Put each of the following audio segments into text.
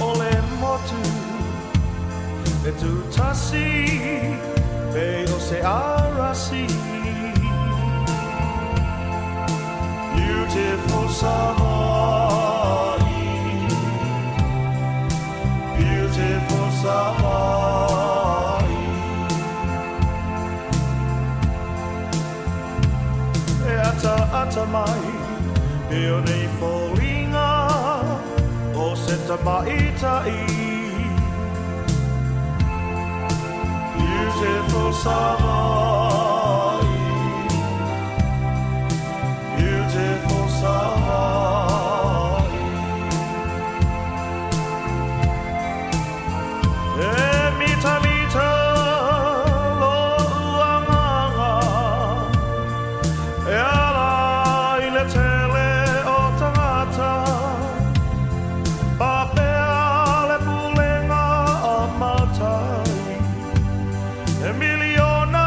o le motu E tūtasi pei o se arasi Beautiful Savaii Beautiful Savaii E ataata mai e o nei foliga o se tamaitai Beautiful Savaii Beautiful Savaii E mitamita lo'u agaga E ala i le tele o tagata Faapea le pulega a matai He miliona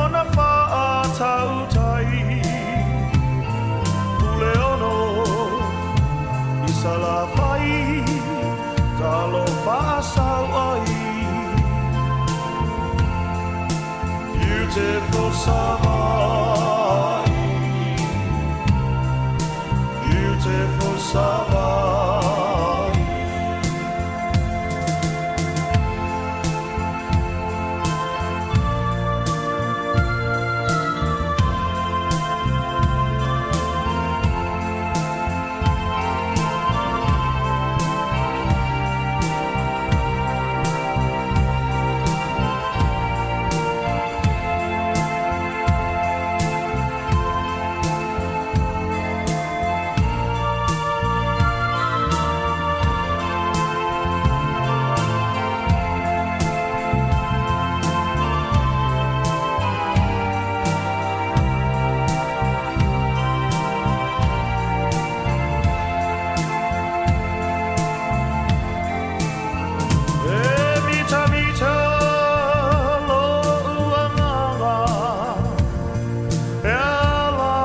ona faatautai Puleono i Salafai Talofa a sau ai Beautiful Savaii Beautiful Savaii. E mitamita lo'u agaga E ala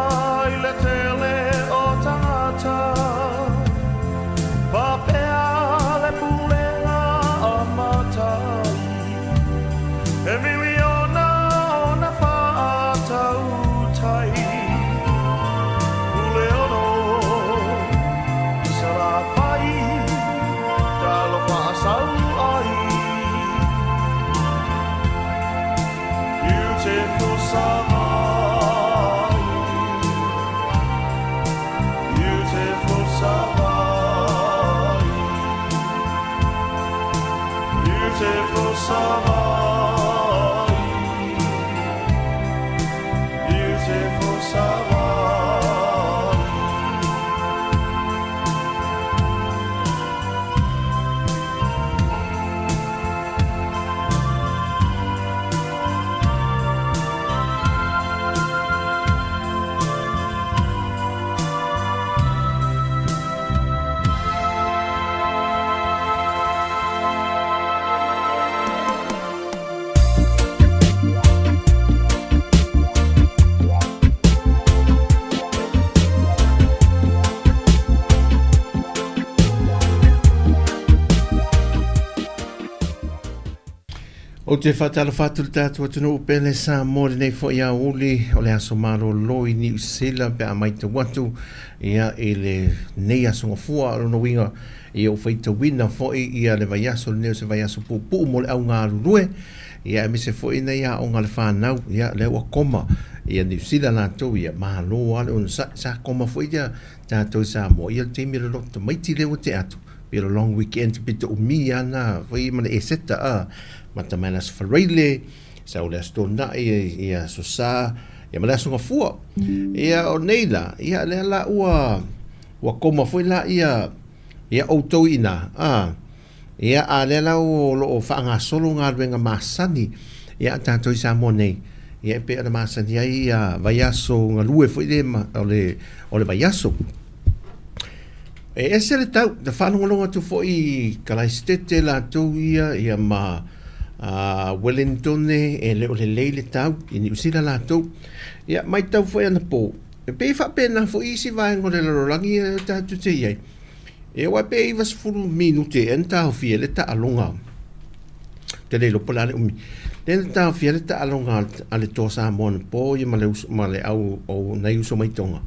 i le tele o tagata Faapea le pulega a matai He miliona ona faatautai Puleono i Salafai Talofa a sau ai Beautiful Savaii Beautiful Savaii Beautiful Savaii Beautiful Savaii. Ou te whaatalofa atu le tātou atunuu pele Samoa lenei foi aoauli o le aso malolo i Niu Sila pe a maitau atu ia i le nei aso gafua. O lona uiga ia ua faitauina foi ia le vaiaso lenei o se vaiaso puupuu mo le au galulue ia aemaise foi nei aoga a le fanau ia lea ua koma ia Niu Sila latou ia malo lava le onosai. Sa koma foi ia tatou i Samoa ia le taimi o le loto tamaiti lea ua tea atu pei o le long weekend pito umi lava na foi ma le Eseta a mata mai le Aso Faraile sau le Aso Toonai ia Aso Sa ia ma le Aso Gafua. Ia o nei la ia lea la ua ua koma foi la ia ia outou i ina a ia a lea la o lo o faagasolo galuega masani ia a tatou i Samoa nei ia e pei ona masani ai ia vaiaso galue foi le ma, o le o le vaiaso. E ese le tau, na faalogologo atu foi i Kalaisitete latou ia ia ma uh, Wellingtone e le o lelei le tau i Niu Sila latou. Ia maitau foi anapo, e pei e faapena foi isi vaega o le lalolagi e tatou te i ai. Ia aua pe 90 minute ea na taofia ai le taaloga. Ou te le iloa po o le a le umi. Lea na taofia ai le taaloga a le Toa Samoa anapo ia ma le uso ma le au o nai uso mai Toga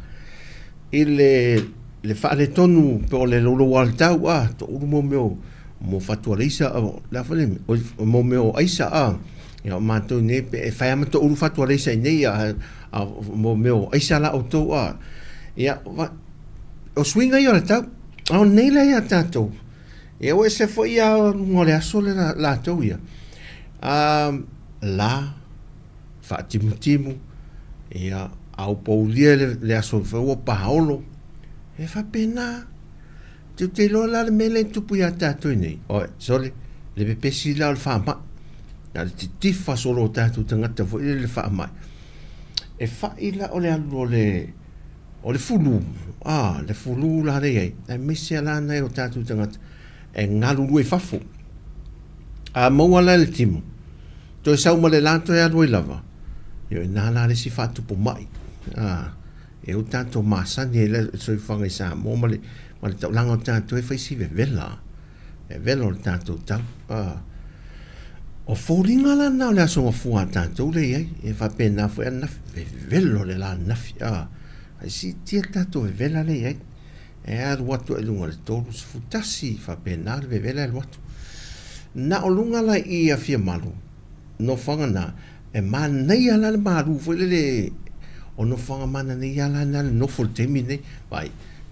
i le le faaletonu pe o le louloua o le tau a, toulu mo mea o mo fatualeisa o le a foi le mea mo mea o aisa a. Ia o matou nei pe e fai lava ma toulu fatualeisa i nei a mo mea o aisa la outou a. Ia o suiga ia o le tau. A o nei la ia tatou, ia ua ese foi a luga o le aso le latou ia. A la faatimutimu, ia aupoulia le, le aso foi ua paolo. E faapena. Tou te iloa la le mea lea e tupu ia tatou i nei. Oi, sole, le pepesi la o le faamai. Na o le titifa solo o tatou tagata foi le faamai. E fai la o le alu o le O le fulu, a, le fulu la lea i ai, aemaise la nai o tatou tagata e galulue i fafo. A maua la i le timo, toe sau ma le la toe alu ai lava, ia o i ina la le isi faatupu mai. A, e o tatou masani ai le soifuaga i Samoa ma le, ma le taulaga o tatou e fai si vevela. Vevela o le tatou tau. A, o foliga la na o le aso gafua a tatou lea i ai. E faapena foi ananafi, vevelo le la ananafi. A, ai siitia le tatou vevela lea i ai. E alu atu ai i luga i le 31, faapena le vevela e alu atu. Na o luga la i Afiamalu, nofoaga na, e manaia la le malu foi lele, o nofoaga manaia la na le nofo i le taimi lenei. Vaai,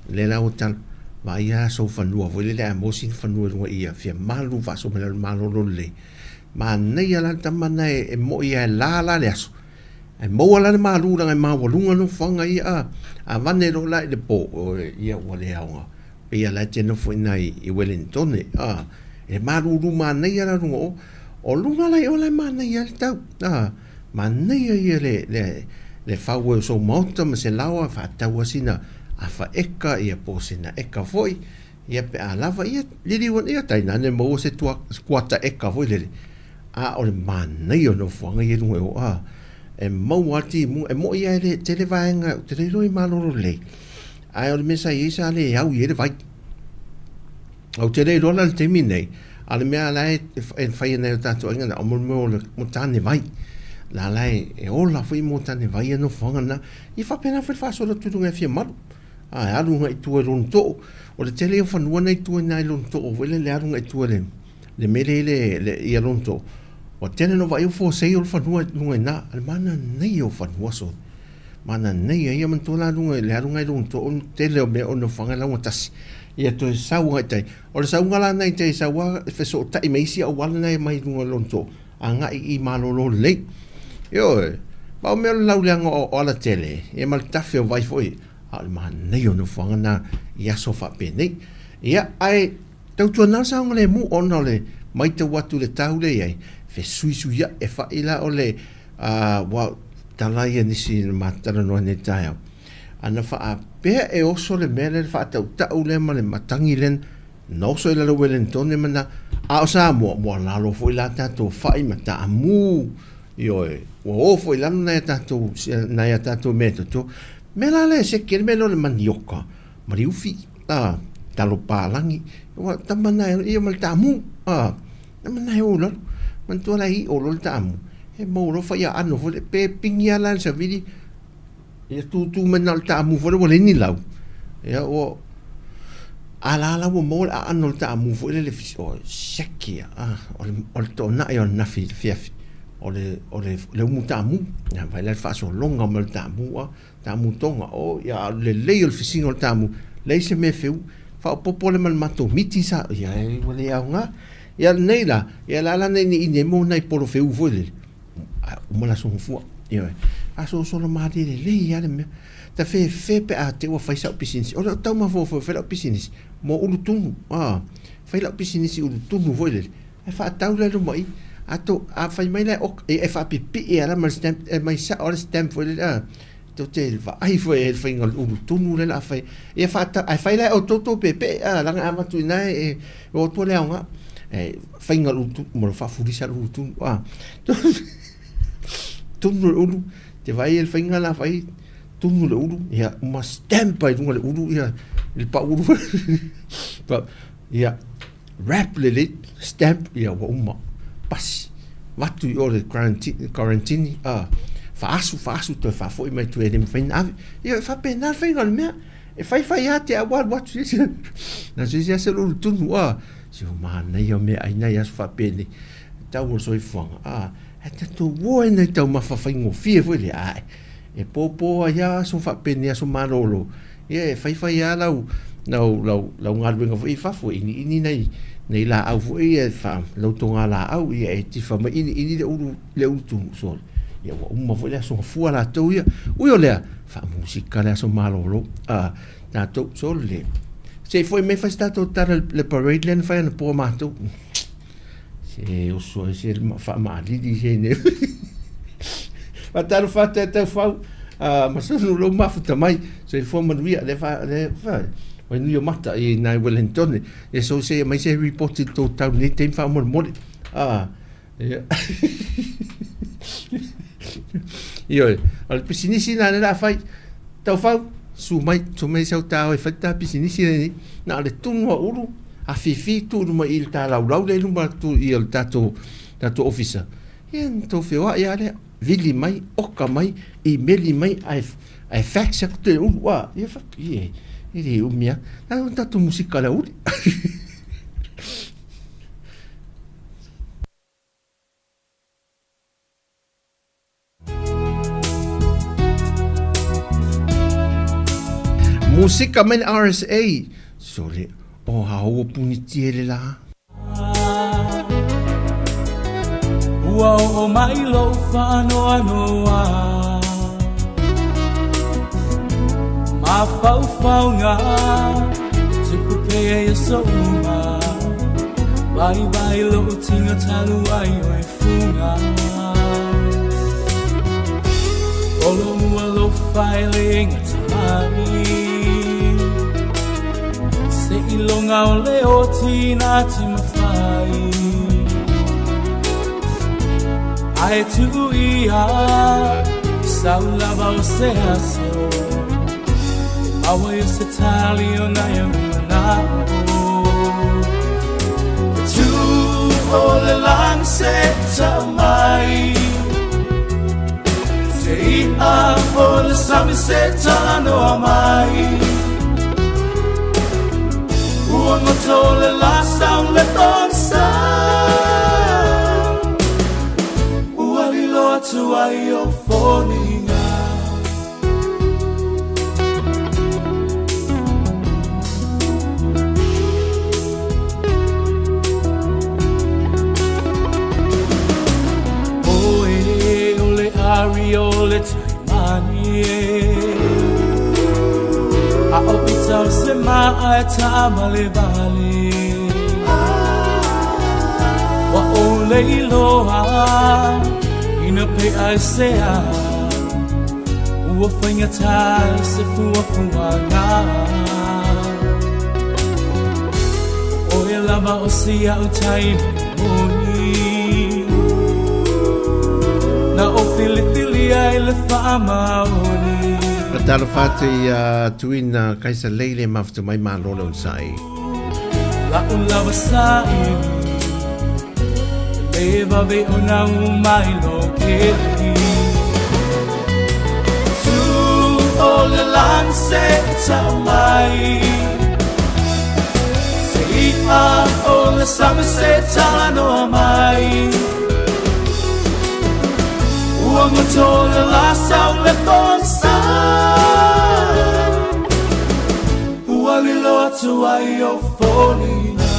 lea la ua tala, vaai lava sou fanua foi lele a maua sina fanua i luga i Afiamalu faasoa mai lalo malolo lelei. Manaia la le tama na e moi lava e la la le aso, ae maua la le malu leaga e maualuga nofoaga ia a, avane loa la i le po, oi, ia ua le aoga. Pei lava la e te nofo i ina i Welintone, a, e malulu manaia la luga o, o luga la i o la e manaia ai le tau, a, manaia ia le, le, le fau ai o sou maota ma se laoa e faatau ai sina afa eka ia po o sina eka foi, ia pe a lava, ia liliu ane, ia tainane maua se tua, kuata eka foi lele, a o le manaia o nofoaga ia i luga i o, a, e maua lava le timuga, e moni lava e le tele vaega, ou te le iloa i malolo lelei, Ae o le mea sa i ai sa le au i ai le vai. Ou te le iloa la i le taimi nei, a o le mea la e fai e nai o tatou aiga na, o mo mea o le mo tane vai. La la e ola foi mo tane vai ia nofoaga na. Ia faapena foi le faasolo atu i luga i Afiamalu. A e alu agai i tua i Lonotoo. O le tele ia o fanua na i tua i ina i Lonotoo foi lele e alu agai i tua i le le mea lea i le, le ia Lonotoo. Ua tele na ou vaai o fosei o le fanua i luga i ina. O le manaia o fanua sole. Manaia ia manatua la luga i le aluga i luga o le tele o mea o nofoaga e laugatasi ia toe sau agai tai. O le sauga la na i tai sau a fesootai ma isi auala na e mai luga o lona too agai i malolo lelei. Ioe, pau mea o le lauleaga o alatele ia ma le tafe o vai foi a o le manaia o nofoaga na i aso faapenei. Ia ae tautuana le saogalemu ona o le maitau atu i le tau lea i ai fesuisuiai e fai la o le Ā, ua tala ia nisi na matou talanoa nei i le taeao, ana faapea e oso le mea lea le faatautau lea ma le matagi lea na oso i lalo Welentone ma na, a o Samoa, ua lalo foi la tatou fai ma taamu, ioe, ua o foi i lalo nai a tatou, nai a tatou mea e toto. Mea la lea e seki ai le mea lea o le manioka ma le ufi, ā, talo palagi, ua tama na ia ma le taamu, ā. Nama na e o lalo. Manatua la i o loa le taamu. E maua loa fai aano foi le pe pingi lava la le savili. Ia tutu mai na o le taamu foi le ua leai ni lau. Ia ua a la la ua maua le aano o le taamu foi lele o siaki ia. Ah, o le o le toonai o ananafi i le afiafi. O le o le le umu taamu. Ia vaai la le faasologa mai o le taamu a. Taamu toga, oh ia a o le lelei o le fisiga o le taamu, leai se mea e feu, faaopoopo lea ma le matou miti sa, ia ua le aoga. Ia lenei la, ia la la nei ni ine mo nai polo feu foi lele, a uma le aso gafua, ioe. Faasolosolo malie lelei lava le mea. Ta fefe pe a te ua fai sau pisinisi, o le tau mafaufau e fai lau pisinisi mo ulu tunu, a, fai lau pisinisi ulu tunu foi lele, ae faatau la i luma i i. A tou, a fai mai la e oka, e faapipii lava la ma le stamp, e aumai sao lava le stamp foi lele, a, tou te vaai foi i ai i le faiga o le ulu tunu lea o le a fai. Ia faatau, ae fai la e outou tou peepee, a, leaga a avatu i ina e o atu le aoga. E, faiga o le ulu tunu, ma le faafulisa le ulu tunu, a. Tunu le ulu, te vaai i le faiga la fai, tunu le ulu, ia, uma stamp ai i luga o le ulu, ia, le pau ulu. Ia, wrap lelei, stamp, ia ua uma, pasi, avatu i o le quarantine, a, faaasu, faaasu, toe faafoi mai tua e le mafai ona ave. Ia, e faapena le faiga o le mea. E fai fai lava te au alu atu se na se isi aso lulu tunu, a, se o manaia o meaai nai aso faapenei, tau o le soifuaga, a, ae tatou o ai nai taumafa faigofie foi lea, ae, e popo ai lava aso faapenei, aso malolo, Ia e faifai lava lau, lau, lau, lau galuega foi i fafo, e iniini nai, nai laau foi ia fa, lau toga laau, ia e tifa mai iniini le ulu, le ulu tunu, sole. Ia ua uma foi le aso gafua latou ia. Ui o lea, faamusika le aso malolo, a, tatou, sole. Se i foi mai fai se tatou tala le parade lea na fai anapo a matou. Se oso ai se faamaalili se nei. Faatalofa atu ia Taufau ma Sonu lou mafuta mai. Soifua manuia le fa le fa wai nui o mata i nai Wellington. E so se mai se report i tō tau nei teim whaamolemole. Ah, ia. Ioe, o le pisinisi nā le la whai. Taufau, su mai, su mai sau tāo e whai tā pisinisi nei. Nā le tunu a uru, afifi tuu i luma i le ta laulau lea i luma atu i o le tatou tatou ofisa ia na tou feoai a lea vili mai oka mai imeli mai ae ae fax atu te ulu a ia fa ie e le umi a na o tatou musika le auli. Musika mai le RSA. Sole, o ha ua punitia le la. Ua oo mai lou faanoanoa Mafaufauga tupu pea i aso uma Vaivai lou tino talu ai o e fuga Holomua lou faelega tamai Seiloga o le oti na te mafai Ae tuu ia sau lava o se aso E maua ai o se tali o nai ou manao E tu o le lani se tau mai Te i'a o le sami se talanoa mai Ua goto le la sau le pogisa Ua lilo atu ai o foliga Oe o le ari o le taimani e A o pita o se maa e taamalevale Ua ou leiloa ina pea e se a Ua faigata se fuafuaga O oe lava o si a'u taimi moni Na ou filifilia i le faamaoni Talofa atu ia Tuina Kaisa Leile mafuta mai malo le onosai. La'u lava saili E le vave ona u mai lo keli Tu o le lani se tau mai Se i'a o le sami se talanoa mai Ua goto le la sau le pogisa Ua lilo atu ai o foliga.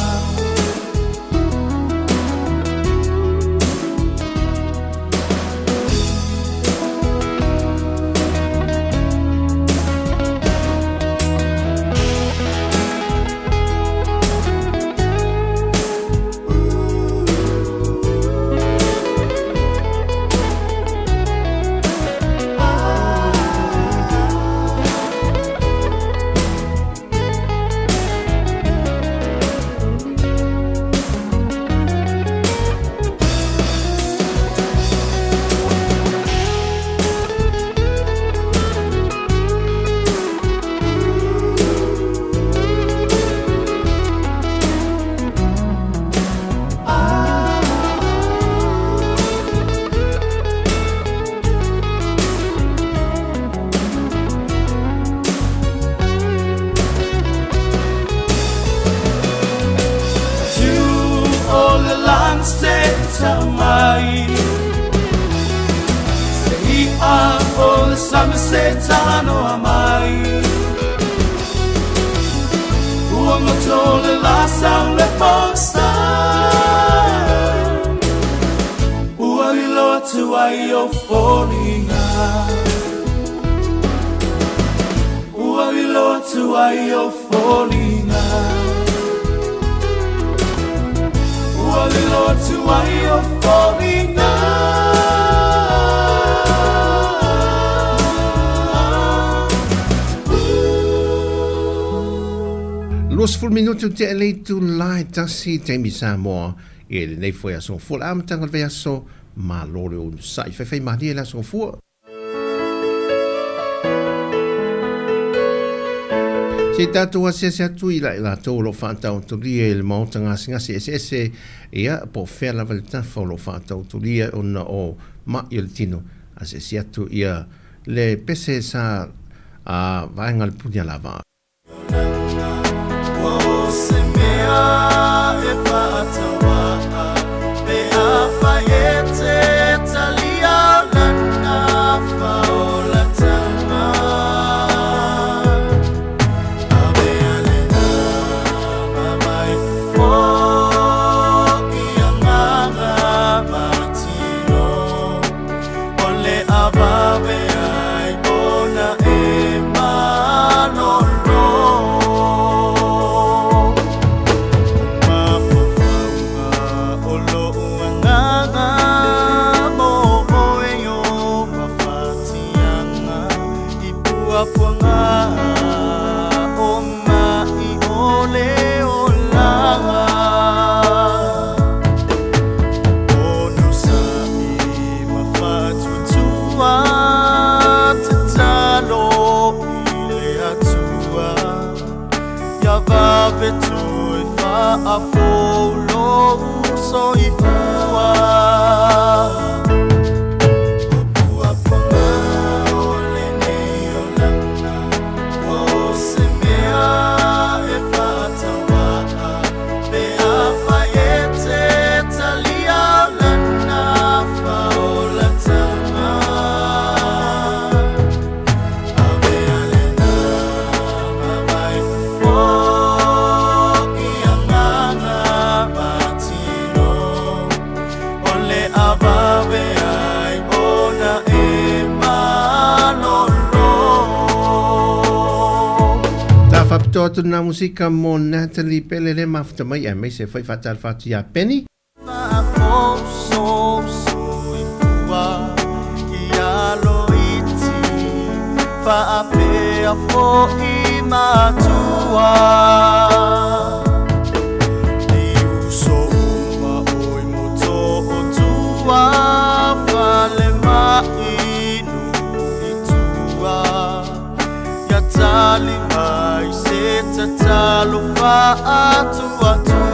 tamai. Se i'a o le sami se talanoa mai. Ua goto le la sau le pogisa. Ua lilo atu ai o foliga. Ua lilo atu ai o foliga. Ua lilo atu ai o foliga. 20 minute o tea le itula e tasi taimi Samoa i lenei foi aso gafua. Le amataga o le vaiaso, malo le onosai. Faifaimalie le aso gafua. Se i tatou asiasi atu i la i latou o lo o faataotolia i le maota gasegase eseese, ia, po o fea lava le tafa o lo o faataotolia ona o ma'i o le tino, asiasi atu ia le pese sa a vaega o le Punialavaa. Ta faapitoa atu lena musika mo Natalie Pele le mafuta mai aemaise foi faatalofa atu ia Penny. Faapea foi matua I uso uma oi moto o tua Fale mai nuu i tua Ia tali mai se tatalo faatuatua.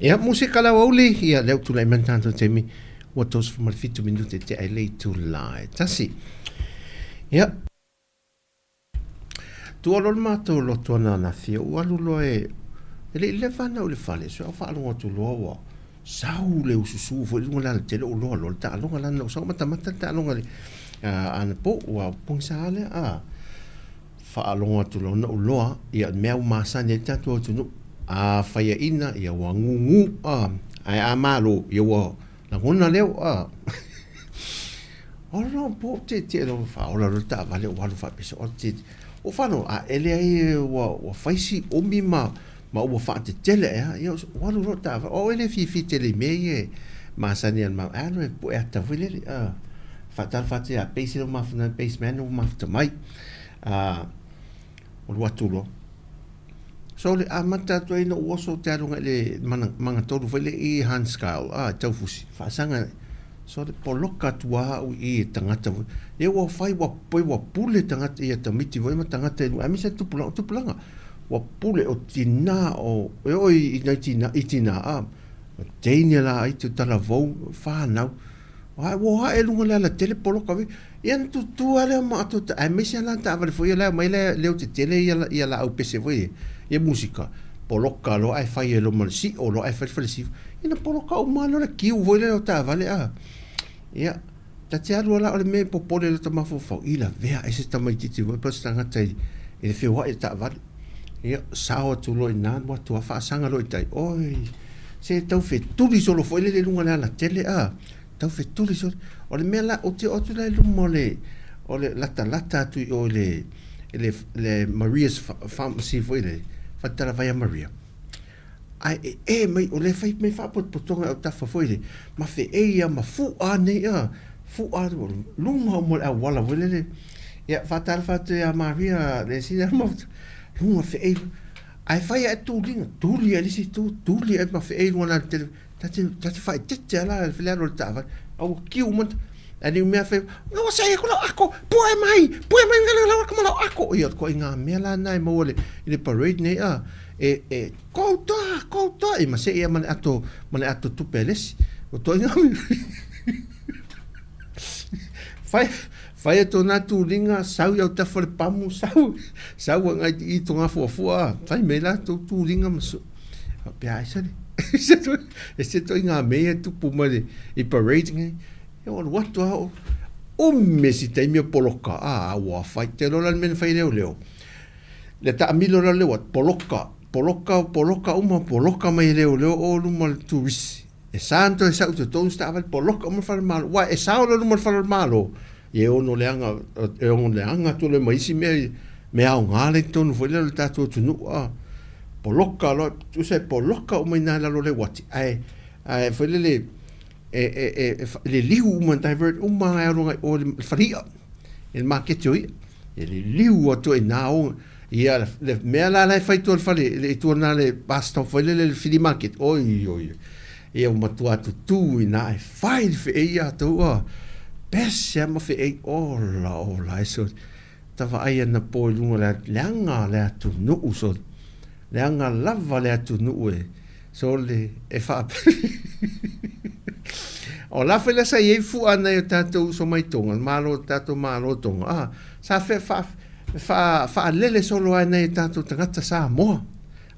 Ia, musika lau auli, ia, lea ua tulai mai le tatou taimi, ua 37 minute tea i le itula e tasi. Ia, tua loa le matou lotu ananafi, ou alu loa e, e le i leva ana au i le fale, so au faalogo atu loa ua sau le ususu foi i luga o le alatele, ou loa loa le taaloga lana, ou sau matamata le taaloga i le anapo, ua pogisa lea, a. Faalogo atu loa ona ou loa, ia mea ua masani ai le tatou atunuu. A faiaina, ia ua gugu, a, ae a malo, ia ua lagona leo, a. Ola po te te lo faaola lo taavale ua alu faapesa o te o fano a ele ai ua ua fai si umi ma ma ua faatetele ea ia ua alu loa taavale o ele fiafia tele i mea ia e masani ai ma alu e pue ata foi lele a faatalofa atu ia Pace le mafuta Pace man ua mafuta mai a o atu loa. So le amata atu ai na ou oso te alu i le magatolu foi le i Hans Kyle, a taufusi, faasaga. So le poloka atu a au i e tagata foi. Ia ua fai ua poi ua pule tagata ia tamaiti foi ma tagata i luga. Aemaise tupulaga, tupulaga. Ua pule o tina o e oo i nai tina i tina a. Teine la ai te talavou whanau. Ai ua ae luga le alatele poloka vi. Ia na tutu lava lea ma ato aemaise lava la taavale foi ia la e aumai le leo tetele ia ia laau pese foi ia, ia musika. Poloka loa ae fai ai loa ma le sio loa ae fai le falesifo. Ia na poloka uma lava loa le kiu foi lea o taavale a. Ia, ta te alu lava la o le mea e popole i lota mafaufau, i lavea ai se tamaitiiti foi po o se tagata i le feoai o taavale. Ia, sao atu loa i ina alu atu lava faasaga loa i tai, oi, se tau fetuli solo foi lele i luga o le alatele a. Tau fetuli solo. O le mea la, ou te oo atu la i luma o le, o le latalata atu i o i le, i le, le Maria's Pharmacy foi le, faletalavai a Maria. Ae e e mai, o lea fai mai faapotopotoga e autafa foi le, ma feei a ma fu'a nei a, fu'a luma uma o le auala foi lele. Ia, faatalofa atu ia Maria le sina ma luga feei. Ae fai ae tuliga, tuli ae le isi itu, tuli ae ma feei luga o le alatele. Ta te, ta te faaeteete lava la i le alu a le taavale. A ua kiu uma, ae le mea fai, ua sae aku lau ako, pue mai, pue mai lau ako ma lau ako. Ia, ko i ngā mea la na e maua le, i le parade nei, a, e, e, koutoa, koutoa, i ma se ia ma le ato, ma le ato tupe a le isi. O toi ngā mea. Whai, whai a tōna tūringa, sau i au tawha le pamu, sau, sau a ngai i tō ngā fuafua, whai mei la tō tūringa ma su. Pea ai sare. E se toi ngā mea e tupu mai le, i parade ngai. E o alu atu a o, ume si taimi o poloka, a, ua whai, te lola le mea na whai leo leo. Le taamilo la leo, poloka, poloka, poloka uma, poloka mai leo leo o luma le turisi. E sa ana toe sau totonu se taavale poloka uma le fale malo. Uae e sao loa luma o le fale o le Malo, ia e ono leaga, e ono leaga atu loa ma isi mea, mea aoga la i totonu foi lea o le tatou atunuu a. Poloka loa, tusa e poloka uma i ina i lalo o le uati, ae, ae foi lele, e, e, e, e liliu uma, divert uma e alu agai i o i le fale i'a, i le maketi o i'a. E liliu atu ai i ina o, ia le mea la la e fai i tua o le fale, i tua na le bus stop foi lele le flea market, oi, oi, ia ua matua tutū i ina e fai le feʻei ia tou a, pese a ma feʻei, ola, ola e sole. Ta vaai anapo i luga o le leaga le atunuu sole. Leaga lava le atunuu e sole e faa O la foi la sa i ai fua nai o tatou uso mai Tonga, le Malo, tatou Malo Tonga, a, sa fe, fa, fa, faalele solo ai nai o tatou tagata Samoa,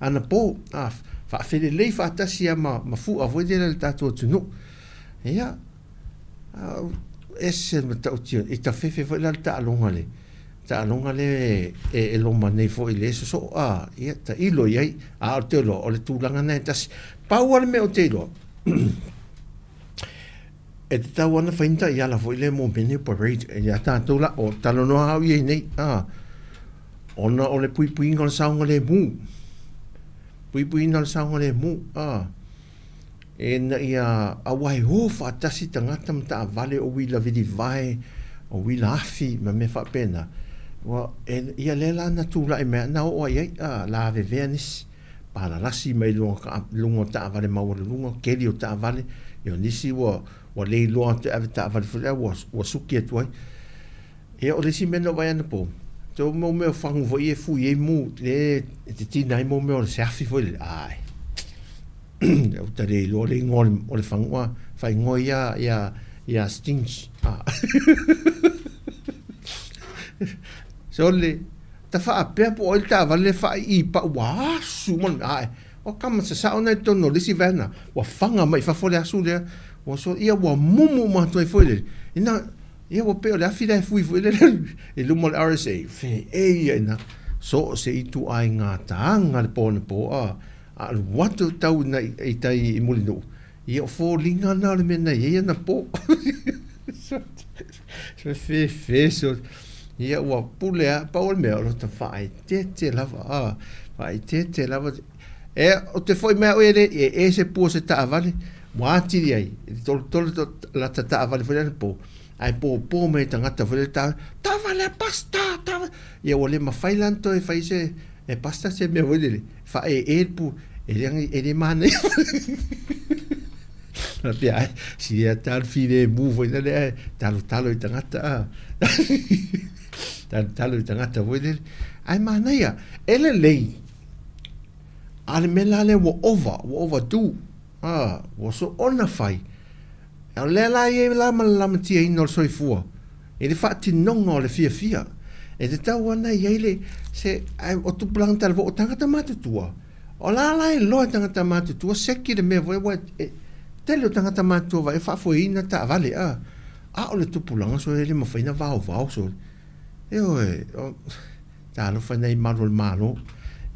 anapo, a, faafelelei faatasi a ma, ma fua foi lele le tatou atunuu. Ia, a, ese le matautia, i tafefe foi la le taaloga le, taaloga lea e, e loma nei foi i le sosoo, a, ia, tailo i ai, a o te iloa, o le tulaga lena e tasi. Pau lava le mea ou te iloa, e tatau ana fai ni taiala foi lea mo mea nei o parade, ia tatou la, o talanoa au i ai nei, a, ona o le puipuiga o le saogalemu, puipuiga o le saogalemu, a, Ina ia aua e o faatasi tagata ma taavale o uila vilivae, o uila afi ma mea faapena, ua, e, ia lea la na tulai mai na oo ai ai, a, lavevea nisi, palalasi mai luga, luga o taavale maualuluga, keli o taavale, ia o nisi ua, ua le iloa atu e ave taavale foi lea, ua, ua suki atu ai. Ia o le isi mea na ou vaai anapo, te o mau mea o fagu foi e fui ai mu, le e titina ai mau mea o se afi foi lele, ai. Ou te le iloa le igoa o le fanua, faaigoa ia ia ia Stinge. Ah. Sole, ta faapea po o ai le taavale le faai'i pau ua asu uma le mea. Ae, o kama sasao na i totonu o le isi vaega, ua faga mai i fafo le asu lea. Ua so, ia ua mumu uma atu ai foi lele. Ina, ia ua pei o le afi la e fui foi lele i luma o le RSA. Fe e ia ina, so o se ituaiga taga le po anapo, a, a alu atu tau ina i tai i Mulinuu, ia o foliga na o le mea na i ai anapo. So fefe so ia ua pule a pau o le mea o lota faaeteete lava a faaeteete lava e o te foi mai au e le e e se pua se taavale ua atili ai e tolotolo to lata taavale foi lea po ae pōpō mai tagata foi lea ta taavale a pasta taavale ia ua le mafai la ona toe fai se e pasta se mea foi lele faaee le pu e le e le manaia. Faapea, ai, si ea talo filemu foi lele, ae talotalo i tagata, a. Talotalo i tagata foi lele. Ae manaia, e lelei, a le mea la lea ua ova, ua overdue, a, ua soona fai. O lea la e i ai la ma le lamatiaina o le soifua, i le faatinoga o le fiafia. E tatau ona i ai le, se, ae o tupulaga talavou, o tagata matutua, O la la e loa e tagata matutua seki le mea foi ua e tele o tagata matutua vaai faafoeina taavale a a o le tupulaga sole e le mafai na vaovao sole ioe o talofa nei malu o le Malo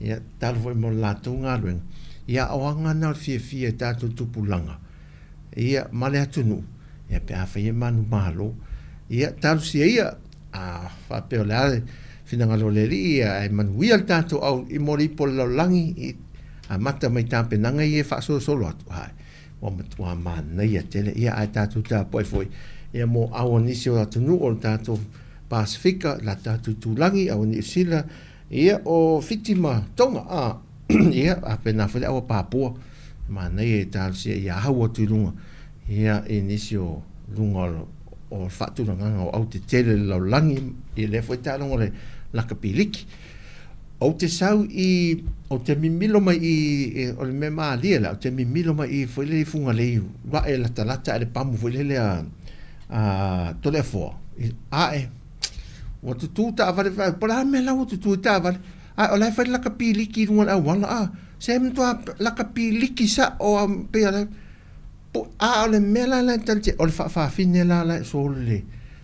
ia talofa foi mo le latou galuega ia o aga na o le fiafia i tatou tupulaga ia ma le atunuu ia pe afai e manumalo ia talosia ia A faapea o le a le finagalo o le Alii, ae manuia le tatou au i mo le ipu o le lalolagi i amata mai tapenaga ia e faasolosolo atu, ae ua matua manaia tele. Ia ae tatou tapuai foi ia mo au o nisi o atunuu o le tatou Pasefika, la tatou itulagi, au o Niu Sila, ia o Fiti ma Tonga, a ia faapena foi le au a Papua. Manaia e talosia ia au atu i luga ia i nisi o luga o o le faatulagaga o au tetele i le lalolagi i lea foi taaloga o le lakapi liki. Ou te sau i, ou te mimilo mai i, o le mea malie la, ou te mimilo mai i foi lele i Fugalei, ua e latalata ae le pamu foi lele a, a Toleafoa, ae, ua tutū taavale, po o le a le mea la ua tutū ai taavale, ae o la e fai le lakapi liki i luga o le auala, a, se matua lakapi liki sao a, pei o la e, Po, a o le mea la la e tali o le faafafine la la e sole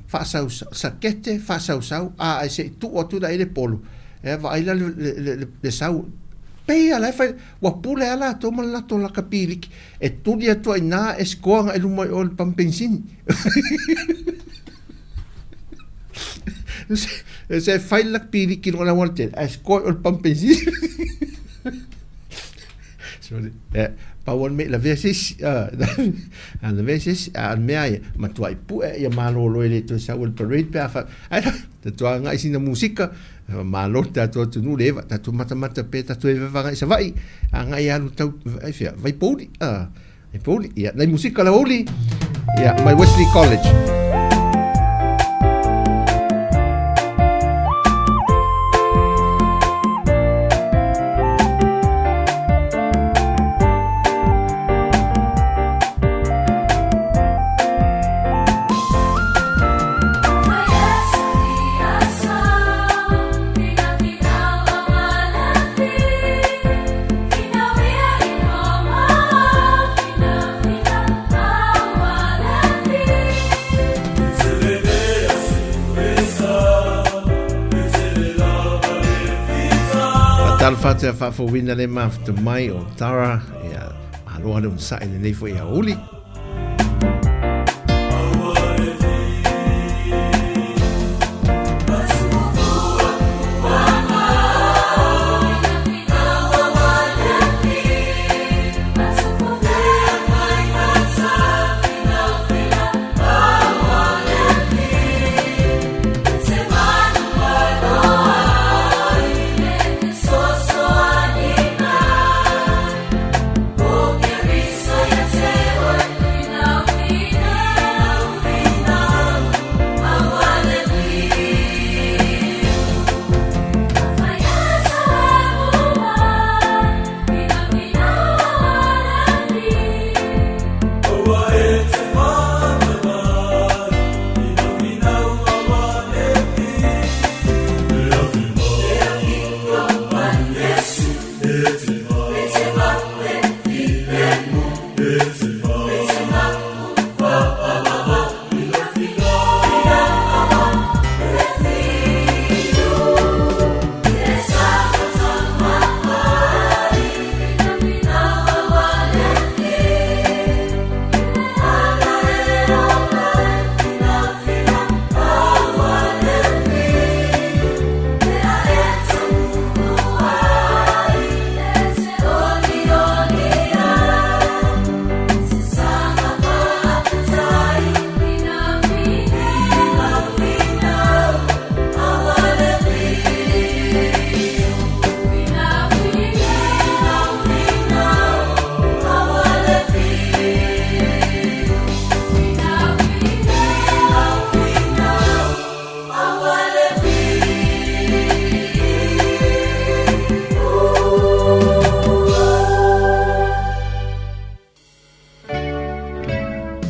faasausau, sakete faasausau, a ae se i tuu atu la i le polo, e vaai la le, le, le, le, le sau. Pei a la e fai, ua pule a latou ma le latou lakapi liki, e tuli atu ai i e sikoa agai i luma i o i le pamu penisini. Se fai le lakapi liki i luga o le auala tele, ae sikoa i o i le pamu penisini. Sorry. Eh, pau o le mea i lavea se isi. Ah, a lavea se isi, a o le mea ia, matuai pue ia malolo e le toe sau i le parade pe a fa. Ai la, tatou agai i sina musika, malo le tatou atunuu le eva, tatou matamata pe tatou e vava agai i Savaii, agai alu tau, ai fea, Vaipouli, ah, Vaipouli, ia, nai musika le aoauli, ia, mai Wesley College. Faatalofa atu ia faafouina le mafuta mai o Tara, ia aloha le onosai lenei foi aoauli.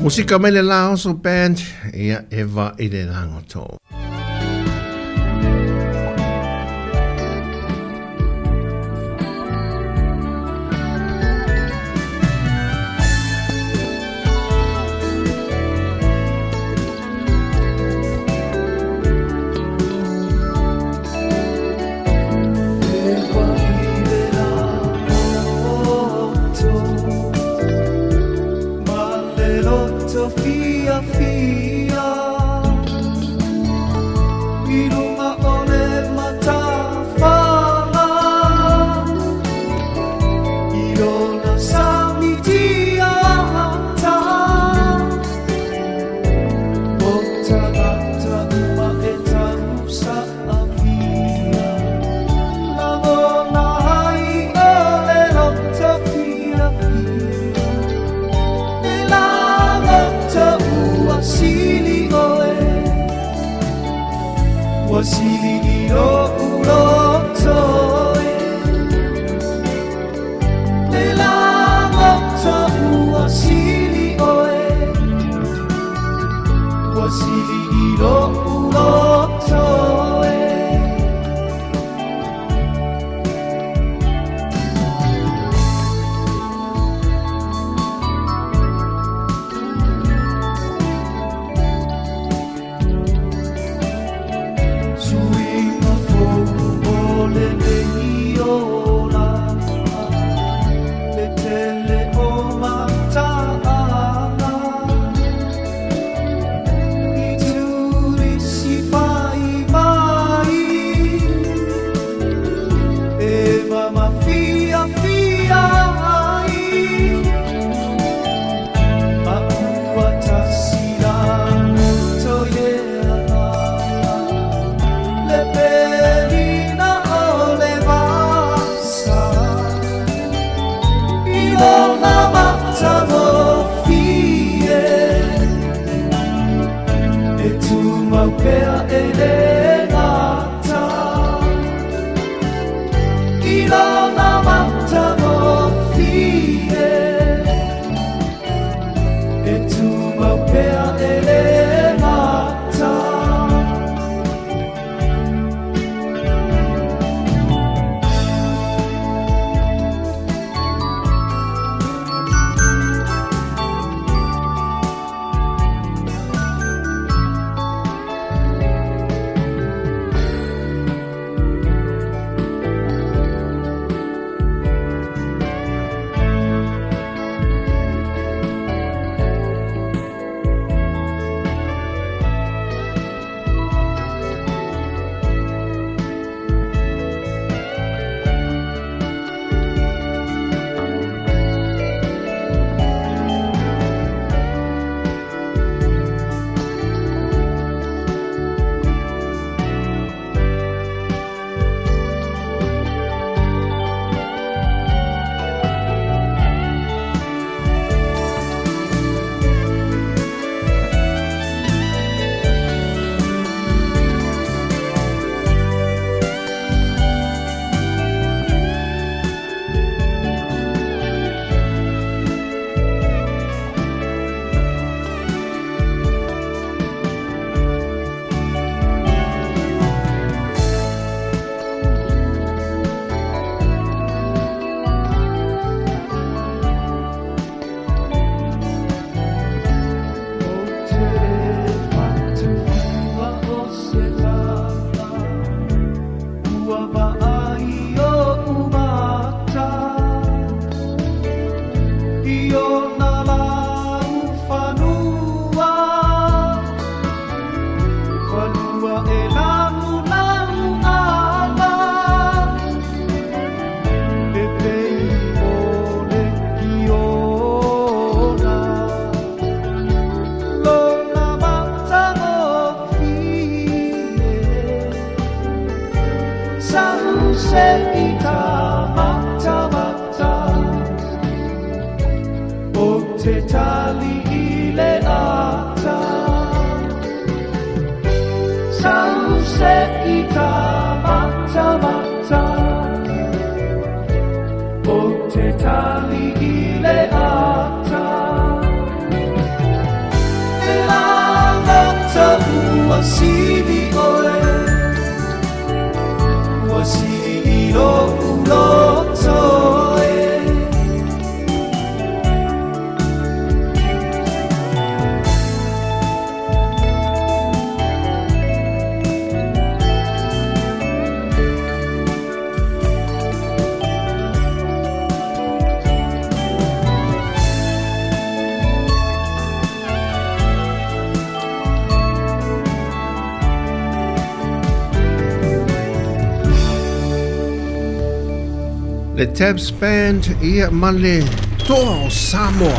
Musika mai le Laoso Band, ia Eva i le lagoto. Ua sili oe, ua sili i lo'u loto e. Le Tabs Band ia ma le Toa o Samoa.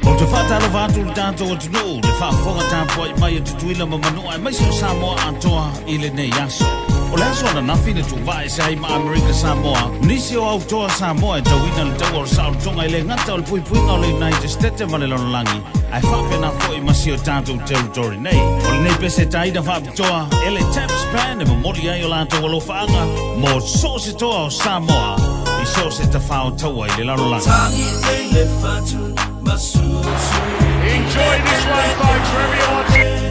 Ou te faatalofa atu i le tatou atunuu, le faafofoga tapuai mai a Tutuila ma Manua aemaise o Samoa atoa i lenei aso. O le aso ananafi na tuuvaa ese ai ma Amerika Samoa, nisi o au toa Samoa e tauina le taua o le saolotoga e le gata o le puipuiga o le United States ma le lalolagi, ae faapena foi ma si o tatou territory nei. O lenei pese taina faapitoa e le Taps Band e momoli ai o latou alofaaga mo so o se toa o Samoa i so o se tafao taua i le lalolagi. Enjoy this one, folks, wherever you're watching.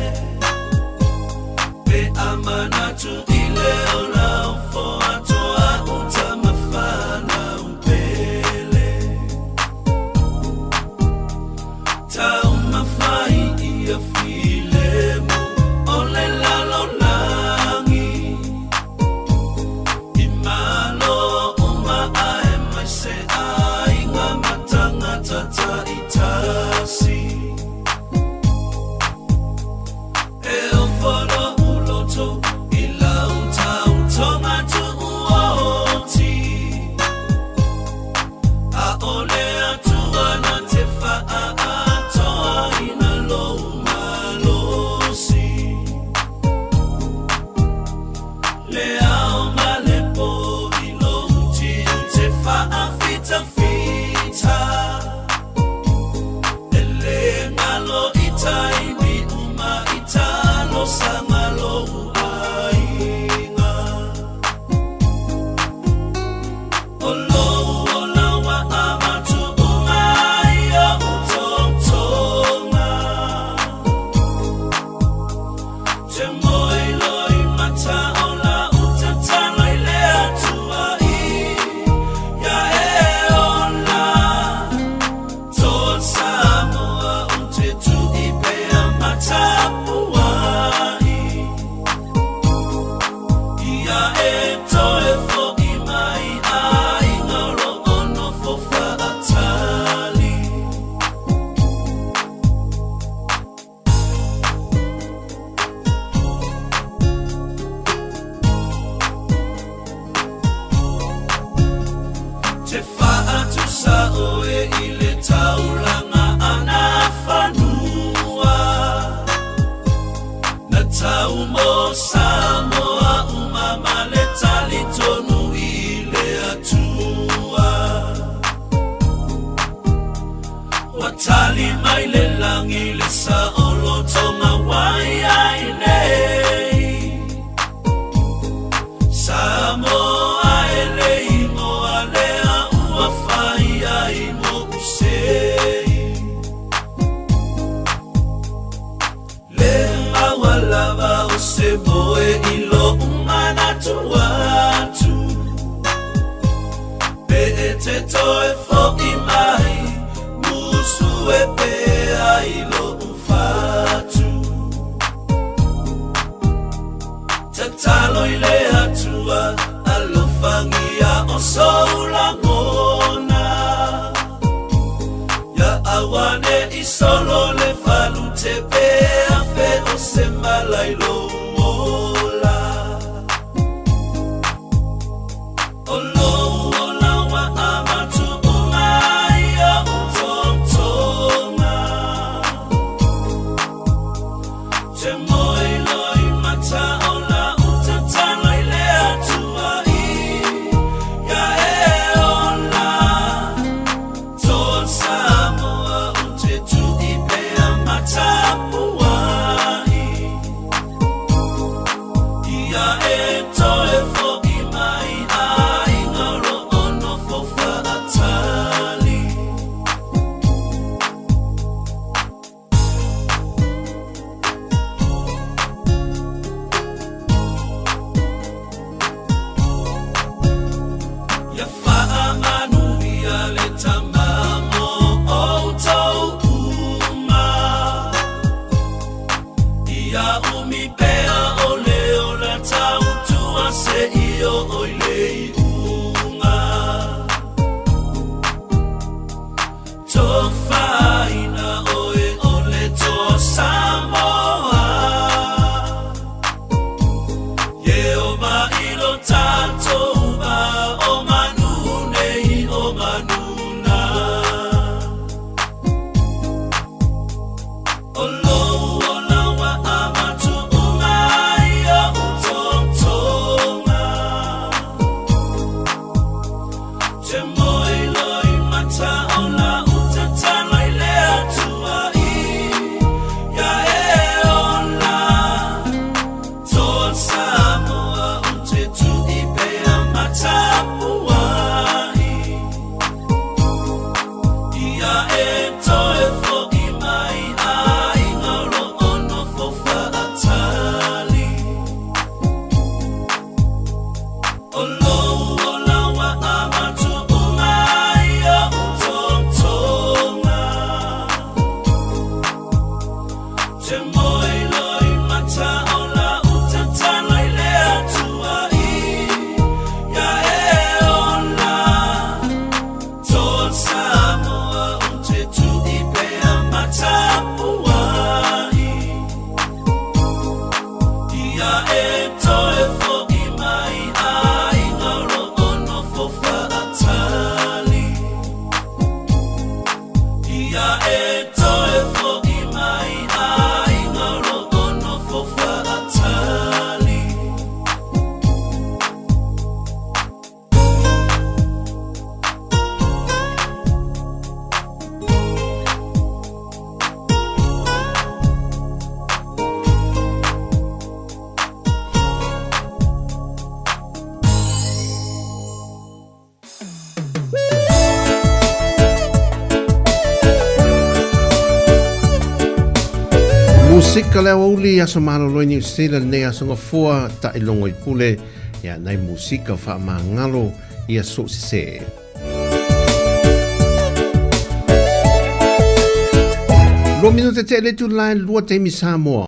Te moe loa i mata o la utatalo i le Atua i ia e ola. Toa Samoa o te tui pea matapuai. Ia e toe fo'i mai aiga o lo o nofo faatali. O lou ola ua avatu uma i o'u totoga. Te moe loa i mata o la utatalo i le Atua i ia e ola. Toa Samoa o te tui pea matapuai. Ia e toe fo'i mai aiga o lo o nofo faatali. Ia e toe fo'i mai aiga o lo o nofo faatali. Musika le aoauli aso malolo i Niu Sila lenei aso gafoa taʻilogo i pule ia nai musika faamagalo ia soo sese. Lua minute tea le itula e lua taimi Samoa.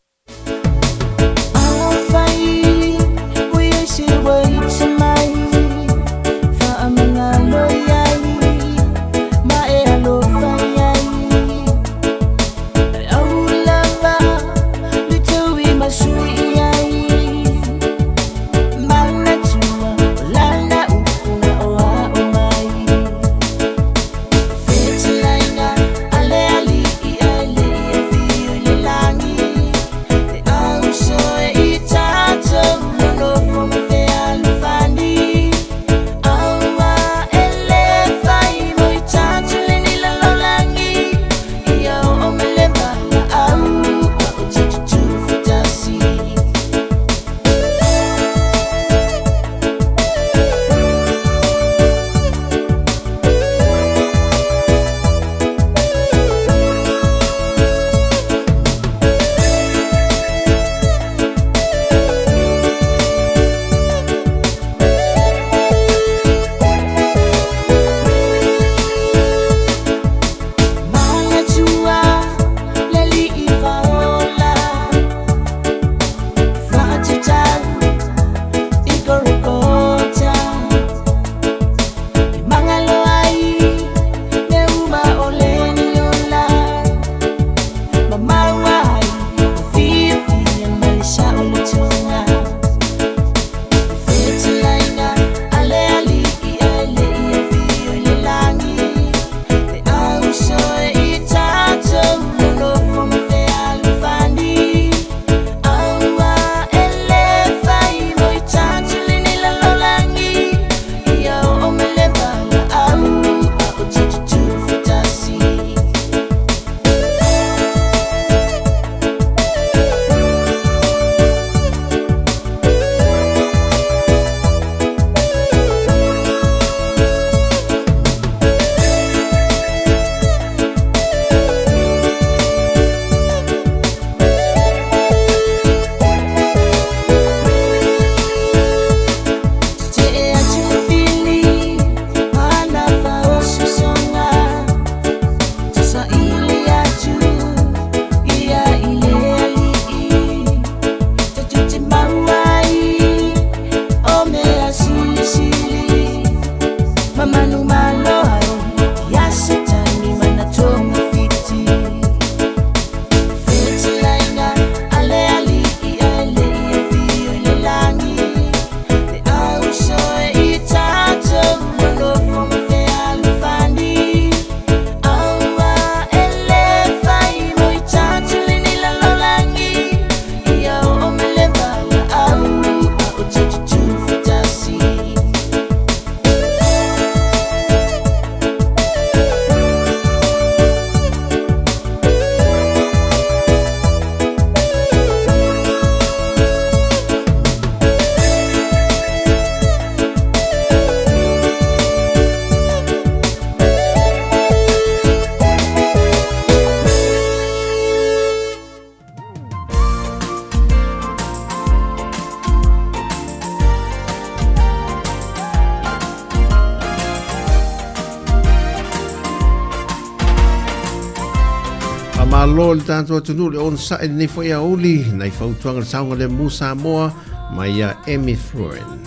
Faamalo i le tatou atunuu le onosai i lenei foi aoauli, nai fautuaga le saogalemu Samoa mai ia Amy Fruin.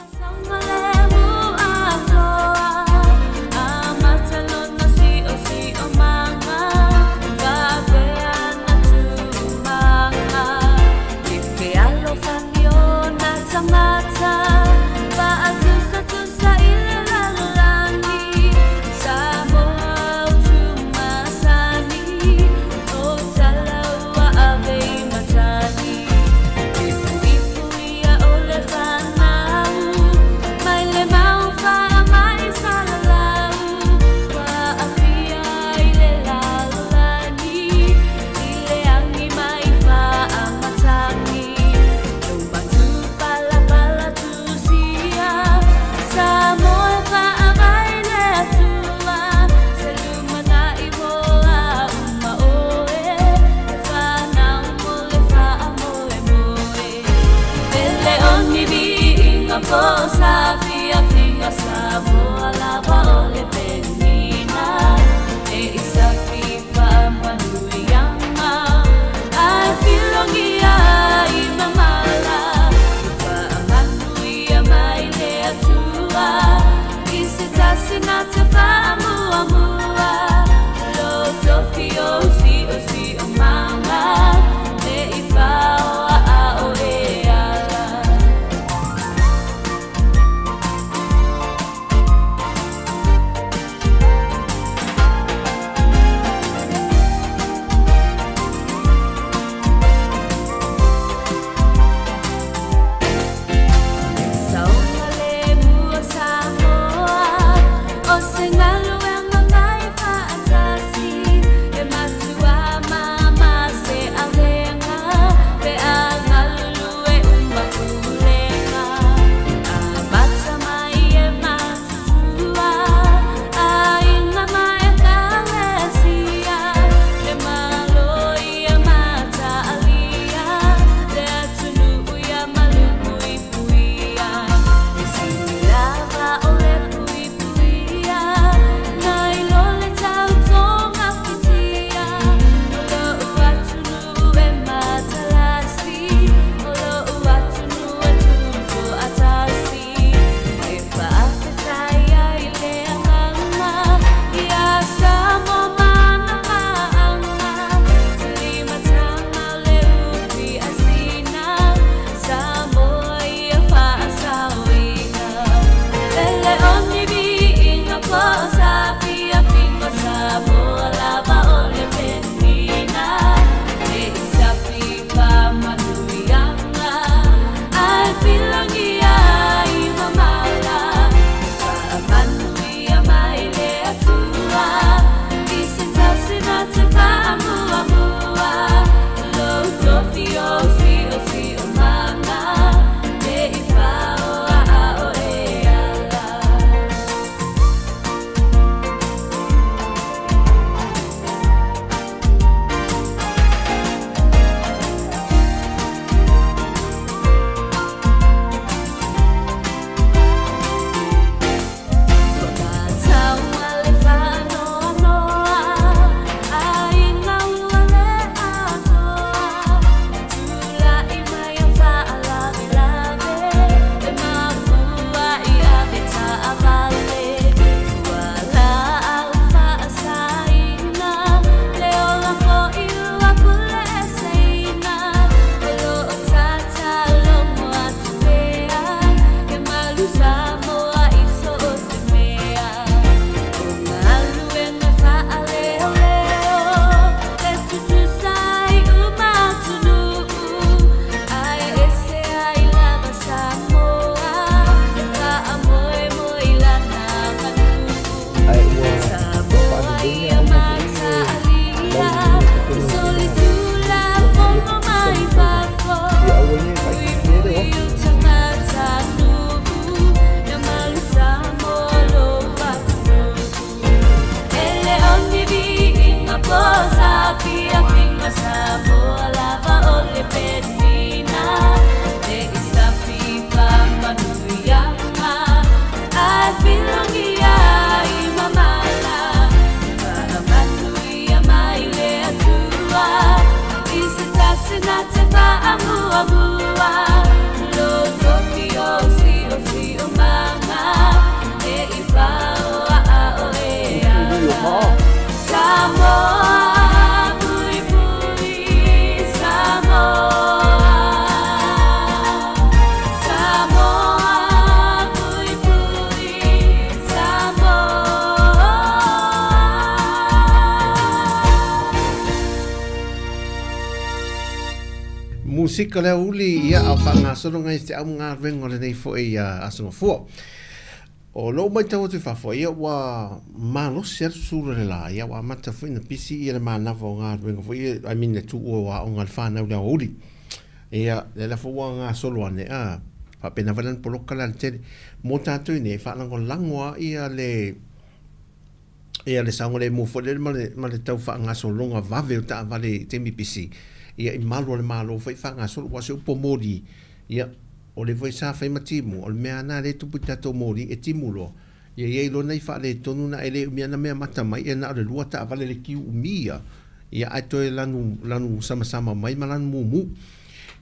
musika le aoauli, ia, a o faagasolo ngai te au galuega o lenei foi Aso Gafua. O lou matau atu i fafo, ia ua malosi lava le susulu o le la, ia ua amata foi ona pisi ia le manava o galuega foi ia, I mean le tuua o aoga a le fanau i le aoauli. Ia, lea la foi ua gasolo ane, a, faapena foi la ona poloka le alatele. Mo tatou i inei, e faalagolago lava ia le, ia le saogalemu foi lele ma le, ma le tau faagasologa vave o taavale i taimi pisi, ia i malu a le Malo foi faagasolo, aua o se upu o moli, ia, o le foi sa fai ma timu, o le mea lava lena lea e tupu i tatou moli, e timu loa, ia i ai loa nai faaletonu na, e le umi lava na meamata mai, ia na o le lua taavale le kiu umi ia, ia ae toe lanu, lanu samasama mai ma lanu mumu.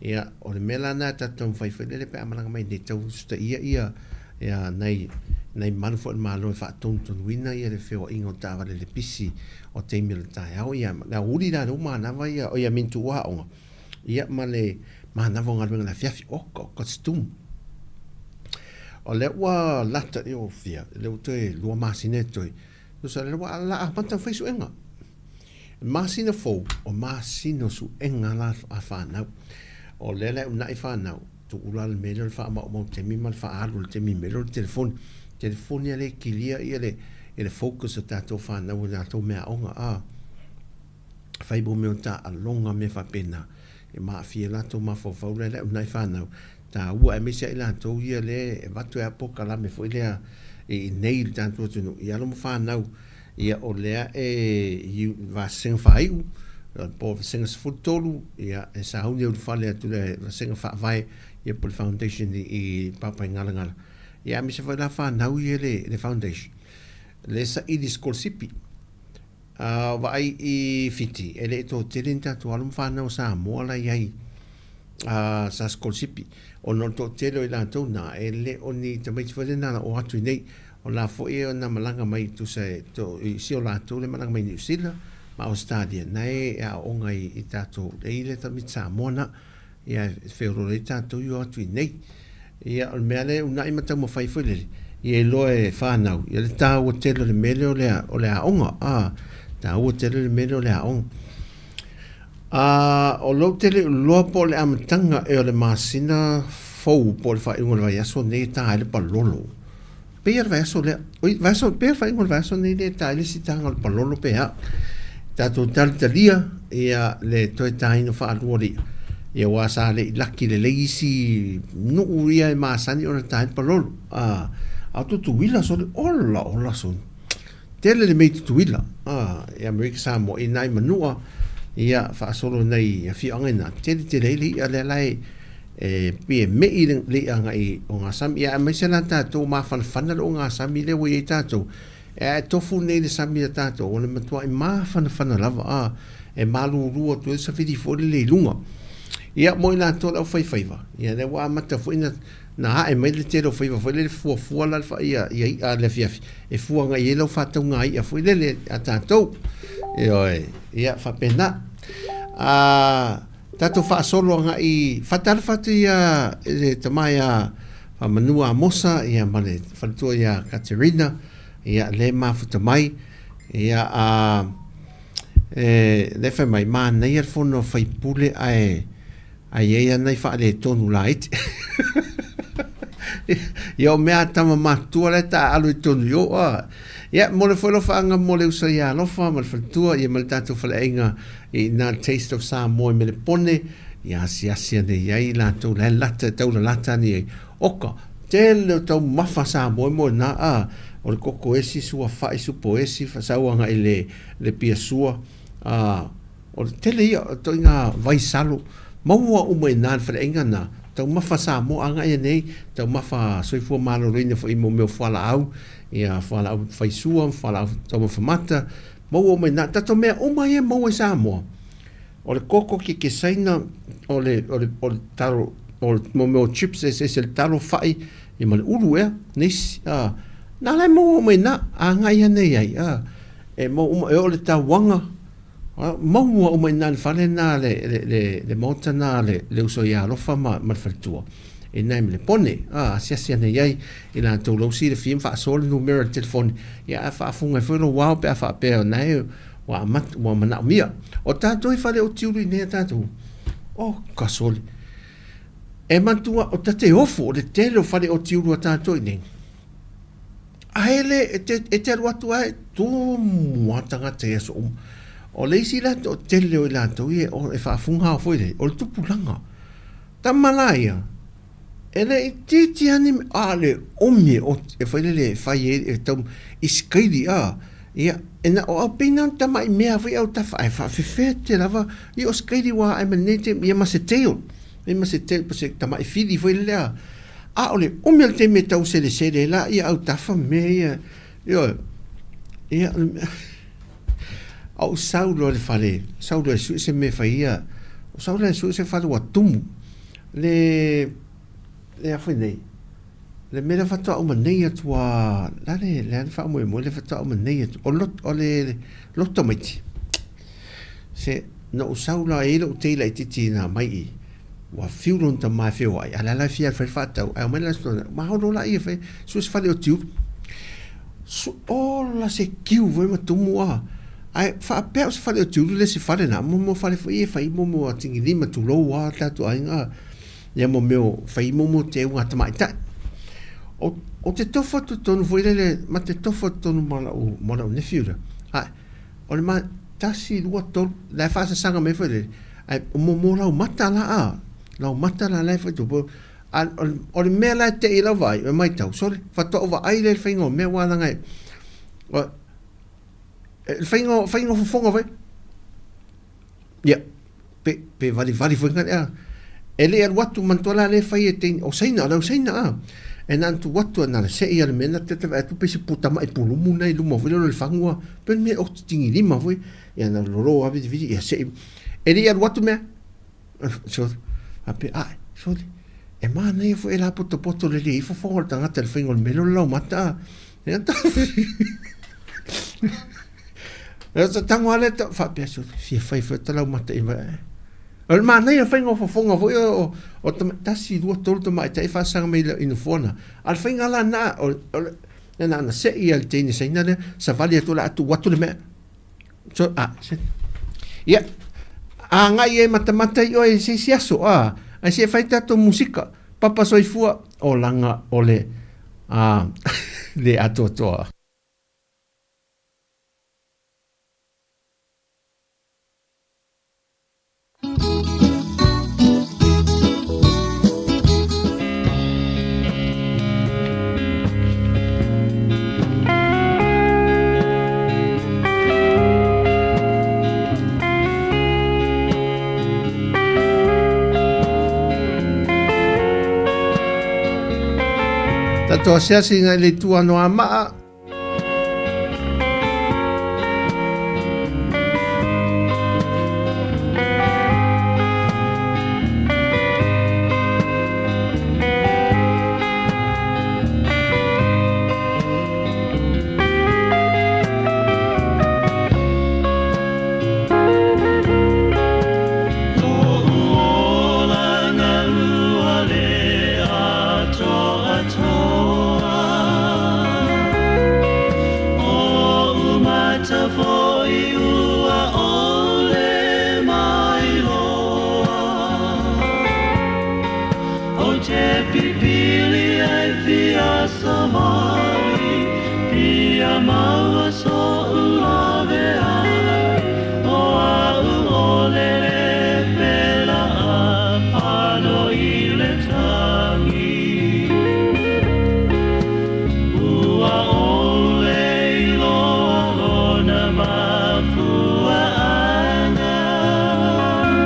Ia, o le mea la lena e tatou taumafai foi lele pe a malaga mai nei tau usitaia ia, ia nai, nai malu foi a le Malo e faatonutonuina ia le feoaiga o taavale le pisi o taimi o le taeao. Ia, le aoauli la lea ua manava ia, oi, I mean tuua aoga, ia ma le manava o galuega i le afiafi. Oka, oka se tumu. O lea ua lata, io, fia, lea ua toe lua masina e toe, tusa lea ua la amata ona fai suega. Masina fou, o masina o suega la a fanau. O lea la e uunai fanau, tuu la le mea lea o le faamaumau taimi ma le faaalu o le taimi i le mea lea o le telefoni. Telefoni lava lea e kilia ia le, ia le focus o tatou fanau i latou meaaoga a. Fai mo mea o taaloga mea faapena, e maafia ai latou mafaufau la e uunai fanau, taua aemaise lava i latou ia lea e avatu ai lava polokalame foi lea i inei i le tatou atunuu i alo ma fanau. Ia, o lea e i vasega faaiu, po o vasega 13, ia, e sauni ulufale atu le vasega faavae, ia, po o le foundation i Papaigalagala. Ia, aemaise foi la fanau ia le, le foundation, le saili sikolasipi. A vaai i Fiti, e le i toatele ni tatou alo ma fanau a Samoa la i ai a sa sikolasipi, ona o le toatele o i latou na, e le o ni tamaiti foi lea na o atu i nei, O la foi e na malaga mai tusa e to i si o latou le malaga mai Niu Sila ma Ausetalia na e aooga i i tatou e i le tamaiti Samoa na ia e feololo ai tatou i o atu i nei. Ia o le mea lea e uunai ma taumafai foi lele ia iloa e fanau ia le taua tele o le mea lea o le o le aoga a taua tele le mea lea o le aoga. A o lou tele iloa po o le amataga ea o le masina fou po o le faaiuga o le vaiaso nei e ta ai le palolo. Pei lava le vaiaso lea. Oi, vaiaso, pei le faaiuga o le vaiaso nei lea e ta ai le sitaga o le palolo pe a. Tatou talitalia ia le toe taina faalua o le i'a. Ia aua sa le i laki lelei isi nuu ia e masani ona ta ai le palolo. A, a o Tutuila sole, ola ola sole. Tele le mea i Tutuila, a, i Amerika Samoa, i nai manua, ia, faasolo nai afioaga ina, tele tele ai le i'a lea la e, e pei e me'i le, le i'a agai ogasami. Ia, aemaise la tatou mafanafana le ogasami lea ua i ai tatou, e ae tofu nei le sami a tatou, o le matuai mafanafana lava, a, e malulu atu ai le safili foi lele i luga. Ia, mo i latou le aufaifaiva, ia, lea ua amata foi na, Na ae mai le tele o faiva foi lele fuafua la le ia ia i'a le afiafi e fua agai ai lau faatauga i'a foi lele a tatou. Ioe, ia faapena. A tatou faasolo agai faatalofa atu ia le tama ia Famanua Amosa ia ma le faletua ia Katerina ia le mafuta mai ia a e le fai mai manaia le fono a faipule ae Ai i ai a nai faaletonu laiti. Ia o mea a tama matutua la e taaalo i totonu i o a. Ia, mo le foi alofaaga mo le uso ia Alofa ma le faletua ia ma le tatou faleaiga i ina le Taste of Samoa i Melepone, ia asiasi ane i ai latou la e lata e taulalata ane i ai. Oka, tele o taumafa Samoa mo ina a, o le koko esi, sua fai, supo esi, sau agai le, le pia sua, a, O le tele ia o ituaiga vaisalo maua uma i ina i le faleaiga lena, taumafa Samoa agai ane ai, taumafa soifua maloloina foi mo mea o fualaau, ia fualaau faisua ma fualaau taumafa mata, maua uma i ina. Tatou mea uma ia e maua i Samoa, o le koko kekesaina, o le, o le, o le talo, o le, mo mea o chips eseese, le talo, fai, ia ma le ulu ea, nisi, a, na la e maua uma i ina, agai ane i ai, a, e maua uma, e oo i le tauaga, Maua uma i ina i le fale lena, le maota lena a le uso ia Alofa ma le faletua, i ina i Melepone. Asiasi ane i ai i latou lau silafia ma faasoa le numera o le telefoni, ia ae faafofoga ai foi lou ao pe a faapea o lena e ua amata, ua manaomia. O tatou i fale o tiulu i inei a tatou, oka sole! E matua o tate ofo o le tele o fale o tiulu a tātou i nei. A hele e te, e te alu atu ai tumu a tangata i aso uma. O le isi la to tele o i latou ia o e faafuga foi le, o le tupulaga. Tama la ia, e le itiiti lava ni mea, a o le umi e oti, e fai lele e fai ai, e tau i sikaili a, ia, e na o au pei na o ni tamai mea foi autafa, ae faafefea te lava, ia o sikaili ua ae ma lenei taimi, ia ma se tail, ia ma se tail, po o se tamai fili foi lele a, a o le umi o le taimi e tau selesele ai la ia autafa ma mea ia, ioe, ia, o le mea, a ou sau loa i le fale, sau loa e sue se mea e fai ia, sau loa e sue se fale ua tumu, le, le a foi nei, le mea lea faatoa uma nei atu a, la le, le a le faamoemoe lea faatoa uma nei atu, o lot, o le loto tamaiti. Se, na ou sau la, e i ai lou tei laitiiti na aumai i, ua fiu lona tama e feoai, a o la e fia fai le faatau, ae omai le aso mahalo la ia fai, sue se fale o tiulu. Su, ola se kiu foi ma tumu a. Ae faapea o se fale o tiulu le isi fale na, mo mo fale foi e fai mo mo a tingilima tulou a tatou aiga a. Ia mo mea o fai mo mo te uga tamaitai. O, o te tofu atu tonu foi lele, ma te tofu atu tonu ma lau, ma lau nephew lea. Ae, o le ma, tasi, lua, tolu, la e faasasaga mai foi lele, ae mo mo lau mata la a, lau mata la la e fai tu, a, o le mea la e te i lau vaai, e maitau, sole, faatoa ou vaai lea i le faiga o mea, aua leaga e, o, le faiga, faiga o fofoga foi. Ia, pe, pe valivali foi ngale a. E le alu atu manatua la le fai e teine, o Saina, o le au Saina a. E na tu atu na le sei a le mea na te te atu pe se puta mai pulumu nei luma foi le fangua, pe me o tingi lima foi, ia na lolo a vidi vidi ia sei. E le alu atu mea. So, a pe a, so, e manaia foi e la potopoto le le ifo fofoga o le tagata i le faiga o le mea lea o le laumata a. Ia ta Ia ta tango lea ta faapea so fia fai foi ta laumata i mai. O le manaia faiga o fofoga foi o o tama, tasi, lua, tolu tamaitai faasaga mai i nofoa na. A o le faiga la na o o le na na sei a le teine Saina lea, savali atu la atu atu le mea. So, a, se, ia, agai e matamata i oe i se isi aso, a, ae se fai tatou musika, papa soifua, olaga o le, a, le atoatoa. Tatou asiasi ngai le itu Anoamaa. Ma le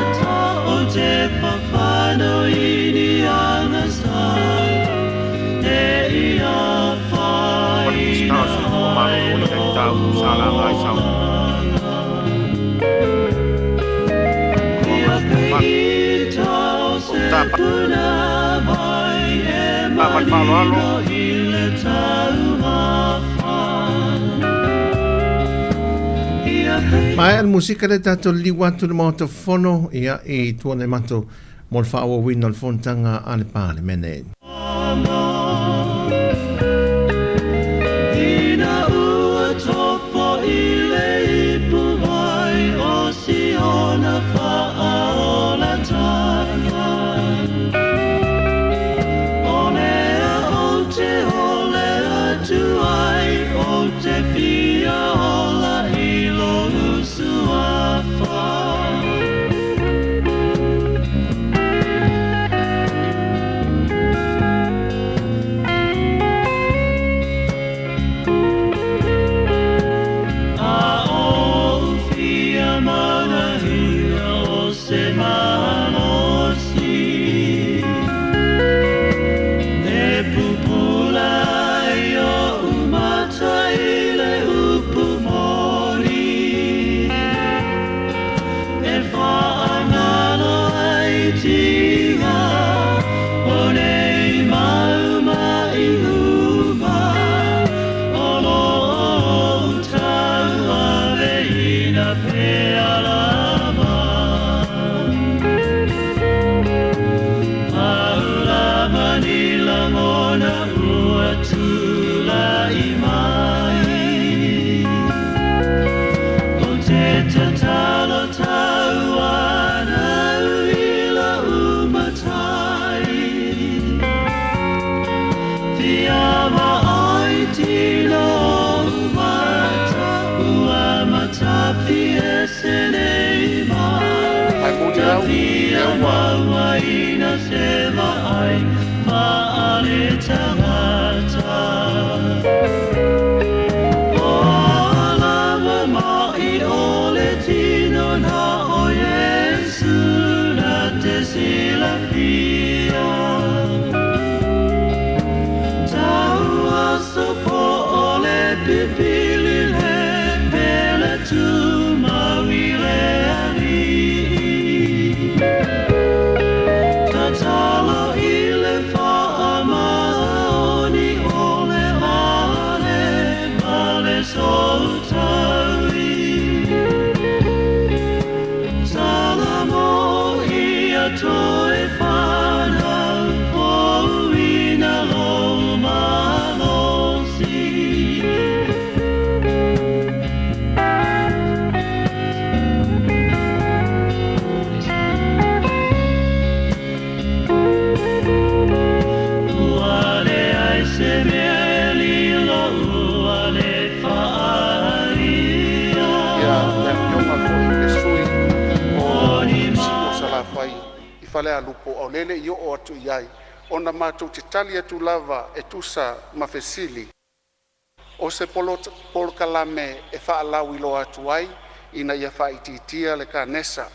Minisita o le Soifua Maloloina i mataupu sa laga ai saunoaga a sui mamalu. Ou te tapa ma le faaaloalo Maea le musika lea tatou liliu atu i le Maota Fono, ia, i tua nei matou. mo le faaauauina o le fonotaga a le Palemene. Ina ua tofo i le ipu mai o Siona faaolatanga. O lea ou te ole atu ai, ou te fia ola i lou suafa. A ou fia manaia o se malosi E pupula ai oʻu mata i le upu moni E faagalo ai tiga o nei mau maʻi uma O lo o ou tauaveina pea lava. Pau lava ni lagona ua tulai mai. Ou te tatalo tauanau i lou Matai. Piama ai tino oʻu mata ua matafiese nei Ae mai. moni au, Tafia lea ua mauaina se vaai faale-tagata. O a lava maʻi o le tino na o Iesu na te silafia. Tau aso po o le pipili le pele tumau i le Alii. Tatalo i le faamaoni o le ale ma le soutaui. Salamo ia toe fanau fouina lou malosi. Ua leai se mea e lilo ua le faaalia. Ia, le Afioga foi i le sui O o ni Siuo Salafai i Falealupo, a o lea e le i oo atu i ai, ona matou te tali atu lava e tusa ma fesili. O se polokalame e faalauiloa atu ai ina ia faaitiitia le kanesa.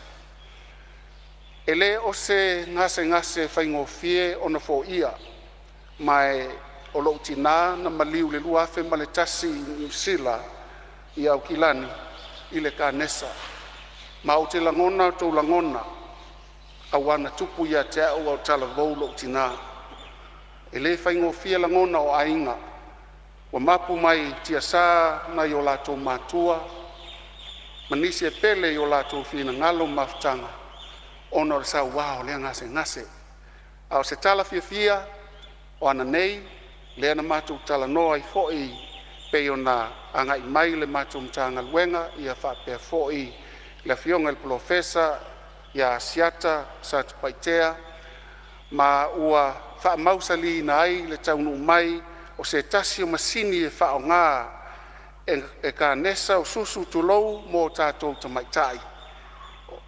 E le o se gasegase faigofie ona foia, ma o lo'u tinā na maliu i le 2001 i Niu Sila i Aukilani i le kanesa, ma ou te lagona o tou lagona auā na tupu ia te a'u a o talavou lo'u tinā. E le faigofie lagona o aiga ua mapu mai tiasa nai o latou matua ma nisi e pele i o latou finagalo ma mafutaga ona o le saua o lea gasegase. A o se tala fiafia, o ananei lea na matou talanoa ai foi pei ona agai mai le matou Matagaluega faapea foi le Afioga i le Polofesa ia Asiata Satupaitea, ma ua faamausaliina ai le taunuu mai o se tasi o masini e faaaoga e kanesa o susu tulou mo tatou tamaitai,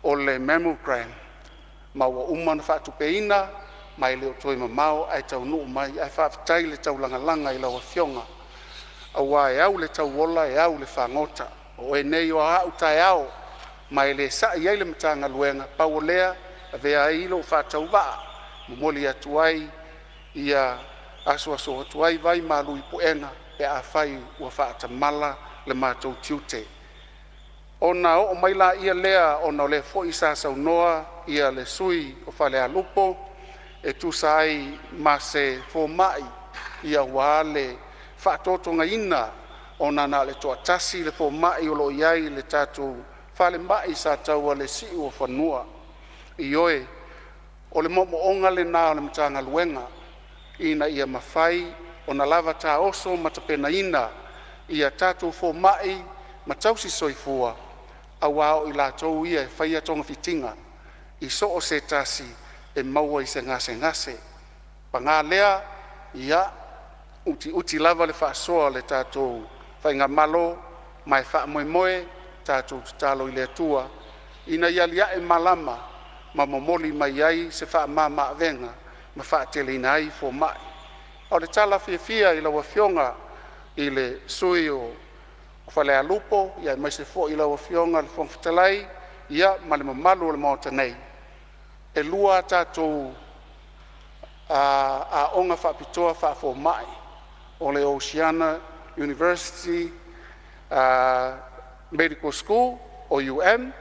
o le mammogram, ma ua uma ona faatupeina ma e le o toe mamao ae taunuu mai. Ae faafetai le taulagalaga i lau Afioga auā e au i le tauola e au i le fagota. O oe nei o aau taeao ma e le sa'i ai le Matagaluega, pau o lea e avea ai lou faatauvaa e momoli atu ai ia asuasu atu ai vai malu i puega pe afai ua faatamala le matou tiute. Ona oo mai lea ona o lea foi sa saunoa le sui usufono o Falealupo e tusa ai ma se fomai aua le faatotogaina ona na o le toatasi le fomai o lo o i ai i le tatou falemai i Sataua i le Siuofanua. Ioe, O le moomooga lena o le Matagaluega ina ia mafai ona lava taoso ma tapenaina ia tatou fomai ma tausi soifua aua o i latou ia e faia togafitiga i so o se tasi e maua i se gasegase. Paga lea, ia utiuti lava le faasoa a le tatou faigamalo ma e faamoemoe tatou tatalo i le Atua ina ia alia'e malama ma momoli mai ai se faamamaavega ma faateleina ai fomai. A o le tala fiafia i lau Afioga i le sui usufono o Falealupo aemaise foi lau Afioga i le Fofoga Fetalai ma le mamalu o le Maota nei, e lua a tatou aoga faapitoa faafomai, o le Oceania University Medical School OUM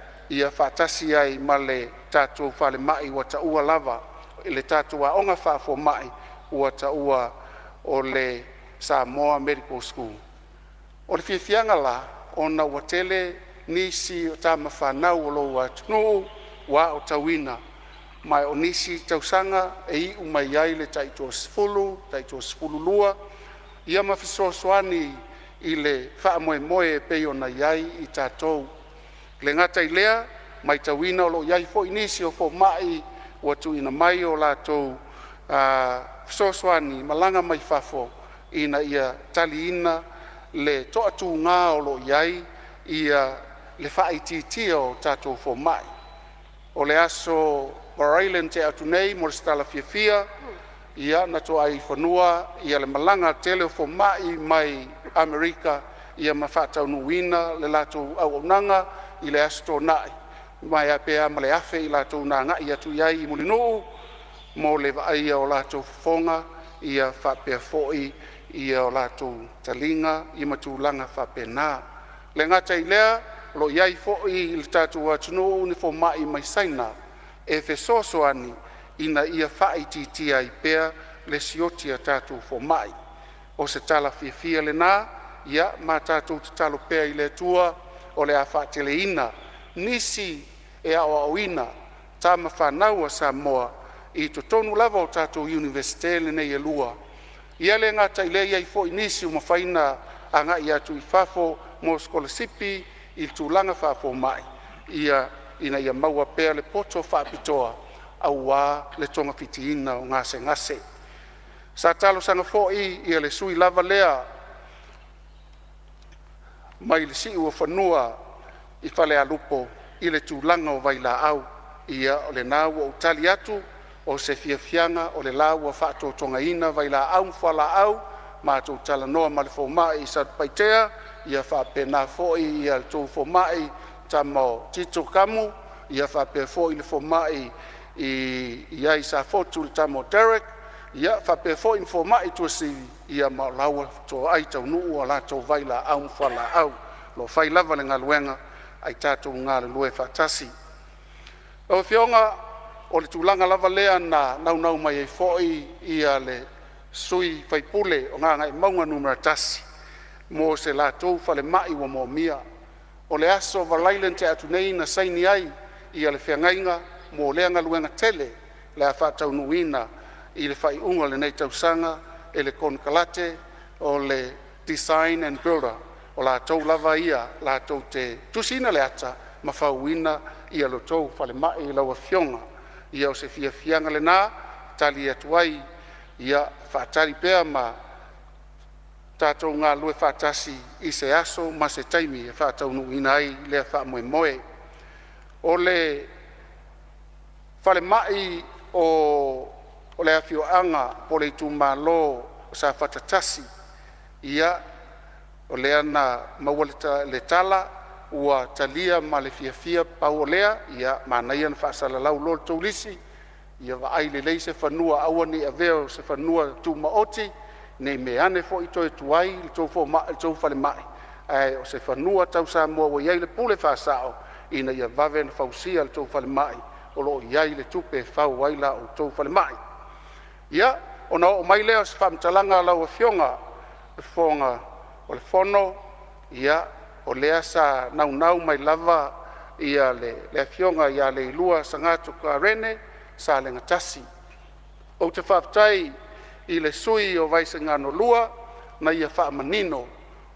faatasi ai ma le tatou falemai ua taua lava i le tatou aoga faafomai ua taua o le Samoa Medical School. O le fiafiaga la ona ua tele nisi o tama fanau a lou atunuu ua aotauina, ma o nisi tausaga e iu mai ai le tai-toasefulu, taitoasefululua ia ma fesoasoani i le faamoemoe e pei ona i ai i tatou. E le gata i lea ua matauina o lo o i ai foi nisi o fomai ua tuuina mai o latou fesoasoani malaga mai fafo ina ia taliina le toatuga o lo o i ai le faaitiitia o tatou fomai. O le aso Faraile na tea atu nei mo se tala fiafia na toai fanua le malaga a le tele o fomai mai Amerika ma faataunuuina le latou auaunaga i le Aso Toonai, ma pe a ma le 1000 i latou na agai atu i ai i Mulinuu mo le vaaia o latou fofoga faapea foi o latou taliga ma tulaga faapena. E le gata i lea, o lo o i ai foi i le tatou atunuu ni fomai mai Saina e fesoasoani ina ia faaitiitia ai pea le sioki o tatou fomai. O se tala fiafia lena, ia ma tatou tatalo pea i le Atua o le a faateleina nisi e aoaoina tama fanau a Samoa i totonu lava o tatou Iunivesite nei e lua. Ia le gata i lea, e i ai foi nisi ua mafai ona agai atu i fafo mo sikolasipi i tulaga faafomai ina ia maua pea le poto faapitoa aua le togafitiina o gasegase. Sa talosaga foi le sui usufono lava lea mai le Siuofanua i Falealupo i le tulaga o vailaau. Ia o lena ua ou tali atu, o se fiafiaga o le la ua faatotogaina vailaau ma fualaau, matou talanoa ma le fomai i Satupaitea ia faapena foi le tou fomai le tama o Tito Kamu, ia faapea foi le fomai i ai i Safotu le tama o Derek, ia faapea foi ma fomai i Tuasivi, ma o la ua toai taunuu a latou vailaau ma fualaau. O lo o fai lava le galuega ae tatou galulue faatasi. Lau Afioga o le tulaga lava lea na naunau mai ai foi le sui usufono o Gagaemauga 1 mo se latou falemai ua moomia. O le aso Faraile na tea atu nei na saini ai le feagaiga mo lea galuega tele o le a faataunuuina i le faaiuga o lenei tausaga e le konekarate o le Design and Builder. O latou lava ia latou te tusiina le ata ma fauina lo outou falemai lau Afioga. Ia o se fiafiaga lena e tali atu ai, ia faatali pea ma tatou galulue faatasi i se aso ma se taimi e faataunuuina ai lea faamoemoe. O le falemai o le afioaga po o le itumalo o Safata 1, ia o lea na maua le tala ua talia ma le fiafia. Pau o lea ia manaia ona faasalalau loa le tou lisi ia vaai lelei se fanua, aua ne i avea o se fanua tumaoti ne i meaane foi toe tuai le tou falemai, ae o se fanua tau Samoa ua i ai le pule faasao ina ia vave ona fausia le tou falemai o lo o i ai le tupe e fau ai la outou falemai. Ia, ona oo mai lea o se faamatalaga lau Afioga i le Fofoga o le Fono, ia o lea sa naunau mai lava le Afioga ia Leilua Sagatoko Rene. Salega 1. Ou te faafetai i le sui usufono o Vaisigano 2 na ia faamanino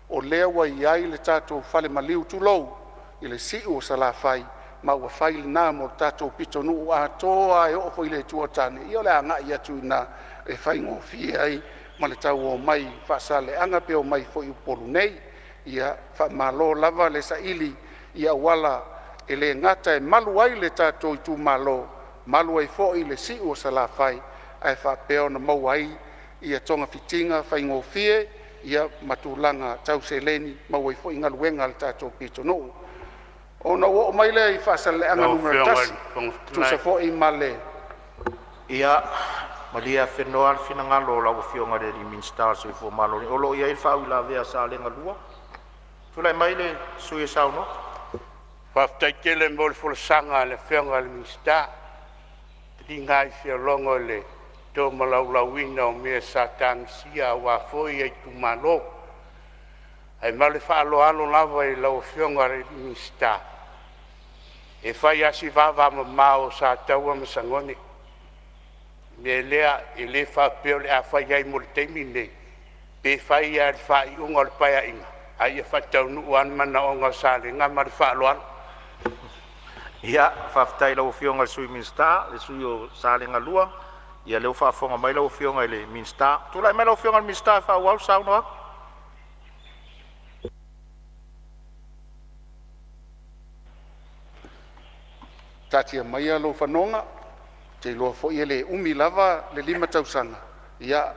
o lea ua i ai le tatou falemaliu, tulou, i le si'u o Salafai, ma ua fai lena mo le tatou pitonuu atoa lava e oo foi i le Itu o Tane. Ia o le agai atu i ina e faigofie ai ma le tau o mai Faasaleleaga pe omai foi i Upolu nei. Ia faamalo lava le saili i auala e le gata e malu ai le tatou itumalo, malu ai foi le si'u o Salafai, ae faapea ona maua ai ia togafitiga faigofie ma tulaga tau seleni, maua ai foi galuega a le tatou pitonuu. Ona ou oo mai lea i Faasaleleaga Lau Afioga i Nu.1 le Fofoga e tusa Fetalai. foi ma le Ia malie afenoa le finagalo o lau Afioga i le Minisita o le Soifua Maloloina, o lo o i ai le faauilavea a Salega 2. Tulai mai le sui usufono e saunoa. Faafetai tele mo le folasaga a le Afioga i le Minisita, e tiga lava i fialogo i le tolaulauina o mea sa tagisia aua foi itumalo. Ae ma le faaaloalo lava i lau Afioga i le Minisita, e fai lava si vavamamao o Sataua ma Sagone. O le mea lea, e le faapea o le a fai ai mo le taimi lenei, pe fai lava i le faaiuga o le Paeaiga, a ia faataunuu lava le manaoga o Salega. Ma le faaaloalo. Ia faafetai i lau Afioga i le Sui Minisita, le sui usufono o Salega 2. Ia lea ua faafofoga mai lau Afioga i le Minisita. Tulai mai lau Afioga i le Minisita e faaauau le saunoaga. Taatia maia lou fanoga, ou te iloa foi e le umi lava le 5 tausaga. Ia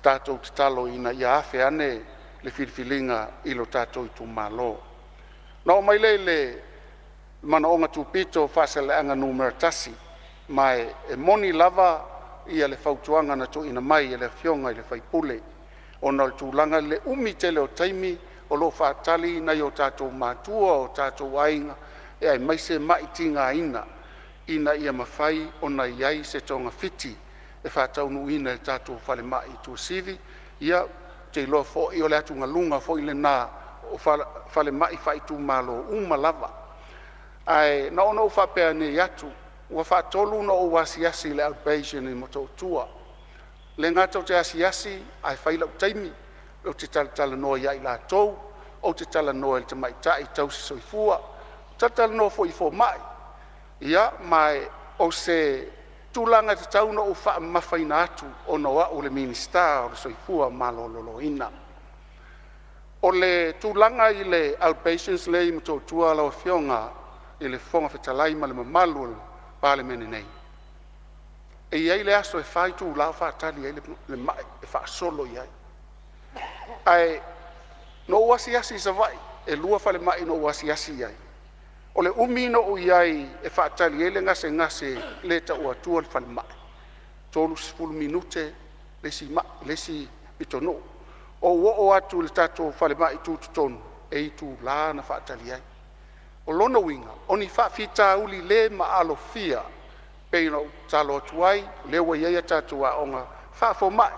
tatou tatalo ina ia afe ane le filifiliga i lo tatou itumalo. Ona oo mai lea i le manaoga tupito o Faasaleleaga Nu.1, ma e moni lava le fautuaga na tuuina mai e le afioga i le sui usufono ona o le tulaga i le umi tele o taimi o lo o faatali nai o tatou matua o tatou aiga, aemaise ma'i tigaina ina ia mafai ona i ai se togafiti e faataunuuina i le tatou falemai i Tuasivi. Ia, ou te iloa foi o le atugaluga foi lena o falemai faaitumalo uma lava. Ae na ona ou faapea nei atu, ua faatolu ona ou asiasi i le outpatient i Motootua. E le gata ou te asiasi ae fai la'u taimi ou te talatalanoa ia i latou, ou te talanoa i le tamaitai tausisoifua, talatalanoa foi i fomai. Ia ma o se tulaga e tatau ona ou faamamafaina atu ona o au o le Minisita o le Soifua Maloloina. O le tulaga i le outpatients lea e i Motootua lau Afioga i le Fofoga Fetalai ma le mamalu o le Palemene nei, e i ai le aso e 4 itula o faatali ai le mai e faasolo i ai. Ae na ou asiasi i Savaii, e 2 falemai na ou asiasi i ai. O le umi na ou i ai e faatali ai le gasegase e le tau atua le falemai, e 30 minute le isi mai, le isi pitonuu. Ou oo atu i le tatou falemai tutotonu, e itula na faatali ai. O lona uiga o ni faafitauli le maalofia e pei ona ou tatalo atu ai o lea ua i ai a tatou aoga faafomai.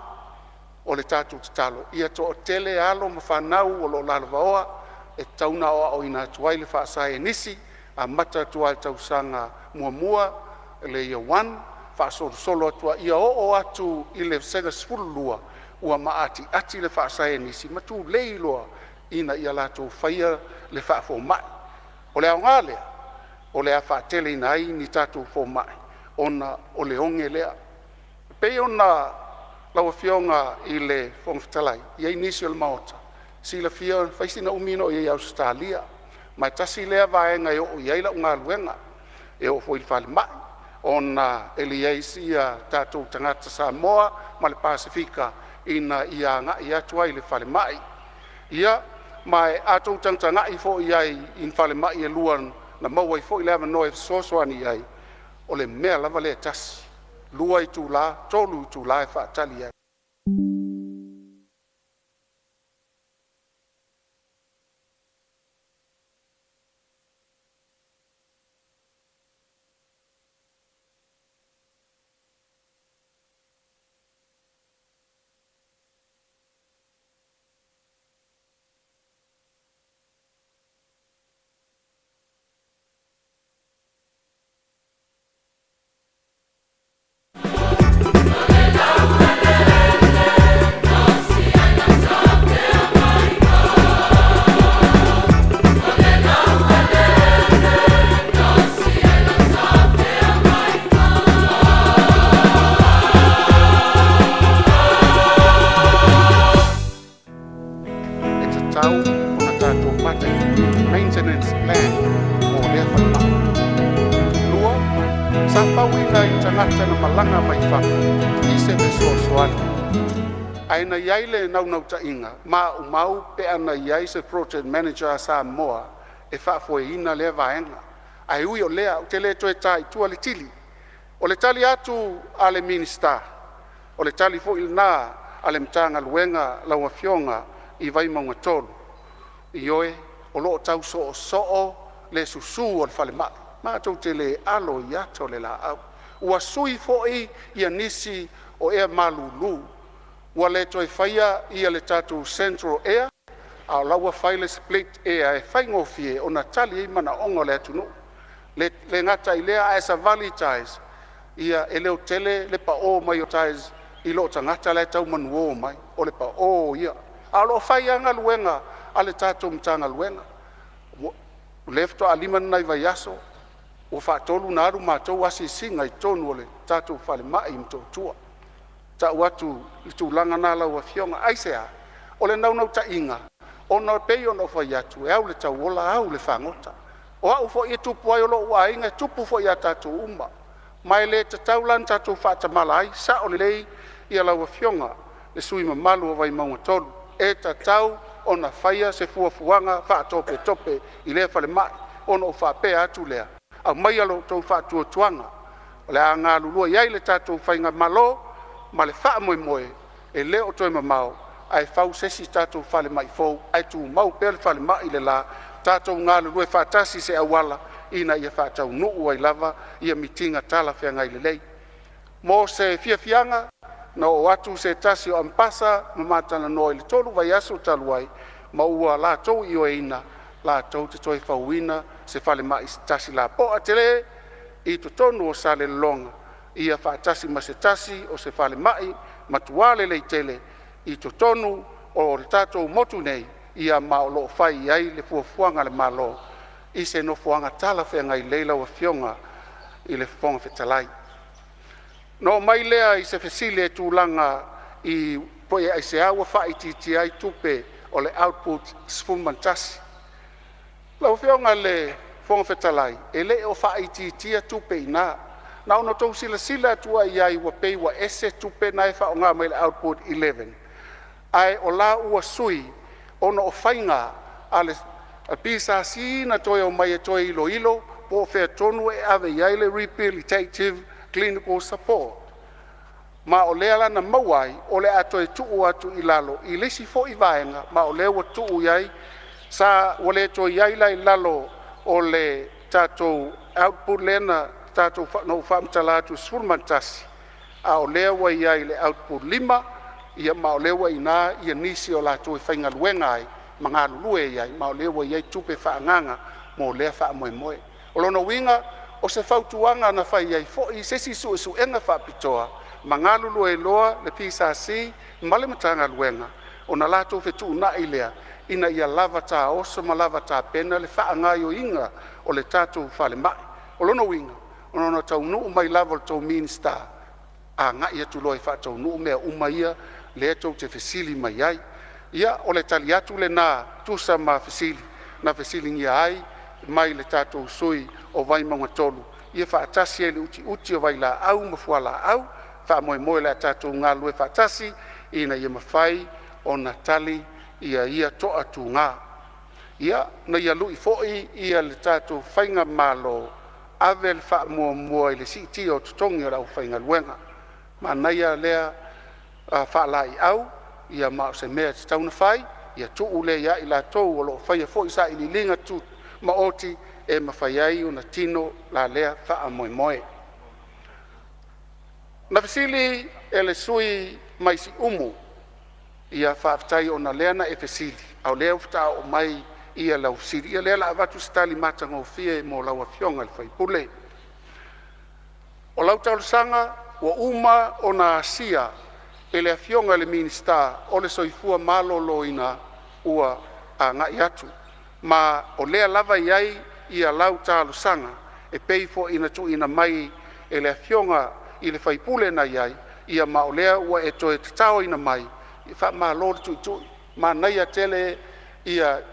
O le tatou tatalo ia toatele alo ma fanau o lo o lalovaoa e tatau ona aoaoina atu ai le faasaienisi, amata atu lava i le tausaga muamua le Year 1 faasolosolo atu ai, ia oo atu i le Vasega 12 ua maatiati le faasaienisi ma tulei loa ina ia latou faia le faafomai. O le aoga lea o le a faateleina ai ni tatou fomai ona o le oge lea. E pei ona lau Afioga i le Fofoga Fetalai, e i ai nisi o le Maota e silafia e fai sina umi na ou i ai i Ausetalia, ma e tasi lea vaega e oo i ai lau galuega. E oo foi i le falemai ona e leai sia tatou tagata Samoa ma le Pasefika ina ia agai atu ai i le falemai. Ia, ma a outou tagatagai foi i ai i falemai e lua na maua ai foi le avanoa e fesoasoani ai, o le mea lava lea e tasi, 2 itula, 3 itula e faatali ai. plan mo lea falemai. Lua, sa fauina i tagata na malaga mai fafo i se fesoasoani, ae na i ai le naunautaiga maumau pe ana i ai se project manager a Samoa e faafoeina lea vaega. Ae ui o lea, ou te le toe ta i tua le tili. O le tali atu a le Minisita, o le tali foi lena a le Matagaluega lau Afioga i Vaimauga 3, ioe, o lo o tau soosoo le susu o le falemai. Matou te le alo i ata o le laau. Ua sui foi ia nisi o ea malulu, ua le toe faia ia le tatou central air a o la ua fai le split air e faigofie ona tali ai manaoga o le atunuu. E le gata i lea, a e savali i tiles, ia e leotele le pao mai o tiles i loo tagata la e tau manuo mai, o le pao ia. Ae o lo o fai lava galuega a le tatou Matagaluega. O lea faatoa 5 ni nai vaiaso ua faatolu ona alu matou asiasiga i totonu o le tatou falemai i Motootua. E tau atu i le tulaga lena lau Afioga. Aisea? O le naunautaiga ona e pei ona ou fai atu, e au i le tauola au i le fagota. O au foi e tupu ai, o lou aiga, e tupu foi ia tatou uma. Ma e le tatau la ona tatou faatamala ai. E sao lelei lau Afioga i le sui usufono mamalu o Vaimauga 3, e tatau ona faia se fuafuaga faatopetope i lea falemai. Ona ou faapea atu lea, aumaia lo outou faatuatuaga o le a galulue ai le tatou faigamalo ma le faamoemoe e le o toe mamao ae fau se isi tatou falemai fou ae tumau pea le falemai le la. Tatou galulue faatasi i se auala ina ia faataunuu ai lava ia mitiga talafeagai lelei. Mo se fiafiaga, na oo atu se tasi o Amepasa ma ma talanoa i le 3 vaiaso talu ai ma ua latou ioeina latou te toe fauina se falemai se tasi lapoa tele i totonu o Salelologa, ia faatasi ma se tasi o se falemai matua lelei tele i totonu o le tatou motu nei, ia ma o lo o fai i ai le fuafuaga a le Malo i se nofoaga talafeagai lelei lau Afioga i le Fofoga Fetalai. Ona oo mai lea i se fesili i tulaga i pe aisea ua faaitiitia ai tupe o le output 11. Lau Afioga i le Fofoga Fetalai, e le o faaitiitia tupe i ina. Na ona outou silasila atu lava i ai ua pei ua ese tupe na e faaaoga mai le output 11, ae o la ua sui ona o faiga a le PSC na toe omai e toe iloilo po o fea tonu e ave i ai le Rehabilitative Clinical Support. Ma o lea la na maua ai o le a toe tuu atu i lalo i le isi foi vaega, ma o lea ua tuu i ai sa ua le toe i ai la i lalo o le tatou output lea na ou faamatala atu e 11, a o lea ua i ai i le output 5, ia ma o lea ua i ina nisi o latou e faigaluega ai ma galulue ai, ma o lea ua i ai tupe faaagaaga mo lea faamoemoe. O lona uiga o se fautuaga na fai ai foi se isi suesuega faapitoa ma galulue ai loa le PSC ma le Matagaluega ona latou fetuunai lea ina ia lava taoso ma lava tapena le faagaoioiga o le tatou falemai. O lona uiga na ona taunuu mai lava o le tou Minisita agai atu loa e faataunuu mea uma ia lea tou te fesili mai ai. Ia, o le tali atu lena e tusa ma fesili na fesiligia ai mai le tatou sui usufono o Vaimauga 3, ia faatasi ai le utiuti o vailaau ma fualaau. Faamoemoe o le a tatou galulue faatasi ina ia mafai ona tali ia toatuga. Ia, na ia lui foi le tatou faigamalo, ave le faamuamua i le siitia o totogi o le aufaigaluega. Manaia lea faalaeiau, ma o se mea e tatau ona fai, ia tuu lea ia i latou o lo o faia foi sailiiliga tumaoti e mafai ai ona tino la lea faamoemoe. Na fesili le sui usufono mai Siumu, ia faafetai ona o lea na e fesili a o lea faatoa oo mai lau fesili. Ia o lea o le a avatu se tali matagofie mo lau Afioga i le sui usufono. O lau talosaga ua uma ona asia e le Afioga i le Minisita o le Soifua Maloloina ua agai atu, ma o lea lava e i ai ia lau talosaga e pei foi ona tuuina mai e le Afioga i le sui usufono na i ai, ia ma o lea ua e toe tataoina mai. Faamalo le tuitui, manaia tele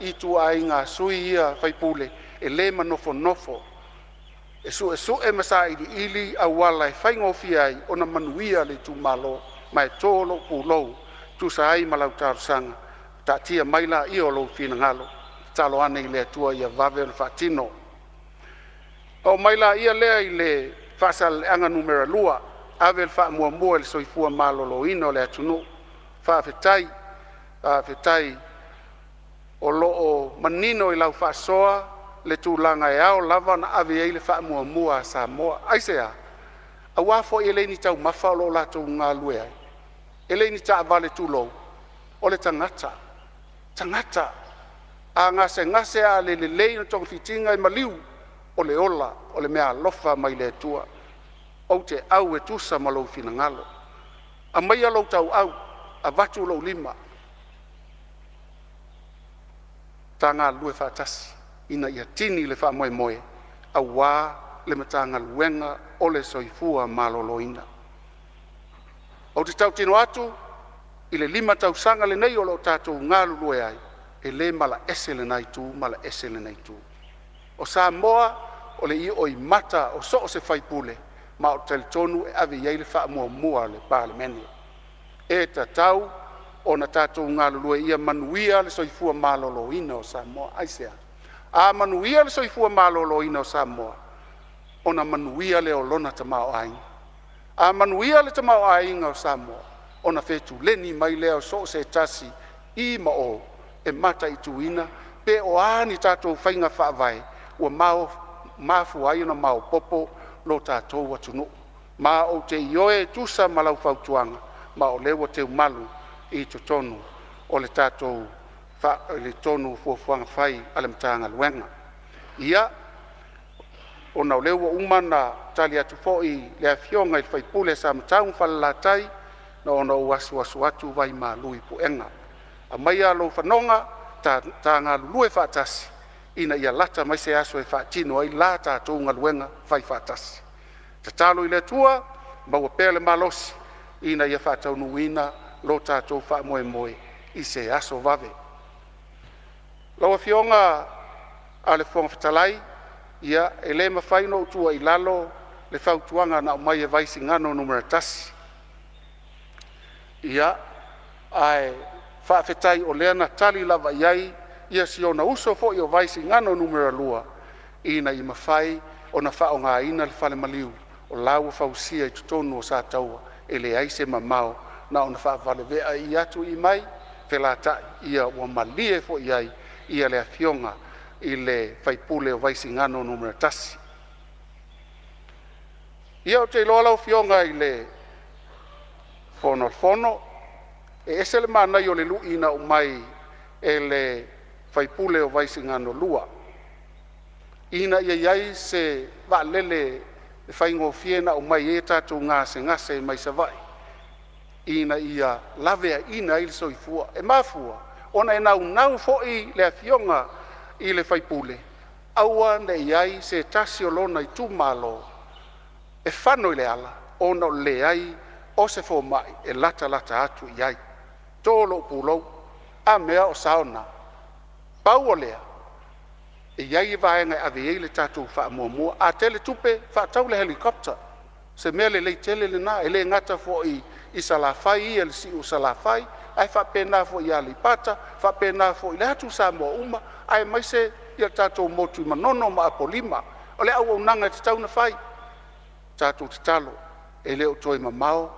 ituaiga sui ia faipule. e le manofonofo e suesue ma sailiili auala e faigofie ai ona manuia le itumalo. Ma e to lou pulou e tusa ai ma lau talosaga. Taatia mai laia o lou finagalo, tatalo ane i le Atua ia vave ona faatino. Oo mai lea i le Faasaleleaga Nu.2, ave le faamuamua i le soifua maloloina o le atunuu. Faafetai, faafetai o lo o manino i lau faasoa le tulaga e ao lava ona ave i ai le faamuamua a Samoa. Aisea? Aua foi e le o ni taumafa o lo o latou galulue ai, e le o ni taavale, tulou, o le tagata, tagata. A gasegase a le lelei ona togafitiga e maliu, o le ola o le meaalofa mai le Atua. Ou te au e tusa ma lou finagalo, aumaia lou tauau avatu lou lima, ta galulue faatasi ina ia tini le faamoemoe aua le Matagaluega o le Soifua Maloloina. Ou te tautino atu i le 5 tausaga lenei o lo o tatou galulue ai, e le malaese lena itu malaese lenei itu. O Samoa o le ioimata o so o se faipule, ma ou te talitonu e ave i ai le faamuamua a le Palemene. E tatau ona tatou galulue ia manuia le soifua maloloina o Samoa. Aisea? A manuia le soifua maloloina o Samoa ona manuia lea o lona tamaoaiga. A manuia le tamaoaiga o Samoa ona fetuleni mai lea o so o se tasi i ma o e mataituina pe o a ni tatou faiga faavae ua mafua ai ona maopoopo lo tatou atunuu. Ma ou te ioe e tusa ma lau fautuaga ma o lea ua teumalu i totonu o le tatou fuafuaga fai a le Matagaluega. Ia, ona o lea ua uma ona tali atu foi i le Afioga i le sui usufono o Samatau ma Falelatai, na ona ou asuasu atu vaimalu i puega, aumaia lou fanoga ta galulue faatasi ina ia lata mai se aso e faatino ai la tatou galuega faifaatasi. Tatalo i le Atua maua pea le malosi ina ia faataunuuina lo tatou faamoemoe i se aso vave. Lau Afioga i le Fofoga Fetalai, ia e le mafai ona ou tuua i lalo le fautuaga na aumai e Vaisigano Nu.1. Ia, ae faafetai o lea na tali lava i ai si ona uso foi o Vaisigano Nu.2 ina ia mafai ona faaaogaina le falemaliu o la ua fausia i totonu o Sataua, e leai se mamao na ona faavavea'i atu i mai felatai, ia ua malie foi i ai le afioga i le sui usufono o Vaisigano Nu.1. Ia, ou te iloa lau Afioga i le Fofoga Fetalai, e ese le manaia o le lui na aumai e le sui usufono o Vaisigano 2, ina ia i ai se vaalele e faigofie ona aumai ai tatou gasegase mai Savaii ina ia laveaiina ai le soifua. E mafua ona e naunau foi le afioga i le sui usufono aua ne i i ai se tasi o lona itumalo e fano i le ala ona o le leai o se fomai e latalata atu i ai. E to lou pulou. A mea o sao na? Pau o lea, e i ai vaega e ave i ai le tatou faamuamua. A tele tupe, faatau le helicopter, o se mea lelei tele lena, e le gata foi i Salafai ia i le si'u o Salafai ae faapena foi ia Aleipata, faapena foi i atu Samoa uma aemaise le tatou motu i Manono ma Apolima. O le auaunaga e tatau ona fai. Tatou tatalo e le o toe mamao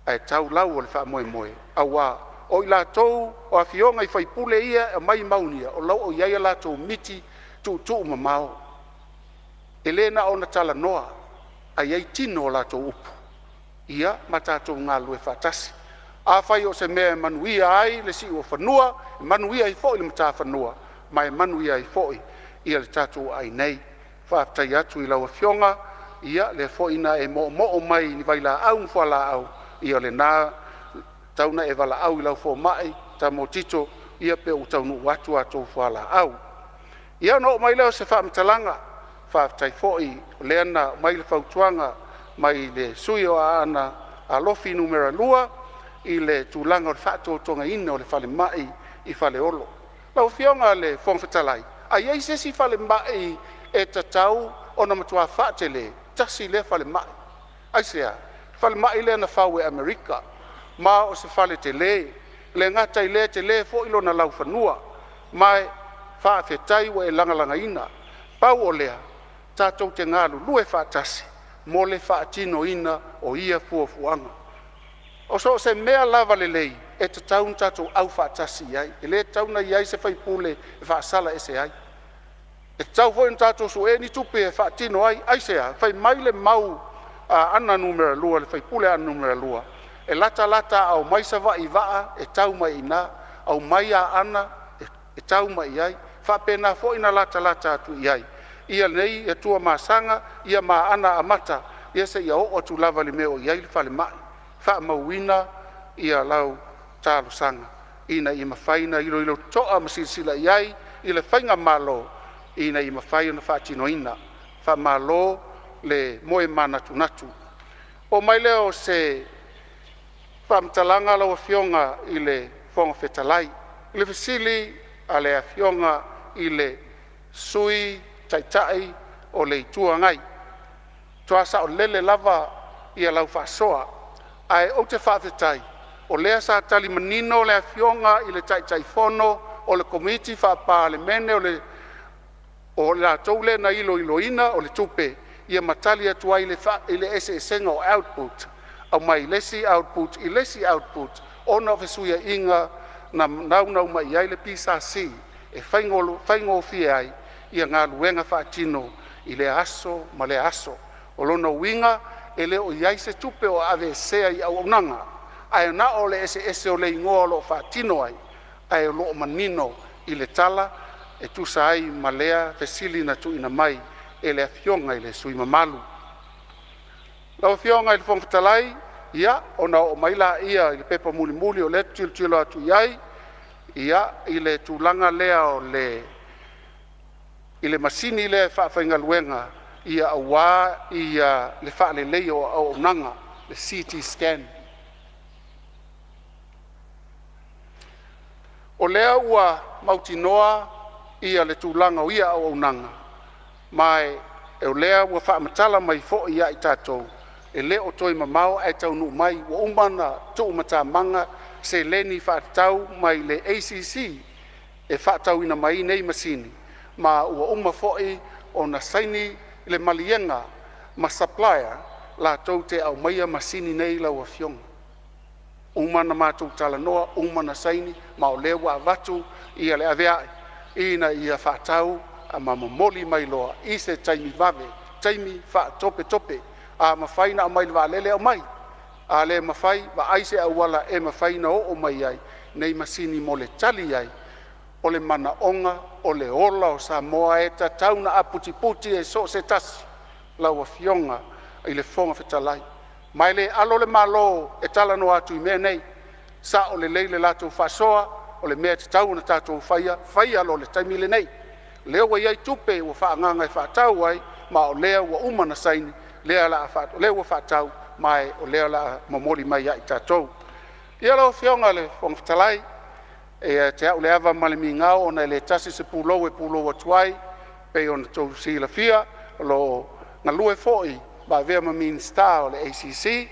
ae tau lau o le faamoemoe aua o i latou o afioga i sui usufono ia e aumai mau ia, o lo o i ai a latou miti tuutuumamao. E le na ona talanoa ae i ai tino o latou upu, ia ma tatou galulue faatasi. Afai o se mea e manuia ai le siuofanua, manuia ai foi le matafanua ma e manuia ai foi le tatou aai nei. Faafetai atu i lau Afioga, ia lea foi na e moomoo mai i vailaau ma fualaau, ia o lena e tau ina e valaau i lau fomai Tamo Tito pe ua taunuu atu a outou fualaau. Ia ona oo mai lea o se faamatalaga, faafetai foi o lea na aumai le fautuaga mai le sui usufono o Aana Alofi Nu.2 i le tulaga o le faatotogaina o le falemai i Faleolo. Lau Afioga i le Fofoga Fetalai, A i ai se isi falemai e tatau ona matua faatele, tasi lea falemai. Aisea? Falemai lea na fau e Amerika, ma o se fale tele. E le gata i lea e tele foi lona laufanua, ma e faafetai ua e lagalagaina. Pau o lea, tatou te galulue faatasi mo le faatinoina o ia fuafuaga. O so o se mea lava lelei, e tatau ona tatou aufaatasi i ai, e le tatau ona i ai se faipule e faasala ese ai. E tatau foi ona tatou sue ni tupe e faatino ai. Aisea? Fai mai le mau a Aana 2, le sui usufono o Aana 2, e latalata a omai Savaii i vaa e tau mai i ina, aumai Aana e tau mai i ai, e faapena foi ona latalata atu i ai nei Tuamasaga ma Aana Amata ia seia oo atu lava i le mea o i ai le falemai. Faamauina lau talosaga ina ia mafai ona iloilo totoa ma silasila i ai le faigamalo ina ia mafai ona faatinoina. Faamalo le moe manatunatu. Oo mai lea o se faamatalaga lau Afioga i le Fofoga Fetalai i le fesili a le Afioga i le Sui Taitai o le Itu Agai, matua saolele lava lau faasoa, ae ou te faafetai o lea sa tali manino le Afioga i le Taitaifono o le Komiti Faa-Palemene o le latou lea na iloiloina o le tupe ia ma tali atu ai i le eseesega o output, aumai le isi output i le isi output ona o fesuiaiga na naunau mai ai le PSC e faigofie ai galuega faatino i lea aso ma lea aso. O lona uiga e le o i ai se tupe o aveesea i auaunaga, ae na o le eseese o le igoa o lo o faatino ai, ae o lo o manino i le tala e tusa ai ma lea fesili na tuuina mai e le Afioga i le sui usufono mamalu. Lau Afioga i le Fofoga Fetalai, ia ona oo mai lea i le pepa mulimuli o lea ou te tilotilo atu i ai i le tulaga lea i le masini lea e faafaigaluega aua le faaleleia o auaunaga, le CT Scan. O lea ua mautinoa le tulaga o ia auaunaga, ma o lea ua faamatala mai foi ia i tatou e le o toe mamao ae taunuu mai. Ua uma ona tuumatamaga seleni faatatau mai le ACC e faatauina mai ai nei masini, ma ua uma foi ona saini le maliega ma supplier latou te aumaia masini nei lau Afioga. Ua uma ona matou talanoa uma ona saini ma o lea ua avatu le avea'i ina ia faatau ma momoli mai loa i se taimi vave, taimi faatopetope. A mafai ona aumai i le vaalele, aumai. A le mafai, vaai se auala e mafai ona oo mai ai nei masini mo le tali ai o le manaoga o le ola o Samoa e tatau ona aputiputi e so o se tasi lau Afioga i le Fofoga Fetalai. Ma e le alo le Malo e talanoa atu i mea nei, sao lelei le latou faasoa, o le mea e tatau ona tatou faia, faia loa i le taimi lenei. O lea ua i ai tupe ua faaagaaga e faatau ai, ma o lea ua uma ona saini, o lea ua faatau ma o lea o le a momoli mai ia i tatou. Ia lau Afioga i le Fofoga Fetalai, e ia te au le ava ma le migao ona e le tasi se pulou e pulou atu ai pei ona outou silafia o lo o galue foi ma avea ma Minisita o le ACC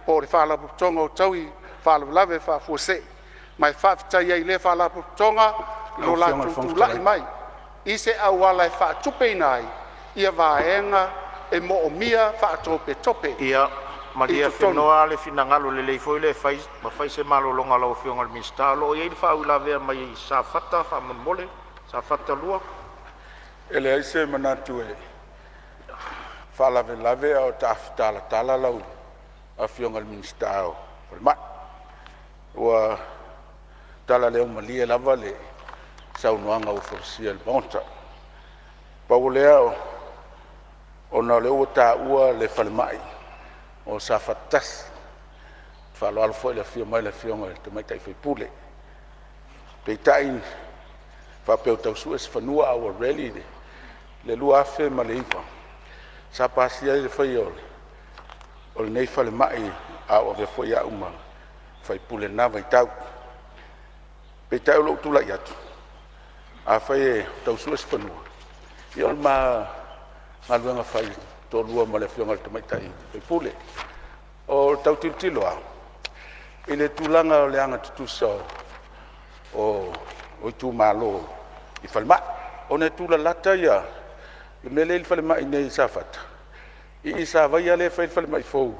po o le Faalapotopotoga o Taui i Faalavelave Faafuasei. Ma e faafetai ai i lea Faalapotopotoga i Lau lo Afioga i le latou Fofoga tulai Fetalai. mai i se auala e faatupeina ai vaega e moomia faatopetope Ia i malie totonu. afenoa le finagalo lelei foi lea e fai ma fai se malologa a lau Afioga i le Minisita. O lo o i ai le faauilavea mai Safata faamolemole, Safata 2. E leai se manatu e faalavelave a o taafitalatala lau Afioga i le Minisita o Falemai. Ua talaleumalie lava le saunoaga ua folasia i le Maota. Pau o lea ona o lea ua taua le falemai o Safata 1. Faaaloalo foi i le afio mai o le Afioga i le tamaitai sui usufono. Peitai faapea ua tau sue se fanua a ua rally le 2009 sa pasia ai le faia o lenei falemai a o avea foi au ma sui usufono i lena vaitau. Peitai o lou tulai atu Afai e tau sue se fanua, ia o le ma galuega fai toalua ma le Afioga i le Tamaitai Faipule. O le tau tilotilo lava i le tulaga o le agatutusa o itumalo i falemai, ona e tulalata le mea lea e i le falemai i Safata i Savaia lea e fai ai le falemai fou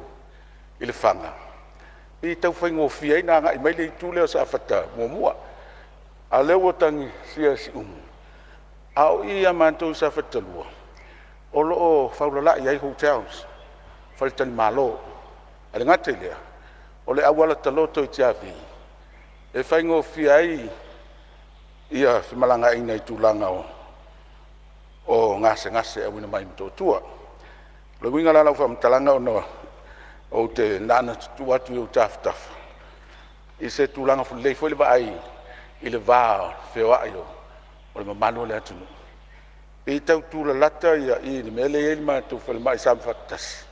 i Lefaga, e pei e tau faigofie ai ona agai mai le itu lea o Safata 1. A o lea ua tagisia Siumu, a o i ia matou i Safata 2, o lo o faulalai ai hotels, faletalimalo. Ae le gata i lea o le auala taloto i Tiavi e faigofie ai femalagaaiga i tulaga o gasegase auina mai Motootua. O le uiga la o lau faamatalaga ona ou te na ona tuu atu i ou tafatafa i se tulaga lelei foi le vaai i le va feoai o le mamalu o le atunuu, pei e tau tulalata i le mea lea e i ai le matou falemai i Safata 1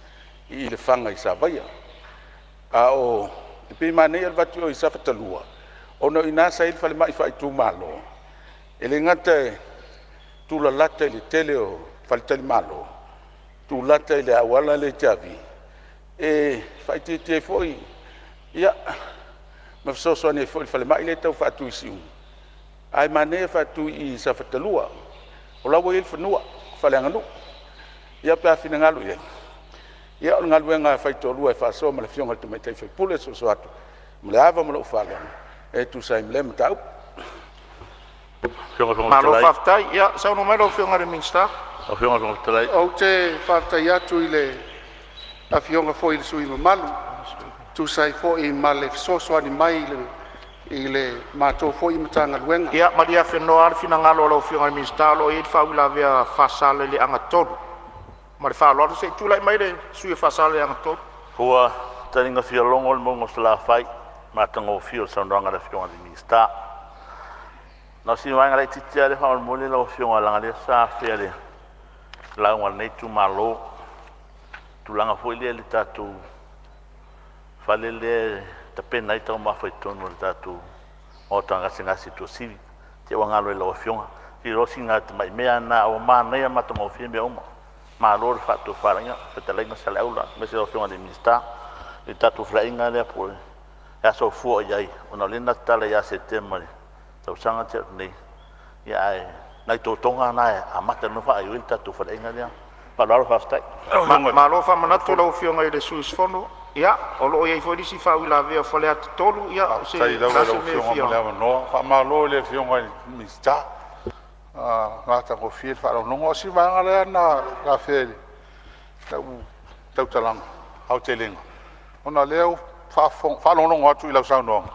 i Lefaga i Savaia. Ae pei e manaia le avatu i o i Safata 2 ona o i ina sa i ai le falemai faaitumalo. E le gata e tulalata i le tele o faletalimalo, tulata i le auala lea i Tiavi, e faaitiitia ai foi ma fesoasoani ai foi i le falemai lea e tau faatu i Siumu, ae manaia le faatu i Safata 2 o la ua i ai le fanua faaleaganuu. Ia pe a finagalo i ai, ia o le galuega lava e faitoalua e faasoa ma le afioga i le tamaitai sui usufono e soso atu ma le ava ma lou faaaloalo e tusa ai ma lea mataupu. Malo faafetai. Ia saunoa mai lau Afioga i le Minisita. Ou te faafetai atu i le Afioga foi i le sui usufono mamalu e tusa ai foi ma le fesoasoani mai i le matou foi Matagaluega. Ia malie afenoa le finagalo o lau Afioga i le Minisita o lo o i ai le faauilavea a Faasaleleaga 3. Ma le faaaloalo, se i tulai mai le sui usufono mo Faasaleleaga 3. Ua taliga fialogo le mauga o Salafai i le matagofie o le saunoaga a le Afioga i le Minisita. Na o si vaega laitiiti lava lea faamolemole lau Afioga leaga o lea sa afea e le lauga a lenei itumalo, le tulaga foi lea i le tatou fale lea e tapena ai taumafa i totonu o le tatou maota gasegase i Tuasivi. Te i ua galo i lau Afioga. Ou te iloa o sina tamai mea lava lena ae ua manaia ma matagofie mea uma. Malo le faatofalaiga lau Fetalaiga Saleaula aemaise lau Afioga i le Minisita i le tatou faleaiga lea po o le a sou fua i ai, ona o lea na tatala ia Setema i le tausaga na tea atu nei, ae o nai totoga na e amata ai loa ona faaioi le tatou faleaiga lea. Ma le faaaloalo faafetai. Malo faamanatu i lau Afioga i le sui usufono. Ia, o lo o i ai foi le isi faauilavea a Faleata 3. Ia, o Faafetai le lava a i lau se mea e Afioga fia… mo le avanoa. Faamalo i le Afioga i le Minisita, ua matagofie le faalogologo. A o si vaega lea na afea i lau tautalaga aotelega, ona o lea ua faalogologo atu i lau saunoaga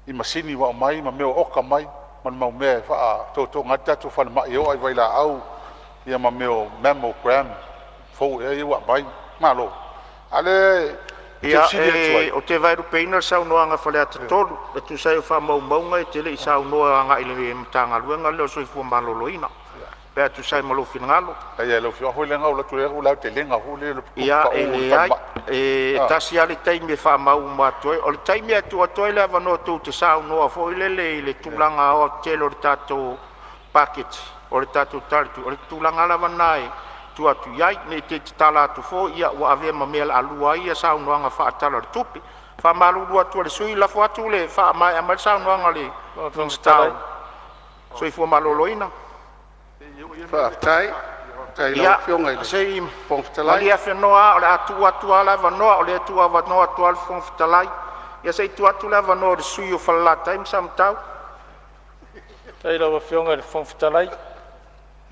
i masini ua aumai ma mea ua oka mai ma le mau mea e faatotoga ai le tatou falemai e oo lava i vailaau ma mea o mammogram fou ea ia ua aumai. Malo. A o lea ou te Ia, fesili atu ai, ou te vaelupeina le saunoaga a Faleata 3 e tusa ai o faamaumauga e te le i saunoa agai i le Matagaluega lea o le Soifua Maloloina, pe a tusa ai ma lou finagalo. Faafetai lava i lau Afioga. Foi leaga na ou alu atu i le aotelega foi lea o le Ia, tupu pau e o le leai, falemai. e tasi lava le taimi e faamau uma atu ai. O le taimi e tuu atu ai le avanoa tou te saunoa foi lele i le tulaga aoaotetele o le tatou paketi o le tatou Tala o le Tupe, o le tulaga lava lena e tuu atu i ai. Ne i te i ua tatala atu foi ua avea ma mea o le a lua ai saunoaga faa-Tala o le Tupe. E faamalulu atu ai i le sui usufono, lafo atu le faamaea mai le saunoaga a le Minisita o le Soifua Maloloina. Faafetai i lau Ia, Afioga i le se i Fofoga Fetalai. malie afenoa lava o le a tuu atu lava le avanoa, o lea e tuuavanoa atu lava le Fofoga Fetalai. Ia se i tuu atu le avanoa i le sui usufono mo Falelatai ma Samatau. Faafetai i lau Afioga i le Fofoga Fetalai. E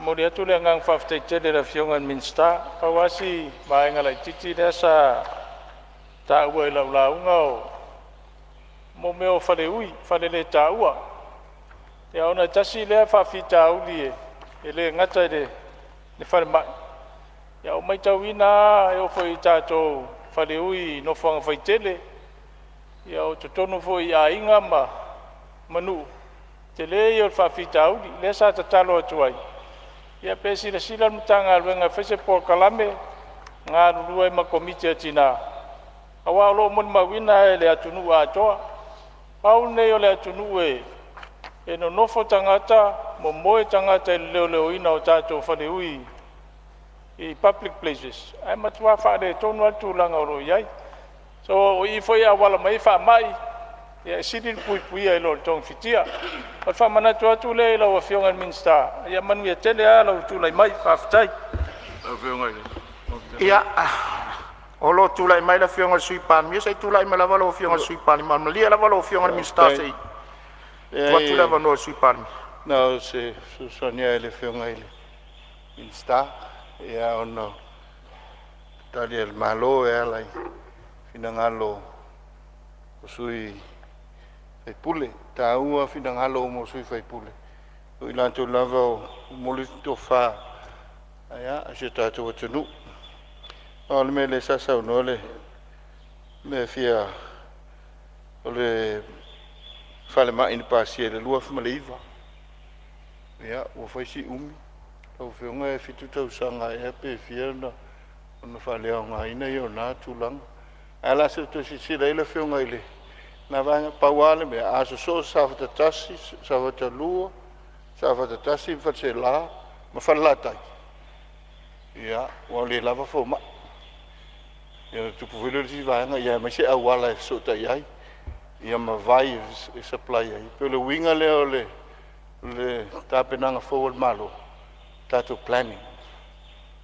momoli atu le agaga faafetai tele i le Afioga i le Minisita. Pau lava si vaega laitiiti lea sa taua i lau lauga o mea o faleui, faleletaua. Ia ona e tasi lea faafitauli e le gata i le falemai, ae ua matauina lava e oo foi i tatou faleui i nofoaga faitele, ia o totonu foi i aiga ma nuu, tele ia o le faafitauli. Lea sa tatalo atu ai, ia pe silasila le Matagaluega e fai se polokalame, galulue ai ma komiti a tina, aua o lo o molimauina lava e le atunuu atoa, pau lenei o le atunuu e nonofo tagata momoe tagata i le leoleoina o tatou faleui i public places, ae matua faaletonu lava le tulaga o lo o i ai. So o i foi e auala mai ai faamai, ia e sili le puipuia i lo le togafitia. O le faamanatu atu lea i lau Afioga i le Minisita. Ia manuia tele lava lou tulai mai. Faafetai. Ia, o lo o tulai mai le Afioga i le Sui Palemia. Se i tulai mai lava lau Afioga i le Sui Palemia. Malie lava lau Afioga i le Minisita se i tuu atu le avanoa i le Sui Palemia. Na o se fesoasoani lava i le Afioga i le Minisita, ia, ona o tali a le Malo e ala i finagalo o sui usufono. E taua finagalo uma o sui usufono, o i latou lava o momoli le tofa a si o tatou atunuu. A o le mea lea sa saunoa le mea e fia o le falemai na pasia i le 2009, ia, ua fai si umi. Lau Afioga e 7 tausaga ea pe fia ona faaleaogaina ia o na tulaga. Ae o le a se i toe silasila i ai le Afioga i lena vaega. Pau lava le mea, a sosoo Safata 1, Safata 2, Safata 1 ma Faleaseela ma Falelatai, ia, ua le lava fomai. Ia ona tupu foi lea o le isi vaega, aemaise auala e fesootai ai, ia ma vai e supply ai. E pei o le uiga lea o le tapenaga fou a le Malo, tatou planning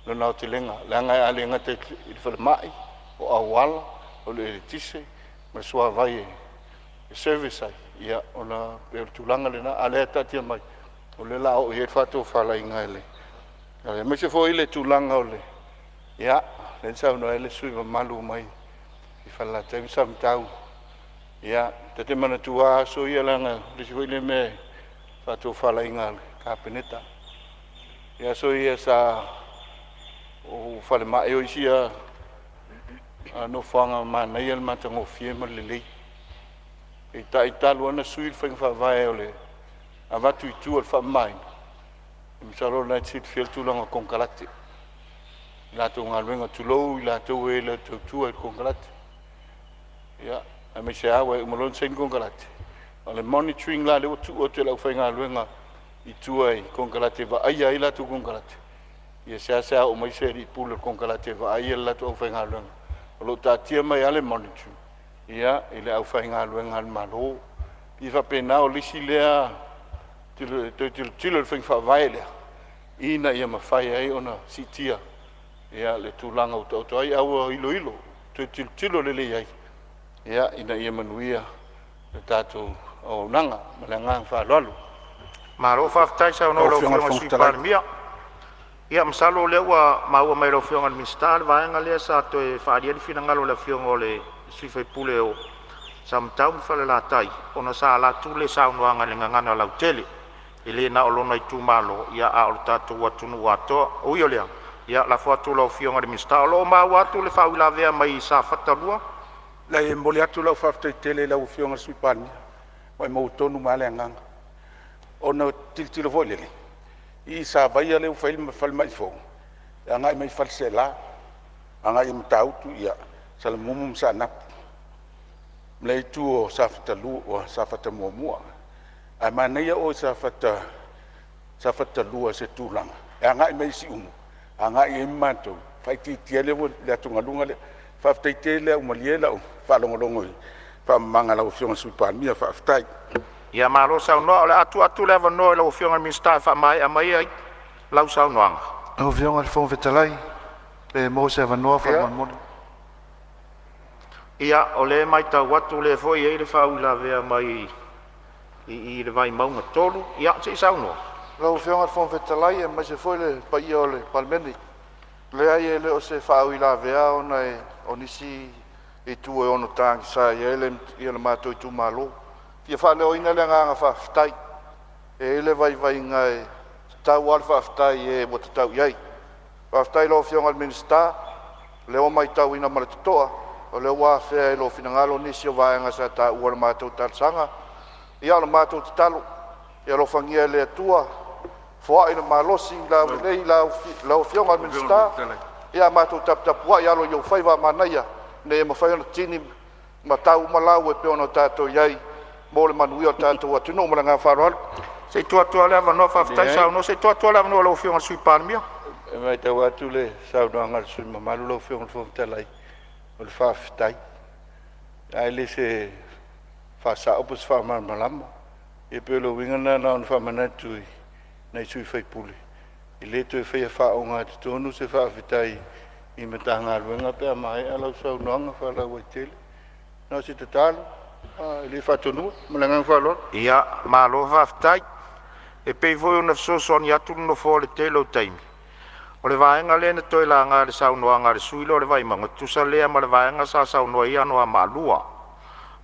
lona aotelega, leaga a le gata i le falemai, o auala, o le eletise ma le suavai e service ai, ia ona pei o le tulaga lena, a o lea e taatia mai o lea o le a oo i ai le faatofalaiga a le… Aemaise foi le tulaga o le… Ia, lea na saunoa ai le sui usufono mamalu mai Falelatai ma Samatau, ia, ta te manatua lava aso ia leaga o le isi foi lea mea i faatofalaiga a le Kapeneta i aso ia sa ou falemai, o isi ia nofoaga manaia le matagofie ma le lelei. Peitai talu lava ona sui le faiga faavae o le avatu i tua o le faamamaina, masalo o lena e te silafia le tulaga o konekarate i latou galuega, tulou i latou e le tautua i konekarate. Ia, aemaise lava aua e uma loa ona saini konekarate, o le monitoring la lea ua tuu atu e le aufaigaluega i tua i konekarate e vaaia ai latou konekarate, ia seasea oo mai se alii pule o le konekarate e vaaia le latou aufaigaluega. O lo o taatia mai lava le monitoring i le aufaigaluega a le Malo. E pei e faapena, o le isi lea toe tilotilo i le faiga faavae lea ina ia mafai ai ona siitia le tulaga ua taoto ai, ae ua iloilo, toe tilotilo lelei i ai ina ia manuia le tatou auaunaga. Ma le agaga faaaloalo. Malo faafetai saunoa Lau i lau Afioga i le Afioga i le Fofoga Sui Fetalai… Palemia. Ia masalo o lea ua maua mai e lau Afioga i le Minisita le vaega lea sa toe faaalia ai le finagalo o le Afioga i le sui usufono o Samatau ma Falelatai, ona sa alu atu le saunoaga i le gagana lautele, e le na o lona itumalo, a o le tatou atunuu atoa. Ui o lea, ia lafo atu i lau Afioga i le Minisita. O lo o maua atu le faauilavea mai Safata 2. Leai, e momoli atu lau faafetai tele i lau Afioga i le Sui Palemia, ua e maua tonu mai lava le agaga. Ona ou tilotilo foi lele i Savaia lea ua fai ai le falemai fou, e agai mai Faleaseela, agai i Matautu, Salamumu ma Saanapu, ma le itu o Safata 1. Ae manaia o i Safata 2 i se tulaga e agai mai i Siumu, agai ai ma matou, e faaitiitia ai le atugaluga lea. Faafetai tele lava ua malie lau faalogologo i le faamalamalamaga a lau Afioga i le Sui Palemia. Faafetai. Ia malo saunoa. O le a tuu atu le avanoa i lau Afioga i le Minisita e faamaea mai ai lau saunoaga. Lau Afioga i le Fofoga Fetalai, pe maua se avanoa faamolemole. Ia, o lea e matau atu o lea foi e i ai le faauilavea mai i le Vaimauga 3. Ia, se i saunoa. Lau Afioga i le Fofoga Fetalai aemaise foi le paia o le Palemene, leai e le o se faauilavea ona o nisi itu e ono tagisa i ai le matou itumalo. E fia faaleoina le agaga faafetai. E i ai le vaivaiga e tatau lava le faafetai i e ua tatau i ai. Faafetai i lau Afioga i le Minisita, o lea ua matauina ma le totoa o lea ua afea e lou finagalo nisi o vaega sa taua i le matou talosaga. Ia o le matou tatalo, ia alofagia e le Atua foai le malosi laulelei i lau Afioga i le Minisita, ae matou taputapuai alo i ou faiva a manaia ina ia mafai ona tini ma tau uma lau e pei ona tatou i ai mo le manuia o le tatou atunuu. Ma le agaga faaaloalo. Se i tuu atu lava le avanoa, faafetai Leai. saunoa. Se i tuu atu lava le avanoa i lau Afioga i le Sui Palemia. E matau atu i le saunoaga a le sui usufono mamalu lau Afioga i le Fofoga Fetalai, o le faafetai, ae le se faasao po o se faamalamalama. Ia pei o le uiga lena na ona faamanatu i nai sui usufono, e le toe faia faaogatotonu se faafetai i Matagaluega pe a maea lau saunoaga faalauaitele. Na o se tatalo, e le faatonuina. Ma le agaga faaaloalo. Ia, malo faafetai. E pei foi ona fesoasoani atu le Nofoa i le tele o taimi, o le vaega lea na toe laga i le saunoaga a le sui usufono lea o le Vaimauga, e tutusa lea ma le vaega sa saunoa ai Anoamaa 2.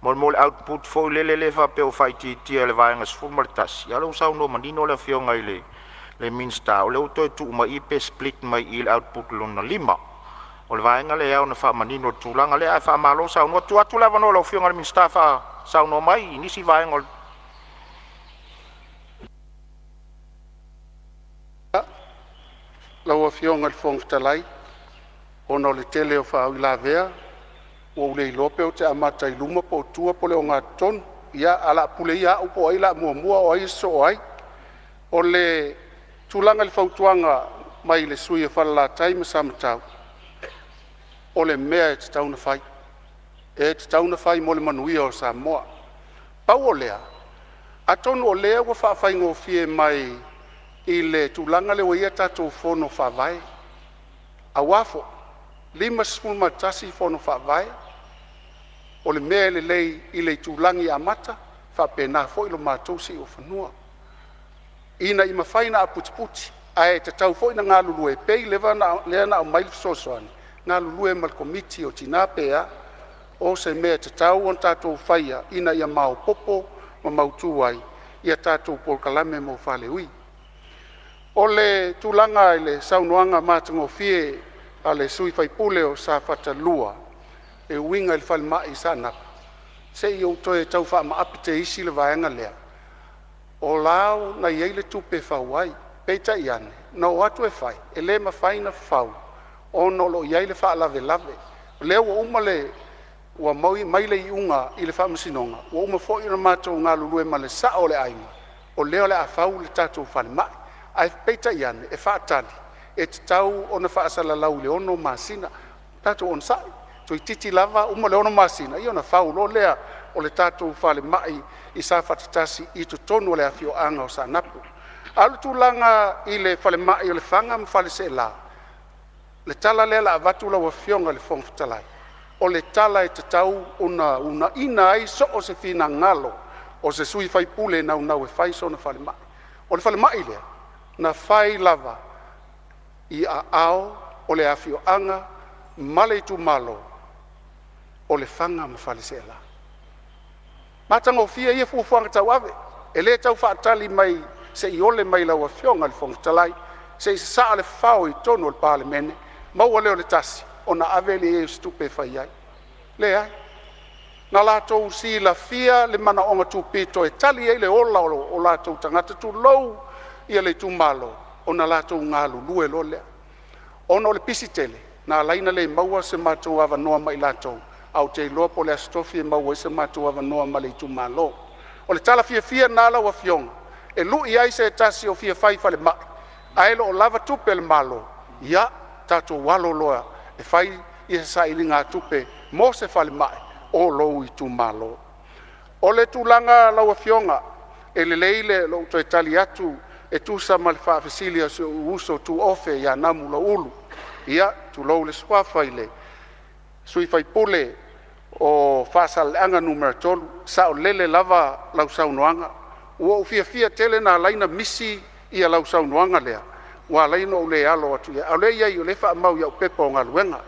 Mo le output foi lele lea e faapea ua faaitiitia i le Vaega 11, a o lea ua saunoa manino le Afioga i le Minisita, o lea ua toe tuu mai i i pe split mai i i le output lona 5. O le vaega lea e ao ona faamanino i le tulaga lea, ae faamalo saunoa. Tuu atu le avanoa i lau Afioga i le Minisita e saunoa mai i nisi vaega o le… Lau Afioga i le Fofoga Fetalai, ona o le tele o faauilavea, ua ou le iloa pe ou te amata i luma po o tua po o le ogatotonu. Ia, ae o le a pule ia au po o ai o le a muamua a o ai e sosoo ai. O le tulaga i le fautuaga mai le sui usufono o Falelatai ma Samatau, o le mea e tatau ona fai, e tatau ona fai mo le manuia o Samoa. Pau o lea, atonu o lea ua faafaigofie mai i le tulaga lea ua i ai a tatou Fono Faavae, aua foi e 51 Fono Faavae. O le mea e lelei i le itulagi amata, e faapena foi lo matou siuofanua ina ia mafai ona aputiputi ae tatau foi ona galulue pei lea na aumai le fesoasoani, galulue ma le Komiti o Tina pe a, o se mea e tatau ona tatou faia ina ia maopoopo ma mautu ai a tatou polokalame mo faaleui. O le tulaga i le saunoaga matagofie a le sui usufono o Safata 2 e uiga i le falemai i Saanapu, se i ou toe tau faamaape teisi le vaega lea. O la na i ai le tupe e fau ai, peitai ane na o atu e fai e le mafai ona fau ona o lo o i ai le faalavelave. O lea ua uma ua maui mai le iuga i le faamasinoga, ua uma foi ona matou galulue ma le sao o le aiga, o lea o le a fau le tatou falemai. Ae peitai ane e faatali e tatau ona faasalalau i le 6 masina. Tatou onosai toeititi lava uma le 6 masina ia ona fau loa lea o le tatou falemai i Safata 1 i totonu o le afioaga o Saanapu. A o le tulaga i le falemai o Lefaga ma Faleaseela, o le tala lea o le a avatu lau Afioga i le Fofoga Fetalai, o le tala e tatau ona uunaia ai so o se finagalo o se sui usufono e naunau e fai sona falemai. O le falemai lea na fai lava i aao o le afioaga ma le itumalo o Lefaga ma Faleaseela. Matagofie ia fuafuaga tauave, e le tau faatali mai se i ole mai lau Afioga i le Fofoga Fetalai, se i sasaa le fao i totonu o le Palemene, maua lea o le tasi ona ave lea i ai o se tupe e fai ai. Leai, na latou silafia le manaoga tupito e tali ai le ola o latou tagata, tulou le itumalo, ona latou galulue loa lea. Ona o le pisi tele na ala ai ona le maua so matou avanoa ma i latou, ae ou te iloa po o le aso Tofi e maua ai so matou avanoa ma le itumalo. O le tala fiafia lena lau Afioga e lui ai se tasi e fia fai falemai ae le o lava tupe a le Malo. Ia tatou alo loa e fai se sailiga tupe mo se falemai o lou itumalo. O le tulaga lau Afioga, e lelei lou toe tali atu e tusa ma le faafesili a si ou uso tuofe ia Namulauulu, ia tulou le suafa i le sui usufono o Faasaleleaga Nu.3, saolele lava lau saunoaga. Ua ou fiafia tele na ala ai ona misi lau saunoaga lea ua ala ai ona ou le alo atu i ai, a o lea e i ai o lea e faamau i au pepa o galuega.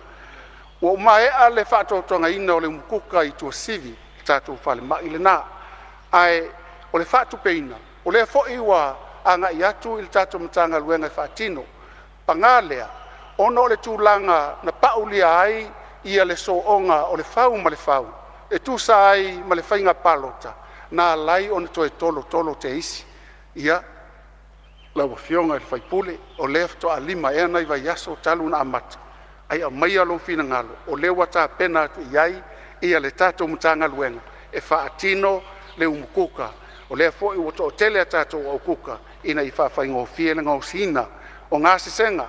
Ua maea le faatotogaina o le umukuka i Tuasivi, le tatou falemai lena, ae o le faatupeina o lea foi ua agai atu i le tatou Matagaluega e faatino. Paga lea, ona o le tulaga na paulia ai le soona o Lefau ma Lefau e tusa ai ma le faiga palota na ala ai ona toe tolotolo teisi. Ia, lau Afioga i le sui usufono, o lea faatoa 5 ea nai vaiaso talu ona amata, ae aumaia lou finagalo o lea ua tapena atu i ai le tatou Matagaluega e faatino le umukuka. O lea foi ua toatele a tatou aukuka ina ia faafaigofie le gaosiina o gasesega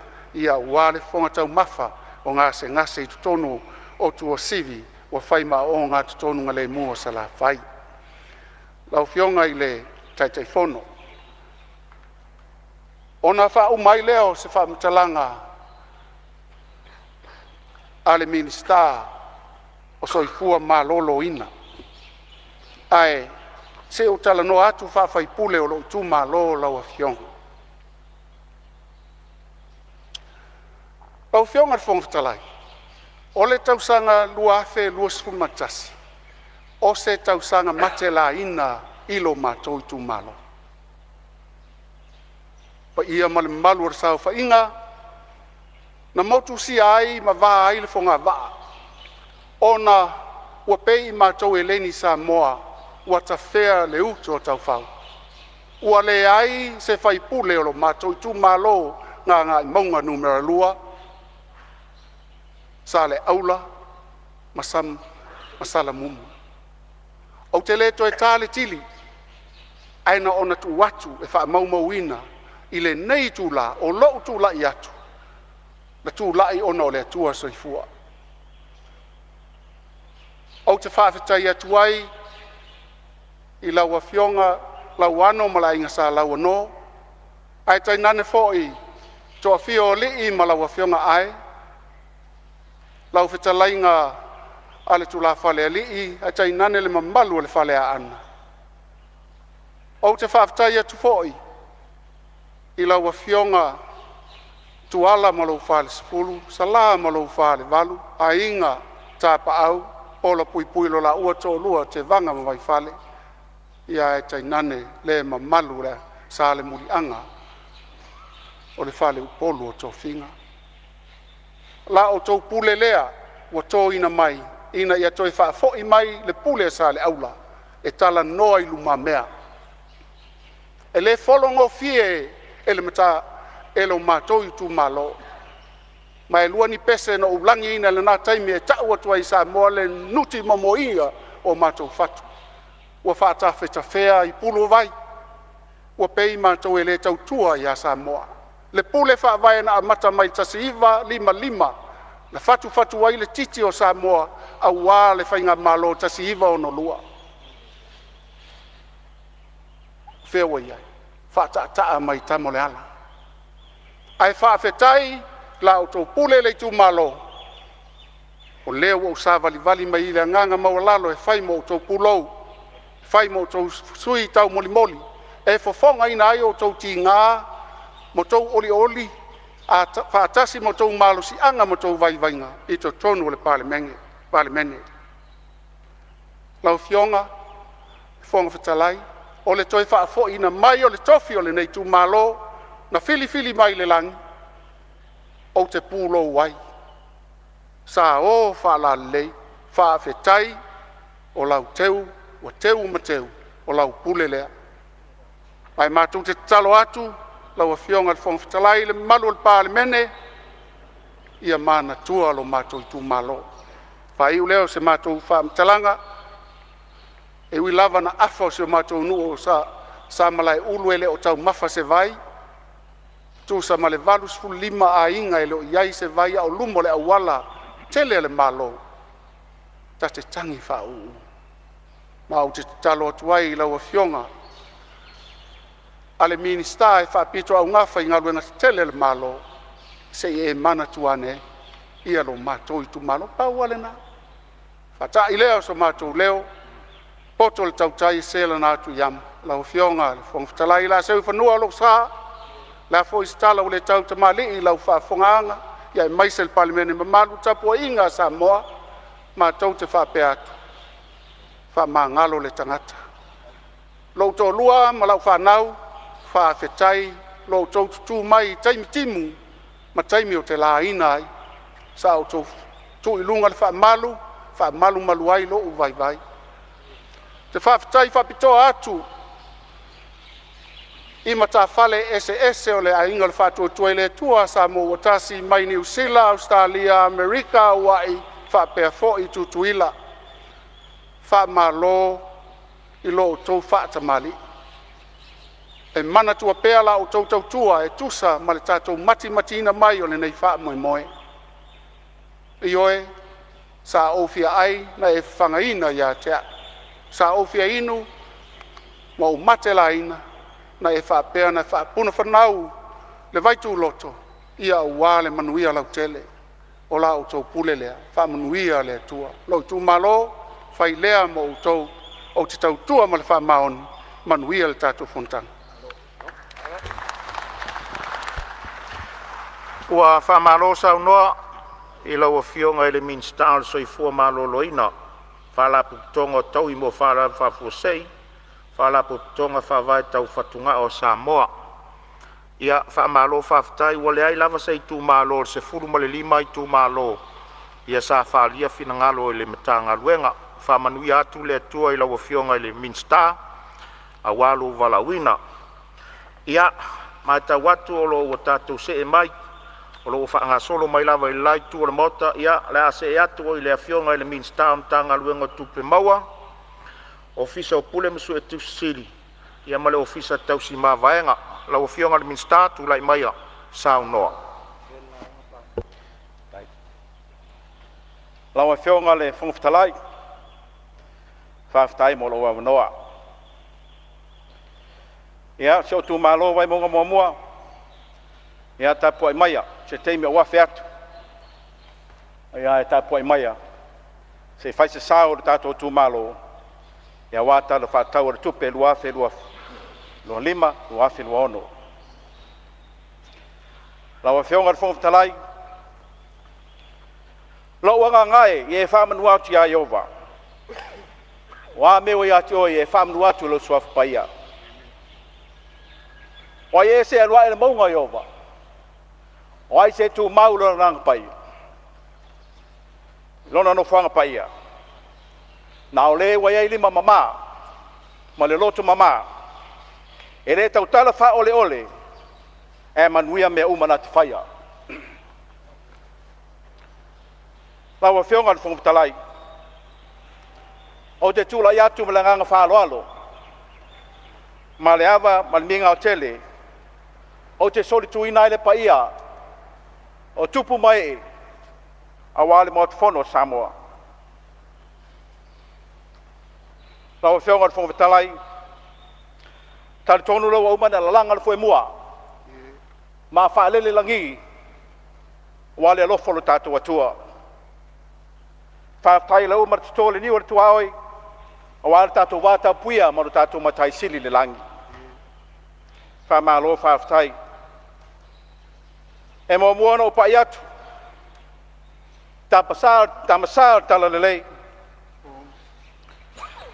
aua le fofoga taumafa o gasegase i totonu o Tuasivi ua fai ma ogatotonu o Salafai. Lau Afioga i le Taitaifono, ona faauma ai lea o se faamatalaga a le Minisita o Soifua Maloloina, ae se i ou talanoa atu faa-sui usufono o lou itumalo lau Afioga. Lau Afioga i le Fofoga Fetalai, o le tausaga 2021, o se tausaga matelaina i lo matou itumalo. Le paia ma le mamalu o le saofaiga na motusia ai ma va ai le fogavaa ona ua pei matou eleni Samoa ua tafea le utu a taufao. Ua leai se sui usufono o lo matou itumalo o Gagaemauga Nu.2, Saleaula ma Salamumu. Ou te le toe ta le tili, ae na ona tuu atu e faamaumauina i lenei itula o lou tulai atu, na tulai ona o le Atua Soifua. Ou te faafetai atu ai i lau Afioga Lauano ma le Aiga Sa Lauano, ae tainane foi toafia o Alii ma lau Afioga Ae, lau fetalaiga ale Tulafalealii ae tainane le mamalu o le Faleaana. Ou te faafetai atu foi i lau Afioga Tuala ma lou Falesefulu, Sala ma lou Falevalu, Aiga Tapaau, Polapuipui lo laua Toalua Tevaga ma Vaifale, ae tainane le mamalu o le Salemuliaga o le faleupolu o tofiga. La outou pule lea ua toina mai ina ia toe faafoi mai le pule a Saleaula e talanoa i lumamea. E le fologofie e le mata e lo matou itumalo, ma e lua ni pese na ou lagiina i lena taimi e tau atu ai i Samoa le nutimomoia o matou fatu. Ua faatafetafea i pulu o vai, ua pei matou e le tautua ia Samoa. Le pule faavae na amata mai le 1955 na fatufatu ai le titi o Samoa aua le faigamalo 1962. O fea ua i ai? Faataataa mai e tama o le ala. Ae faafetai i la outou pule le itumalo, o lea ua ou savalivali mai i le agaga maualalo e fai ma outou pulou, fai ma outou sui taumolimoli e fofogaina ai outou tiga ma outou olioli faatasi ma outou malosiaga ma outou vaivaiga i totonu o le Palemene. Lau Afioga i le Fofoga Fetalai, o le toe faafo'iina mai o le tofi o lenei itumalo na filifili mai le lagi, ou te pulou ai. Sa o faalalelei, faafetai o lau teu ua teu ma teu, o lau pule lea. Ae matou te tatalo atu lau Afioga i le Fofoga Fetalai, le mamalu o le Palemene, ia manatua lo matou itumalo. Faaiu lea o se matou faamatalaga, e ui lava ina afa si o matou nuu o Samalaeulu e le o taumafa se vai, tusa ma le 85 aiga e le o i ai se vai a o luma o le auala tele a le Malo, ta te tagi faauu. Ma ou te tatalo atu ai i lau Afioga i le Minisita e faapitoaugafa i Galuega Tetele a le Malo, se i e manatua ane lo matou itumalo. Pau lava lena, faata'i lea o so matou leo, poto le tautai e se lana atu i amo. Lau Afioga i le Fofoga Fetalai o le a seu i fanua lou sa, o le a foi se tala ua le tautamalii i lau faafofogaaga aemaise le Palemene mamalu, le tapuaiga a Samoa, matou te faapea atu, faamagalo le tagata. Lou toalua ma lau fanau, faafetai i lo outou tutu mai i taimi timu ma taimi ou te laina ai, sa outou tuu i luga le faamalu e faamalumalu ai lou vaivai. Ou te faafetai faapitoa atu i matafale eseese o le Aiga o le Faatuatua i le Atua Samoa ua Tasi mai Niu Sila, Ausetalia, Amerika, Hawaii faapea foi Tutuila. Faamalo i lo outou faatamalii. E manatua pea la outou tautua e tusa ma le tatou matimatiina mai o lenei faamoemoe. Ioe, sa ou fia ai na e fafagaina ia te au, sa ou fia inu ma ou matelaina na e faapea ona faapunafanau le vaituloto ia aua le manuia lautele. O la outou pule lea, faamanuia le Atua. Lou itumalo, fai lea ma outou, ou te tautua ma le faamaoni. Manuia le tatou fonotaga. Ua faamalo saunoa i lau Afioga i le Minisita o le Soifua Maloloina, Faalapotopotoga o Taui mo Faalavelave Faafuasei, Faalapotopotoga Faavae Tau Fatugao a Samoa. Ia faamalo faafetai, ua leai lava se itumalo o le 15 itumalo sa faaalia finagalo i le Matagaluega. Faamanuia atu le Atua i lau Afioga i le Minisita aua lou valaauina. Ia, matau atu o lo o ua tatou see mai, o lo o ua faagasolo mai lava i le la itu o le Maota. Ia o le a see atu i le Afioga i le Minisita o le Matagaluega o Tupe Maua, Ofisa Sili o Pulega ma Suetusi Sili, ma le Ofisa Tausi Mavaega. Lau Afioga i le Minisita, tulai maia e saunoa. Lau Afioga i le Fofoga Fetalai, faafetai mo lou avanoa. Ia, si ou itumalo o Vaimauga 1, ia tapuai maia se taimi ou afe atu, ae tapuai maia se i fai se sao o le tatou itumalo aua le Tala Faatatau o le Tupe 2025/2026. Lau Afioga i le Fofoga Fetalai, lou agaga e, ia e faamanu atu ia Ieova, o a mea ua ia te oe, ia e faamanu atu i lou Suafa Paia. O ai ea se alu ae i le mauga o Ieova? O ai se tumau i lona agaga paia? Lona nofoaga paia? Na o le ua i ai lima mama ma le loto mama, e le tautala faaoleole ae manuia mea uma na te faia. Lau Afioga i le Fofoga Fetalai, ou te tulai atu ma le agaga faaaloalo ma le ava ma le migao tele ou te solituina ai le paia o tupu ma ee aua le Maota Fono o Samoa. Lau Afioga i le Fofoga Fetalai, e talitonu o lea ua uma ona lalaga le foemua ma faalelelagi aua le alofa o lo tatou Atua. Faafetai o lea ua uma ona toto le niu a le tuaoi aua lo tatou vatapuia ma lo tatou Matai Sili i le lagi. Faamalo faafetai. E muamua ona ou pai atu i Tama Sa o le Talalelei,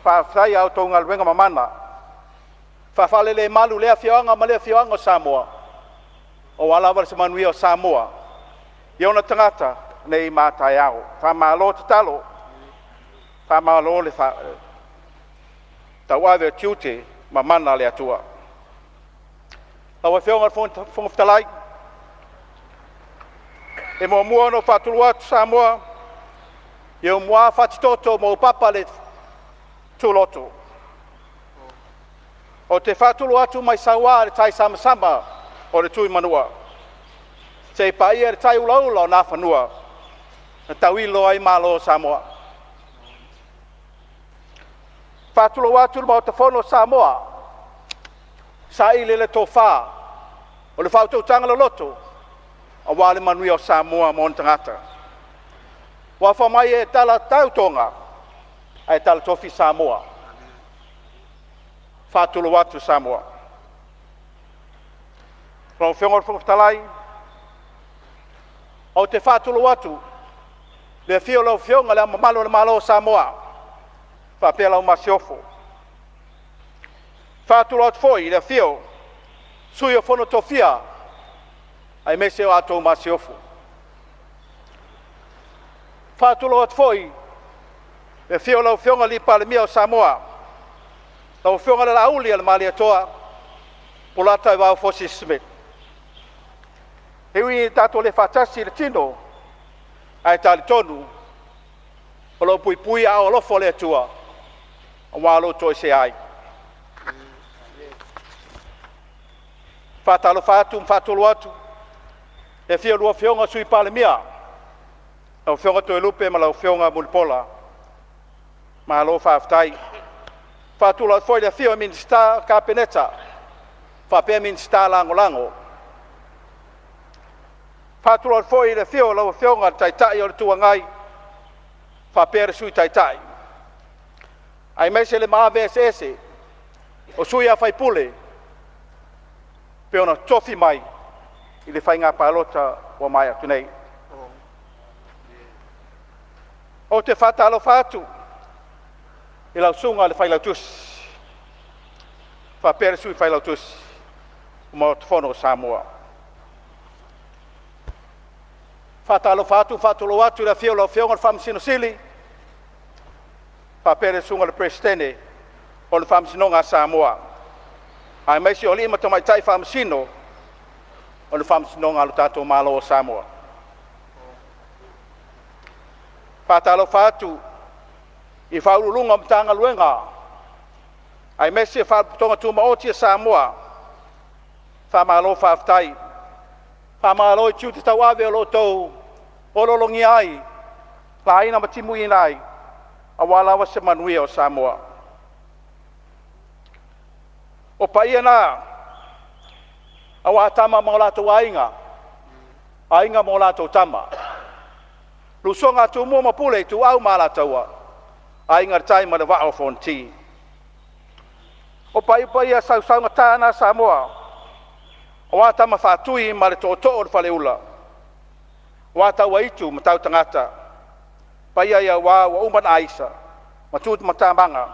faafetai i a outou galuega mamana faa-faalelemalu i lea afioaga ma lea afioaga o Samoa aua lava se manuia o Samoa i ona tagata nei ma a taeao. Faamalo tatalo, faamalo le tauave o tiute ma mana a le Atua. Lau Afioga i le Fofoga Fetalai, e muamua ona ou faatulou atu Samoa i ou mua fatitoto ma ou papa le tuloto. Ou te faatulou atu mai Saua i le taisamasama o le Tuimanua seia paia le taiulaula o Nafanua na tauilo ai malo o Samoa. E faatulou atu le Maota Fono o Samoa, saili le tofa o le faautautaga loloto aua le manuia o Samoa ma ona tagata. Aua fai mai e talatau Toga ae talatofi Samoa. E faatulou atu Samoa. Lau Afioga i le Fofoga Fetalai, ou te faatulou atu i le afio o lau Afioga i Le Ao Mamalu o le Malo o Samoa faapea lau Masiofo. E faatulou atu foi i le afio o le Sui o le Fono a Sui Tofia aemaise o la outou Masiofo. E faatulou atu foi i le afio o lau Afioga i le Palemia o Samoa, lau Afioga i le Laaulialemalietoa Bolataevao Fusi Smith. E ui ina tatou le faatasi i le tino, ae talitonu o lo o puipui i aao alofa o le Atua aua lou toesea ai. Faatalofa atu ma faatulou atu i le afio o lua Afioga Sui Palemia, lau Afioga Toelupe ma lau Afioga Mulipola. Malo faafetai. Faatulou atu foi i le afio o Minisita o le Kapeneta faapea Minisita Lagolago. Faatulou atu foi i le afio o lau Afioga i le Taitai o le Itu Agai faapea le Sui Taitai, aemaise le maave eseese o sui usufono pei ona totofi mai i le faiga palota ua maea atu nei. Ou te faatalofa atu i lau Susuga i le Failautusi faapea le Sui Failautusi o le Maota Fono o Samoa. Faatalofa atu ma faatulou atu i le afio o lau Afioga i le Faamasino Sili faapea le susuga i le Peresetene o le Faamasinoga a Samoa, aemaise o alii ma tamaitai Faamasino o le Faamasinoga a lo tatou Malo o Samoa. Faatalofa atu i Ofisa Sili o Pulega o Matagaluega aemaise Faalapotopotoga Tumaoti a Samoa, faamalo faafetai. Faamalo i tiute tauave o lo o outou lologia ai, laina ma timuina ai aua lava se manuia o Samoa. O paia na aua Tama ma o latou Aiga, Aiga ma o latou Tama, le usoga a Tumua ma Pule, Ituau ma Alataua, Aiga i le Tai ma le Vaa o Fonoti. O paia sausaugata na Samoa aua Tama Faatui ma le Tootoo o le Faleula, aua Tauaitu ma Tautagata, paia ia aua ua uma ona aisa ma tu matamaga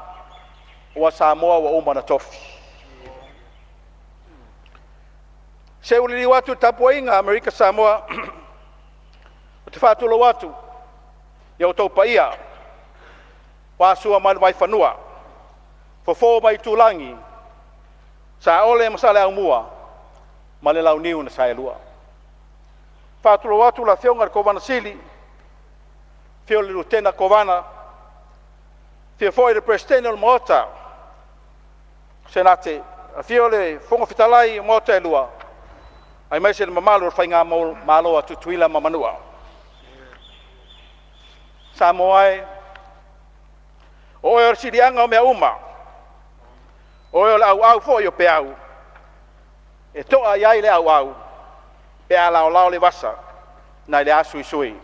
aua Samoa ua uma ona tofi. Se ua liliu atu i le tapuaiga a Amerika Samoa, ou te faatulou atu i outou paia aua Sua ma le Vaifanua, Fofo ma Aitulagi, Saole ma Saleaaumua ma le Launiu na Saelua. Faatulou atu le Afioga i le Kovana Sili, afio le Lutena Kovana, afio foi le Peresetene o le Maota Senate, afio le Fofoga Fetalai o Maota e Lua, aemaise le mamalu o le faigamalo a Tutuila ma Manua. Samoa e, o oe o le siliaga o mea uma, o oe o le auau foi o peau e to'a i ai le auau pe a laolao le vasa nai le asuisui.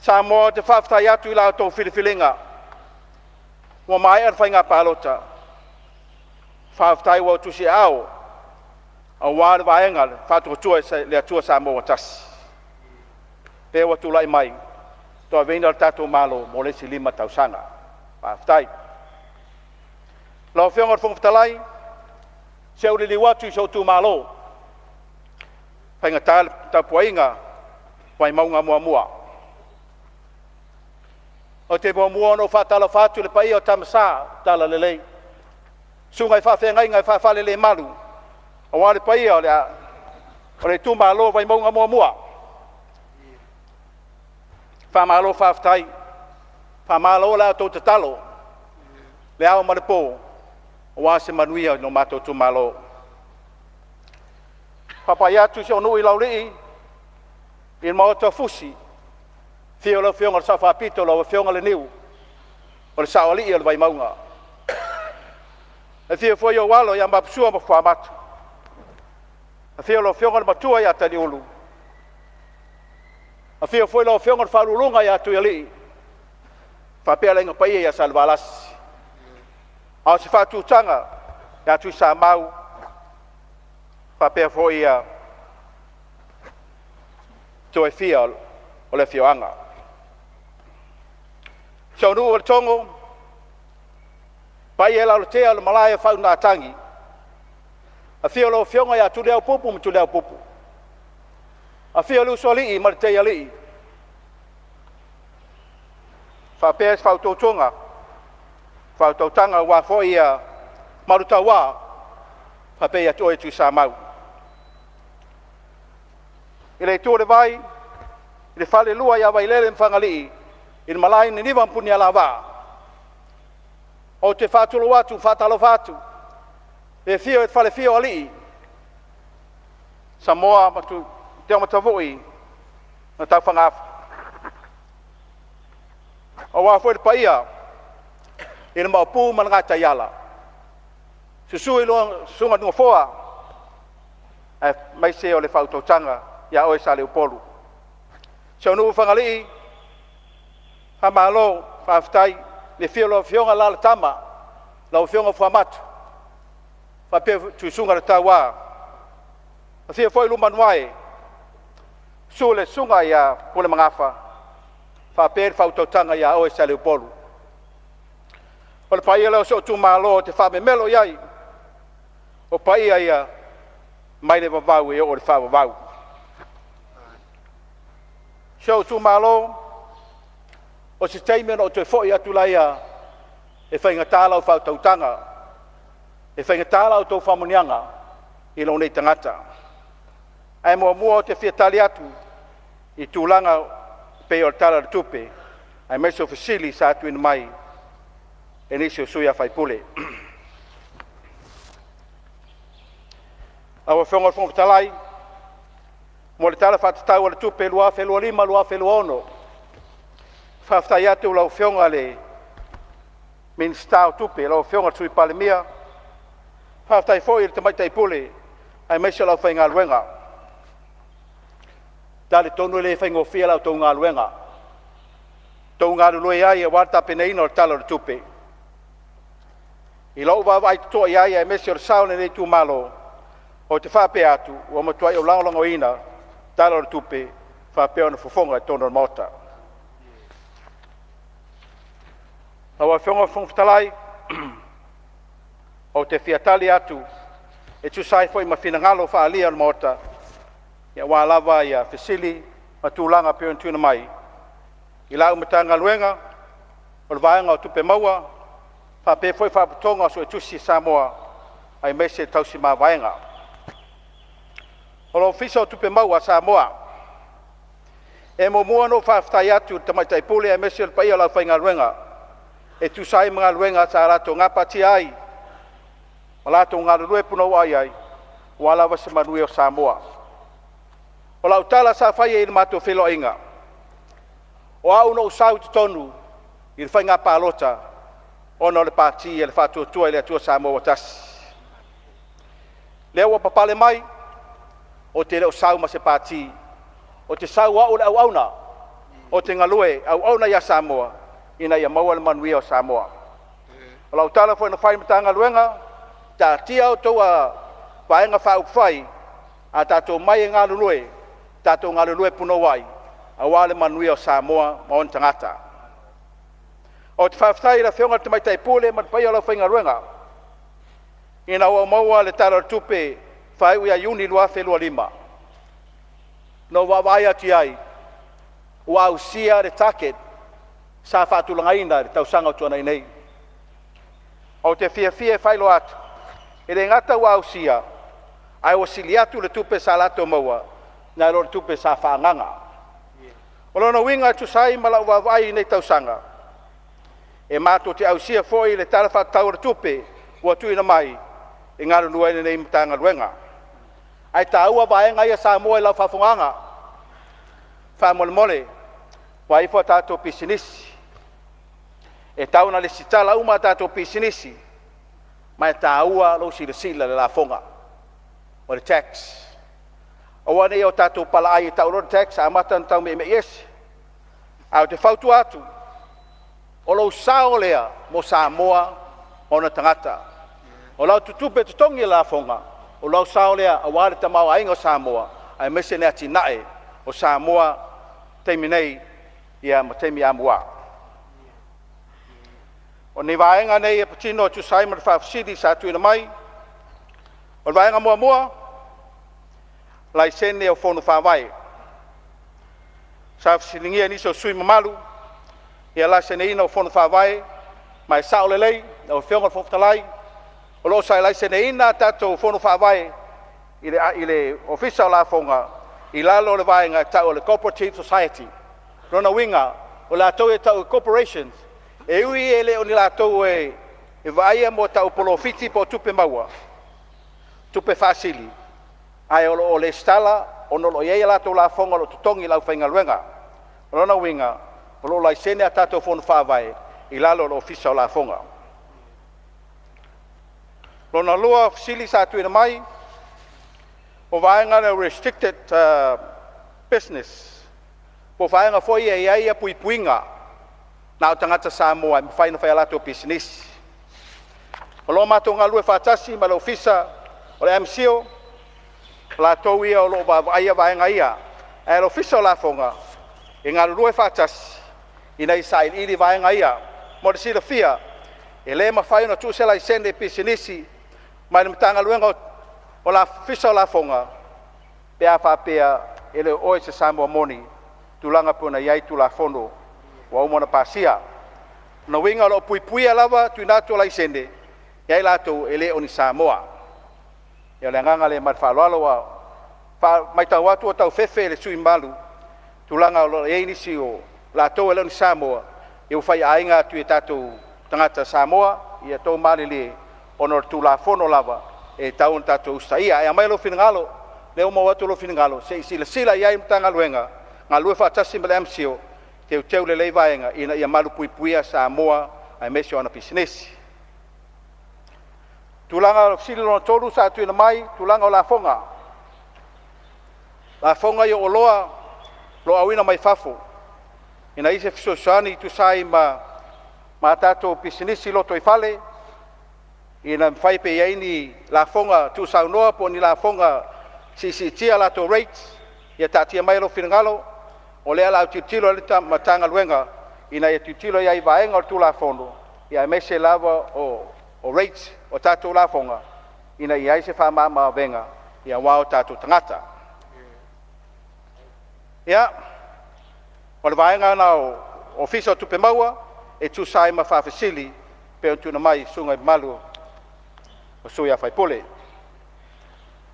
Samoa, ou te faafetai atu i la outou filifiliga ua maea le faiga palota. Faafetai ua tusiaao aua le Vaega Faatuatua i le Atua Samoa ua Tasi, lea ua tulai mai e tauaveina le tatou Malo mo le isi 5 tausaga. Faafetai. Lau Afioga i le Fofoga Fetalai, se i ou liliu atu i si ou itumalo, e faigata le tapuaiga Vaimauga 1. Ou te muamua ona ou faatalofa atu i le paia o Tama Sa o le Talalelei, susuga i faafeagaiga e faafalelemalu aua le paia o le itumalo o Vaimauga 1. Faamalo faafetai, faamalo la outou tatalo i le ao ma le po aua se manuia o lo matou itumalo. Faapai atu i si ou nuu i Laulii i le Maota o Fusi, afio lau Afioga i le Sao Faapito, lau Afioga Leniu o le Saoalii o le Vaimauga. Afio foi ou alo ia Vapusua ma Fuamatu, afio lau Afioga i le Matua ia Taliulu, afio foi lau Afioga i le Faauluuluga ia Tuialii faapea le Aiga Paia ia Salevalasi, a o se faatutaga ia Tuisamau faapea foi ia toe fia o le afioaga. Si ou nuu o Letogo, paia i Lalotea o le malae o le faauigatagi, afio lau Afioga ia Tuliaupupu ma Tuliaupupu, afio le Usoalii ma le Teialii, faapea le faautotoga, faautautaga aua foi Malutaua faapea ia te oe Tuisamau. I le itu o le vai i le falelua ia Vailele ma Fagalii, i le malae i Niniva ma Punialavaa, ou te faatulou atu ma faatalofa atu. Le afio i le falefia o alii, Samoa ma Tuamatamui ma Taufagafo, aua foi le paia i le Maopu ma le Gataiala, susu i lau Susuga i le Nofoa aemaise o le faautautaga ia oe Saleupolu. Si ou nuu i Fagalii, faamalo faafetai i le afio o lau Afioga Alalatama, lau Afioga Fuamatu faapea Tuisuga le Taua. Afio foi Lumanuae, susu le Susuga ia Pulemagafa faapea le faautautaga ia oe Saleupolu. O le paia lea o si ou itumalo ou te faamemelo i ai, o paia ia mai le vavau e oo i le faavavau. Si ou itumalo, o se taimi ona ou toe foi atu lea e faigata lau faautautaga, e faigata la outou faamanuiaga i lou nei tagata. Ae muamua ou te fia tali atu i tulaga e pei o le Tala o le Tupe aemaise o fesili sa tuuina mai e nisi o sui usufono. Lau Afioga i le Fofoga Fetalai, mo le Tala Faatatau o le Tupe 2025/2026, faafetai atu i lau Afioga i le Minisita o Tupe lau Afioga i le Sui Palemia, faafetai foi i le Tamaitai Pule aemaise o le aufaigaluega. E talitonu e le faigofie la outou galuega, outou galulue ai aua le tapenaina o le Tala o le Tupe. I lou vaavaai totoa i ai aemaise o le sao o lenei itumalo, ou te faapea atu, ua matuai ou lagolagoina le Tala o le Tupe faapea ona fofoga i totonu o le Maota. Lau Afioga i le Fofoga Fetalai, ou te fia tali atu e tusa ai foi ma finagalo faaalia o le Maota aua lava fesili ma tulaga e pei ona tuuina mai i lau Matagaluega o le Vaega o Tupe Maua faapea foi Faalapotopotoga Suetusi a Samoa aemaise tausi mavaega. O le Ofisa o Tupe Maua a Samoa, e muamua ona ou faafetai atu i le Tamaitai Pule aemaise le paia o le aufaigaluega e tusa ai ma galuega sa latou gapatia ai ma latou galulue punouai ai aua lava se manuia o Samoa. O lau tala sa fai ai i le matou feiloaiga, o au na ou sau i totonu i le faiga palota ona o le Pati a le Faatuatua i le Atua Samoa ua Tasi. Lea ua papale mai, ou te le o sau ma se Pati, ou te sau o au o le auauna, ou te galue auauna ia Samoa ina ia maua le manuia o Samoa. O lau tala foi na fai i le Matagaluega, taatia a outou Vaega Faaupufai, a tatou omai e galulue, tatou galulue punouai aua le manuia o Samoa ma ona tagata. Ou te faafetai i le Afioga i le Tamaitai Pule ma le paia o le aufaigaluega ina ua maua le Tala o le Tupe faaiu ia Iuni 2025, na ou vaavaai atu i ai, ua ausia le target sa faatulagaina i le tausaga ua tuanai nei. Ou te fiafia e faailoa atu, e le gata ua ausia, ae ua sili atu le tupe sa latou maua nai lo le tupe sa faaagaaga. O lona uiga e tusa ai ma lau vaavaai i lenei tausaga, e matou te ausia foi le Tala Faatatau o le Tupe ua tuuina mai e galulue ai lenei Matagaluega. Ae taua vaega ia Samoa i lau faafofogaaga, faamolemole vaai ifo a tatou pisinisi. E tatau ona lesitala uma a tatou pisinisi, ma e taua lou silasila i le lafoga, o le tax. Aua ne i o tatou palaai e tau loa le tax amata ona taumeimei ese. Ae ou te fautua atu, o lou sao lea mo Samoa ma ona tagata. O lau tupe totogi i lafoga, o lou sao lea aua le tamaoaiga o Samoa aemaise le atinae o Samoa i taimi nei ma taimi amua. O ni vaega nei e patino e tusa ai ma le faafesili sa tuuina mai. O le vaega muamua, laisene o Fono Faavae. Sa fesiligia e nisi o sui usufono mamalu ia laiseneina o Fono Faavae, ma e sao lelei lau Afioga i le Fofoga Fetalai, o lo o laiseneina a tatou Fono Faavae i le Ofisa o Lafoga i lalo o le vaega e tau o le Cooperative Society. O lona uiga, o latou e tau o Corporations, e ui e le o ni latou e vaaia mo tau polofiti po o tupe maua, tupe faasili, ae o lo o resitala ona o lo o i ai a latou lafoga o lo o totogi i le aufaigaluega. O lona uiga, o lo o laisene a tatou Fono Faavae i lalo o le Ofisa o Lafoga. Lona lua o fesili sa tuuina mai, o vaega lea o restricted business, po o vaega foi ia e i ai puipuiga na o tagata Samoa e mafai ona fai a latou pisinisi. O lo o matou galulue faatasi ma le Ofisa o le MCIL, o latou ia o lo o vaavaaia vaega ia, ae o le Ofisa o Lafoga e galulue faatasi ina ia sailiili vaega ia. Mo le silafia, e le mafai ona tuu se laisene pisinisi mai le Matagaluega o le Ofisa o Lafoga pe a faapea e le o oe o se Samoa moni, tulaga pei ona i ai Tulafono ua uma ona pasia. O lona uiga o lo o puipuia lava le tuuina atu o laisene ia i latou e le o ni Samoa. Ia o le agaga lea ma le faaaloalo. Ua matau atu ua tau fefe le sui usufono mamalu i tulaga o lo o i ai nisi o latou e le o ni Samoa ua faiaina atu i tatou tagata Samoa. Ia outou malilie ona o le Tulafono lava e tatau ona tatou usitaia. Ae aumai lou finagalo, lea ua maua atu lou finagalo se i silasila i ai le Matagaluega galulue faatasi ma le MCIL e teuteu lelei vaega ina ia malupuipuia Samoa aemaise o ana pisinisi. Tulaga o le fesili lona tolu sa tuuina mai, tulaga o lafoga, lafoga ia o oloa o lo o auina mai fafo ina ia se fesoasoani e tusa ai ma a tatou pisinisi lotoifale, ina mafai pe i ai ni lafoga tuusaunoa po o ni lafoga siisiitia latou rates. Ia taatia mai lou finagalo, o lea o le a tilotilo le Matagaluega ina ia tilotilo i ai i vaega o le Tulafono, aemaise lava o rates o tatou lafoga ina ia i ai se faamamaavega aua o tatou tagata. Ia, o le vaega lena o Ofisa o Tupe Maua e tusa ai ma faafesili e pei ona tuuina mai e susuga mamalu o sui usufono.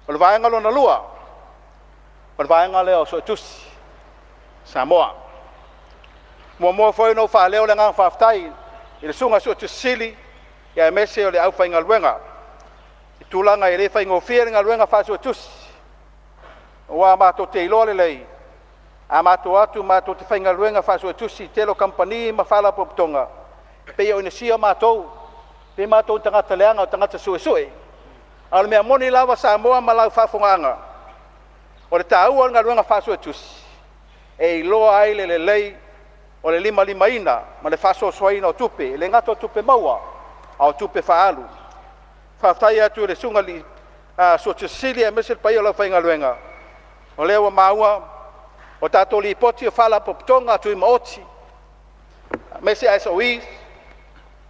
O le vaega lona lua, o le vaega lea o Suetusi a Samoa. E muamua foi ona ou faaleo le agaga faafetai i le Susuga i le Suetusi Sili aemaise o le aufaigaluega i tulaga e le faigofie le galuega faa-Suetusi, aua matou te iloa lelei, a matou o atu matou te faigaluega faa-Suetusi i le tele o kamupani ma faalapotopotoga, e pei e onesia matou, pei matou o tagata leaga o tagata suesue. A o le mea moni lava Samoa ma lau faafofogaaga, o le taua o le galuega faa-Suetusi, e iloa ai le lelei o le limalimaina ma le faasoasoaina o tupe, e le gata o tupe maua, a o tupe faaalu. Faafetai atu i le Susuga i le Suetusi Sili aemaise le paia o le aufaigaluega, o lea ua maua o tatou Lipoti o Faalapotopotoga Tumaoti aemaise SOEs,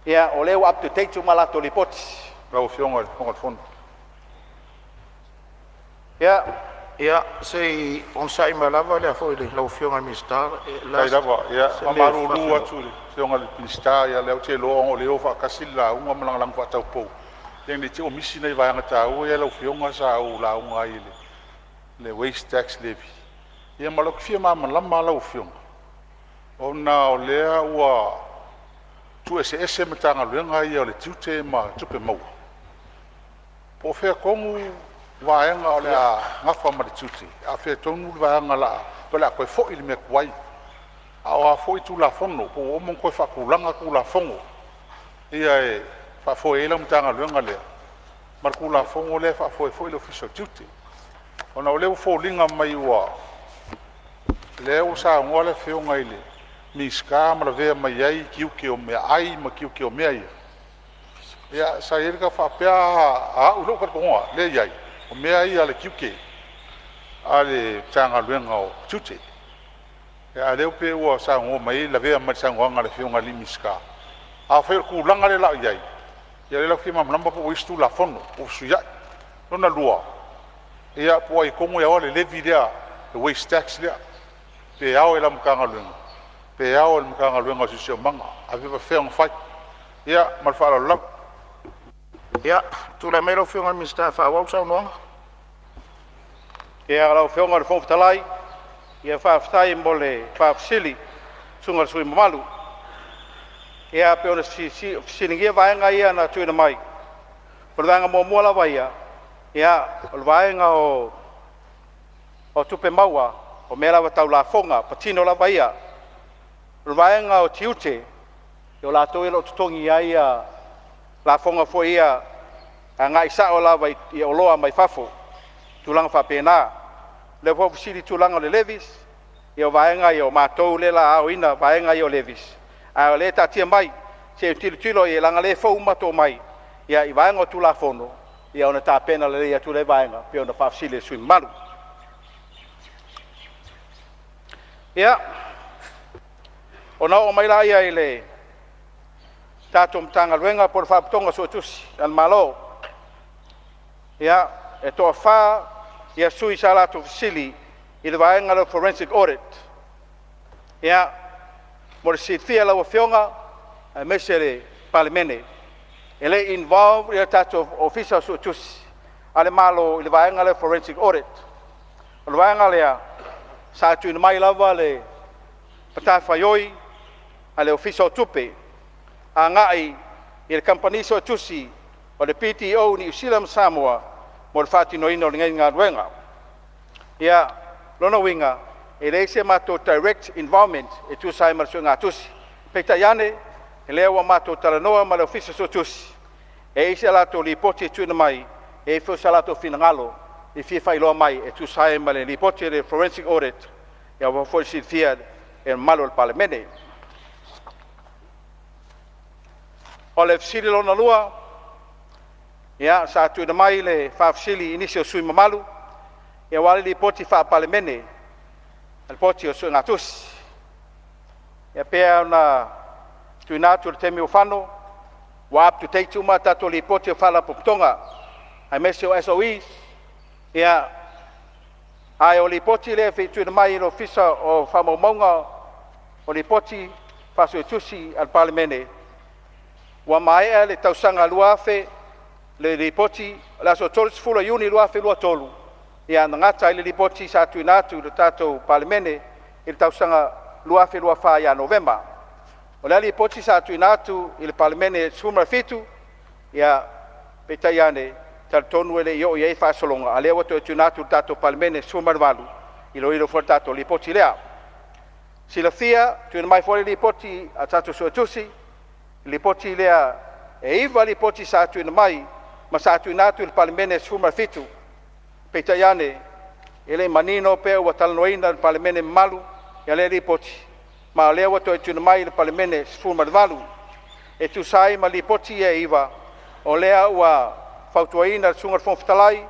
ia o lea ua up to date uma latou Lipoti. Lau Afioga i le Fofoga o le Fono. Ia, Ia, se i onosai mai lava lau Afioga i le Minisita. Faafetai lava. Ia e faamalulu atu i le Afioga i le Minisita, ia o lea ou te iloa ona o lea e o faatasi le lauga ma lana lauga faataupou, ia ne i te i ua misi nai vaega taua ia lau Afioga sa ou lauga ai i le waste tax levy. Ia ma lou fia malamalama lava lau Afioga, ona o lea ua tuueseese Matagaluega ia o le Tiute ma Tupe Maua, po o fea tonu vaega o le a nafa ma le tiute, a o fea tonu le vaega o le a toe foi i le mea tuai. A o a foi Tulafono po ua uma ona toe faatulaga Tulafono ia e faafoe ai lau Matagaluega lea ma le Tulafono lea e faafoe ai foi le Ofisa o Tiute. Ona o lea ua foliga mai ua lea ua saunoa le Afioga i le Minisita ma lavea mai ai tiute o meaai ma tiute o mea ia. Ia sa i ai le tau faapea a au i lou talitonuga lea e i ai, o mea ia a le tiute a le Matagaluega o Tiute. A o lea pei ua saunoa mai ai lavea mai i le saunoaga a le Afioga i le Minisita. Afai o le tulaga lea o le a i ai, ia o lea la ou te fia malamalama po ua i ai se Tulafono ua fesuiai. Lona lua, ia po o ai tonu e ana le levy lea, le waste tax lea, pe ao i lau Matagaluega pe ao i le Matagaluega o le Siosiomaga, ae pe faapefea ona fai. Ia ma le faaaloalo lava. Ia, tulai mai lau Afioga i le Minisita e faaauau le saunoaga. Ia, lau Afioga i le Fofoga Fetalai, ia faafetai mo le faafesili i le susuga i le sui usufono mamalu. Ia pei ona fesiligia vaega ia na tuuina mai, o le vaega muamua lava ia, Ia, o le vaega o tupe maua, o mea lava tau lafoga, patino lava ia. O le vaega o tiute, o latou ia o lo o totogi ai lafoga foi ia agai sao lava i oloa mai fafo, tulaga faapena. O lea foi ua fesili i tulaga o le levies, ia o vaega ia o matou lea o le a aoina vaega ia o levies, a o lea e taatia mai se i tilotilo i ai leaga o lea e fou matou omai i vaega o Tulafono, ia ona tapena lelei atu lea vaega pei ona faafesili e le sui usufono mamalu. Ia, ona oo mai lea i le tatou Matagaluega po o le Faalapotopotoga o Suetusi a le Malo. Ia, e toafa sui sa latou fesili i le vaega lea o le forensic audit. Ia, mo le silafia e lau Afioga aemaise le Palemene, e le i involve le tatou Ofisa o Suetusi a le Malo i le vaega lea o le forensic audit. O le vaega lea sa tuuina mai lava le matafaioi a le Ofisa o Tupe agai i le kamupani suetusi o le BDO Niu Sila ma Samoa mo le faatinoina o lenei galuega. Ia, o lona uiga, e leai se matou direct involvement e tusa ai ma le suegatusi. Peitai ane, o lea ua matou talanoa ma le Ofisa Suetusi, e i ai se latou lipoti e tuuina mai, e i ai foi so latou finagalo e fia faailoa mai e tusa ai ma le lipoti a le forensic audit, aua foi le silafia e le mamalu o le Palemene. O le fesili lona lua, ia, sa tuuina mai le faafesili i nisi o sui usufono mamalu aua le Lipoti Faa-Palemene, Lipoti o Suegatusi. E pei ona tuuina atu i le taimi ua fano, ua up to date uma tatou Lipoti o Faalapotopotoga aemaise o SOEs. Ia, ae o Lipoti lea e tuuina mai e le Ofisa o Faamaumauga o Lipoti Faa-Suetusi a le Palemene, ua maea le tausaga 2000 le lipoti o le aso 30 Iuni 2023, ia na gata ai le lipoti sa tuuina atu i le tatou Palemene i le tausaga 2024 ia Novema. O lea lipoti sa tuuina atu i le Palemene 17, ia peitai ane, e talitonu e le i oo i ai le faasologa, a o lea ua toe tuuina atu i le tatou Palemene 18, iloilo foi le tatou lipoti lea. Silafia, tuuina mai foi le lipoti a tatou Suetusi, lipoti lea e 9 lipoti sa tuuina mai ma sa tuuina atu i le Palemene 17. Peitai ane, e le i manino pe ua talanoaina e le Palemene mamalu lea lipoti, ma o lea ua toe tuuina mai i le Palemene 18. E tusa ai ma lipoti ia e 9, o lea ua fautuaina le Susuga i le Fofoga Fetalai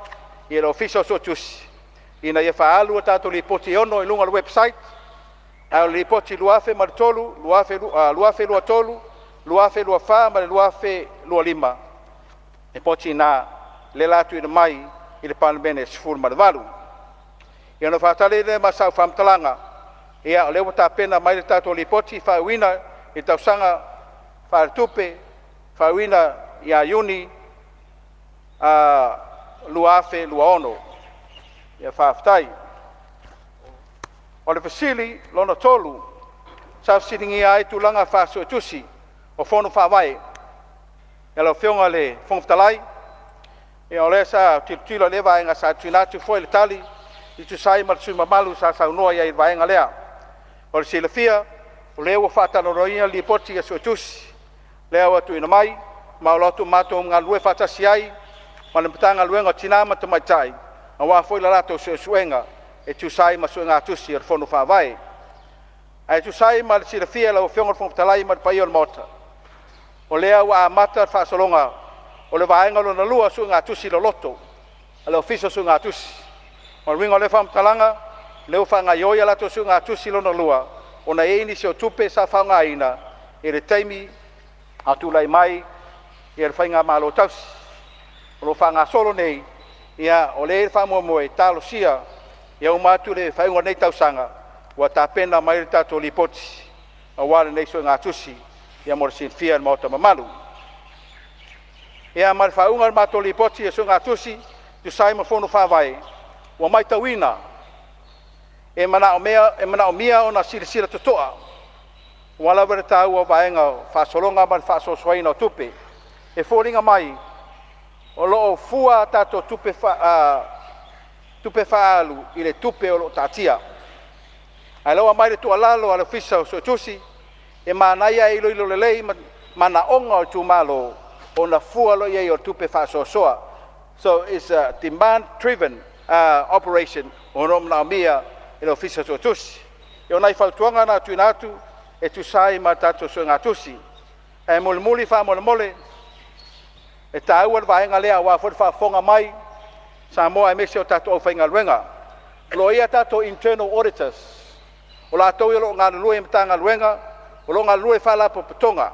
i le Ofisa o Suetusi ina ia faaalu a tatou lipoti e 6 i luga o le website, a o le lipoti 2003, 2023, 2024 ma le 2025, lipoti na lea o le a tuuina mai i le Palemene 18. Ia ona faatali ai lea ma sau faamatalaga, ia o lea ua tapena mai le tatou lipoti faaiuina i le tausaga faaletupe faaiuina ia Iuni 2026. Ia faafetai. O le fesili lona tolu sa fesiligia ai tulaga faa-Suetusi o Fono Faavae. Lau Afioga i le Fofoga Fetalai, ia o lea sa tilotilo i lea vaega sa tuuina atu foi le tali e tusa ai ma le sui usufono mamalu sa saunoa i ai i le vaega lea. Mo le silafia, o lea ua faatalanoaina le Lipoti a Suetusi lea ua tuuina mai ma o lo o matou galulue faatasi ai ma le Matagaluega o Tina ma Tamaitai aua foi le latou suesuega e tusa ai ma suegatusi a le Fono Faavae. Ae tusa ai ma le silafia e lau Afioga i le Fofoga Fetalai ma le paia o le Maota, o lea ua amata le faasologa o le vaega lona lua o suegatusi loloto a le Ofisa o Suegatusi. O le uiga o lea faamatalaga, o lea ua faagaioi a latou suegatusi lona lua ona e i ai nisi o tupe sa faaaogaina i le taimi a o tulai mai le faigamalo tausi. O lo o faagasolo nei, ia o lea e i ai le faamoemoe e talosia ia uma atu le faaiuga o lenei tausaga ua tapena mai le tatou lipoti aua lenei suegatusi mo le silafia e le Maota mamalu. Ia ma le faaiuga o le matou lipoti o suegatusi e tusa ai ma Fono Faavae, ua matauina e manaomia ona silasila totoa aua lava le taua o vaega o faasologa ma le faasoasoaina o tupe. E foliga mai O lo o fua a tatou tupe, tupe faaalu i le tupe o lo o taatia. Ae lea ua aumai le tuualalo a le Ofisa o Suetusi, e manaia e iloilo lelei manaoga o itumalo ona fua loa i ai o tupe faasoasoa. So it's a demand driven operation o lo o manaomia e le Ofisa o Suetusi. O nai fautuaga na e tuuina atu e tusa ai ma tatou suegatusi. Ae mulimuli faamolemole, e taua le vaega lea aua foi le faafofoga mai Samoa aemaise o tatou aufaigaluega. O lo o i ai a tatou internal auditors, o latou ia o lo o galulue i Matagaluega, o lo o galulue i Faalapotopotoga.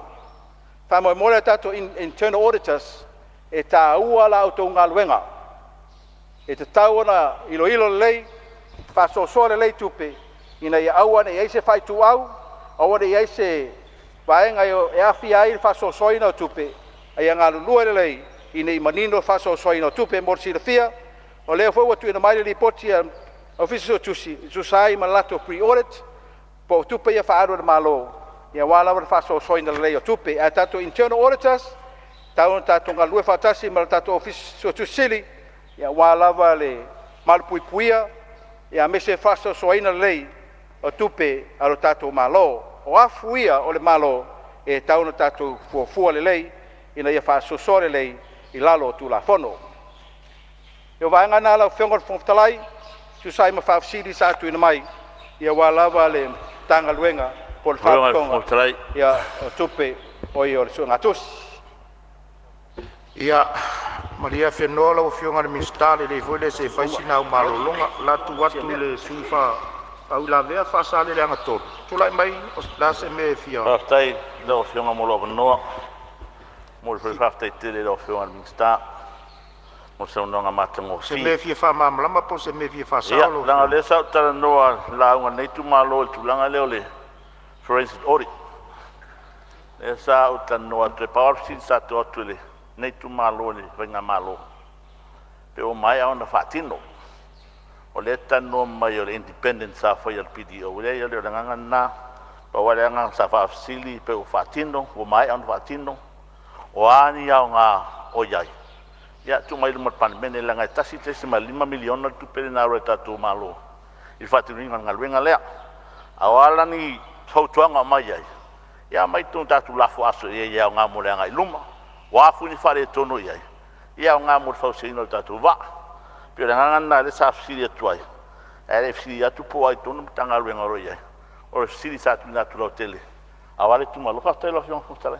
Faamolemole a tatou internal auditors, e taua la outou galuega. E tatau ona iloilo lelei, faasoasoa lelei tupe ina ia aua ne i i ai se faaituau, aua ne i i ai se vaega e aafia ai le faasoasoaina o tupe, a ia galulue lelei ina ia manino le faasoasoaina o tupe. Mo le silafia, o lea foi ua tuuina mai le lipoti a le Ofisa Suetusi e tusa ai ma le latou pre-audit po o tupe ia faaalu a le Malo aua lava le faasoasoaina lelei o tupe. Ae tatou internal auditors, e tatau ona tatou galulue faatasi ma le tatou Ofisa Suetusi Sili aua lava le malupuipuia aemaise le faasoasoaina lelei o tupe a lo tatou Malo. O afu ia o le Malo e tatau ona tatou fuafua lelei ina ia faasoasoa lelei i lalo o Tulafono. O vaega na lau Afioga i le Fofoga Fetalai e tusa ai ma faafesili sa tuuina mai aua lava le Matagaluega po o le Lau Afioga i le Fofoga Faalapotopotoga Fetalai. o Tupe, o le suegatusi. Ia malie afenoa lau Afioga i le Minisita, lelei foi lea se i fai sina au malologa. O le a tuu atu i le sui usufono faauilavea Faasaleleaga 3. Tulai mai, o le a se mea e fia Faafetai i lau Afioga mo lou avanoa. E momoli foi le faafetai tele i lau Afioga i le Minisita mo le saunoaga Se mea matagofie. e fia faamalamalama po o se mea e fia Ia, faasao lau leaga o Afioga? lea sa ou talanoa i le lauga a lenei itumalo i le tulaga lea o le forensic audit. Lea sa ou talanoa atu ai, pau lava le fesili sa tuu atu e lenei itumalo i le faigamalo, pe ua maea ona faatino. O lea e talanoa mai o le independent sa faia e le BDO, e leai o le agaga lena. Pau lava le agaga sa faafesili pe ua faatino, ua maea ona faatino, o a ni aoga o i ai? Ia tuu mai i luma o le Palemene leaga e $1.5 miliona le tupe lea na alu ai a le tatou Malo i le faatinoina o le galuega lea. A o a la ni fautuaga o aumai ai, ia aumai i totonu tatou lafo aso i ai e aoga mo le agai i luma. O a foi ni faaletonu o i ai, ia e aoga mo le fausiaina o le tatou vaa. E pei o le agaga lena lea sa fesili atu ai, ae le i fesili atu po o ai tonu le Matagaluega o lo o i ai. O le fesili sa tuuina atu lautele aua le itumalo. Faafetai i lau Afioga i le Fofoga Fetalai.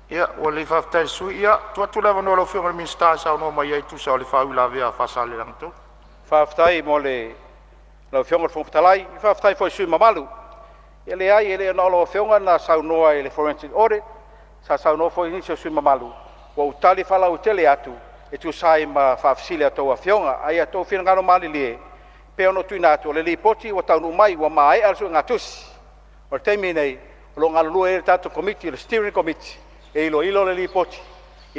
Ia, ua lelei faafetai i le sui usufono. Ia, tuu atu le avanoa i lau Afioga i le Minisita e saunoa mai ai e tusa o le faauilavea a Faasaleleaga 3. Faafetai mo lau Afioga i le Fofoga Fetalai, faafetai foi i le sui usufono mamalu. E leai, e le na o lau Afioga na saunoa i le forensic audit, sa saunoa foi nisi o sui usufono mamalu, ua ou tali faalauaitele atu e tusa ai ma faafesili a outou Afioga. Ae ia outou finagalo malilie, e pei ona ou tuuina atu, o le lipoti ua taunuu mai ua maea le suegatusi. O le taimi lenei, o lo o galulue ai le tatou Komiti o le Steering Committee e iloilo le lipoti.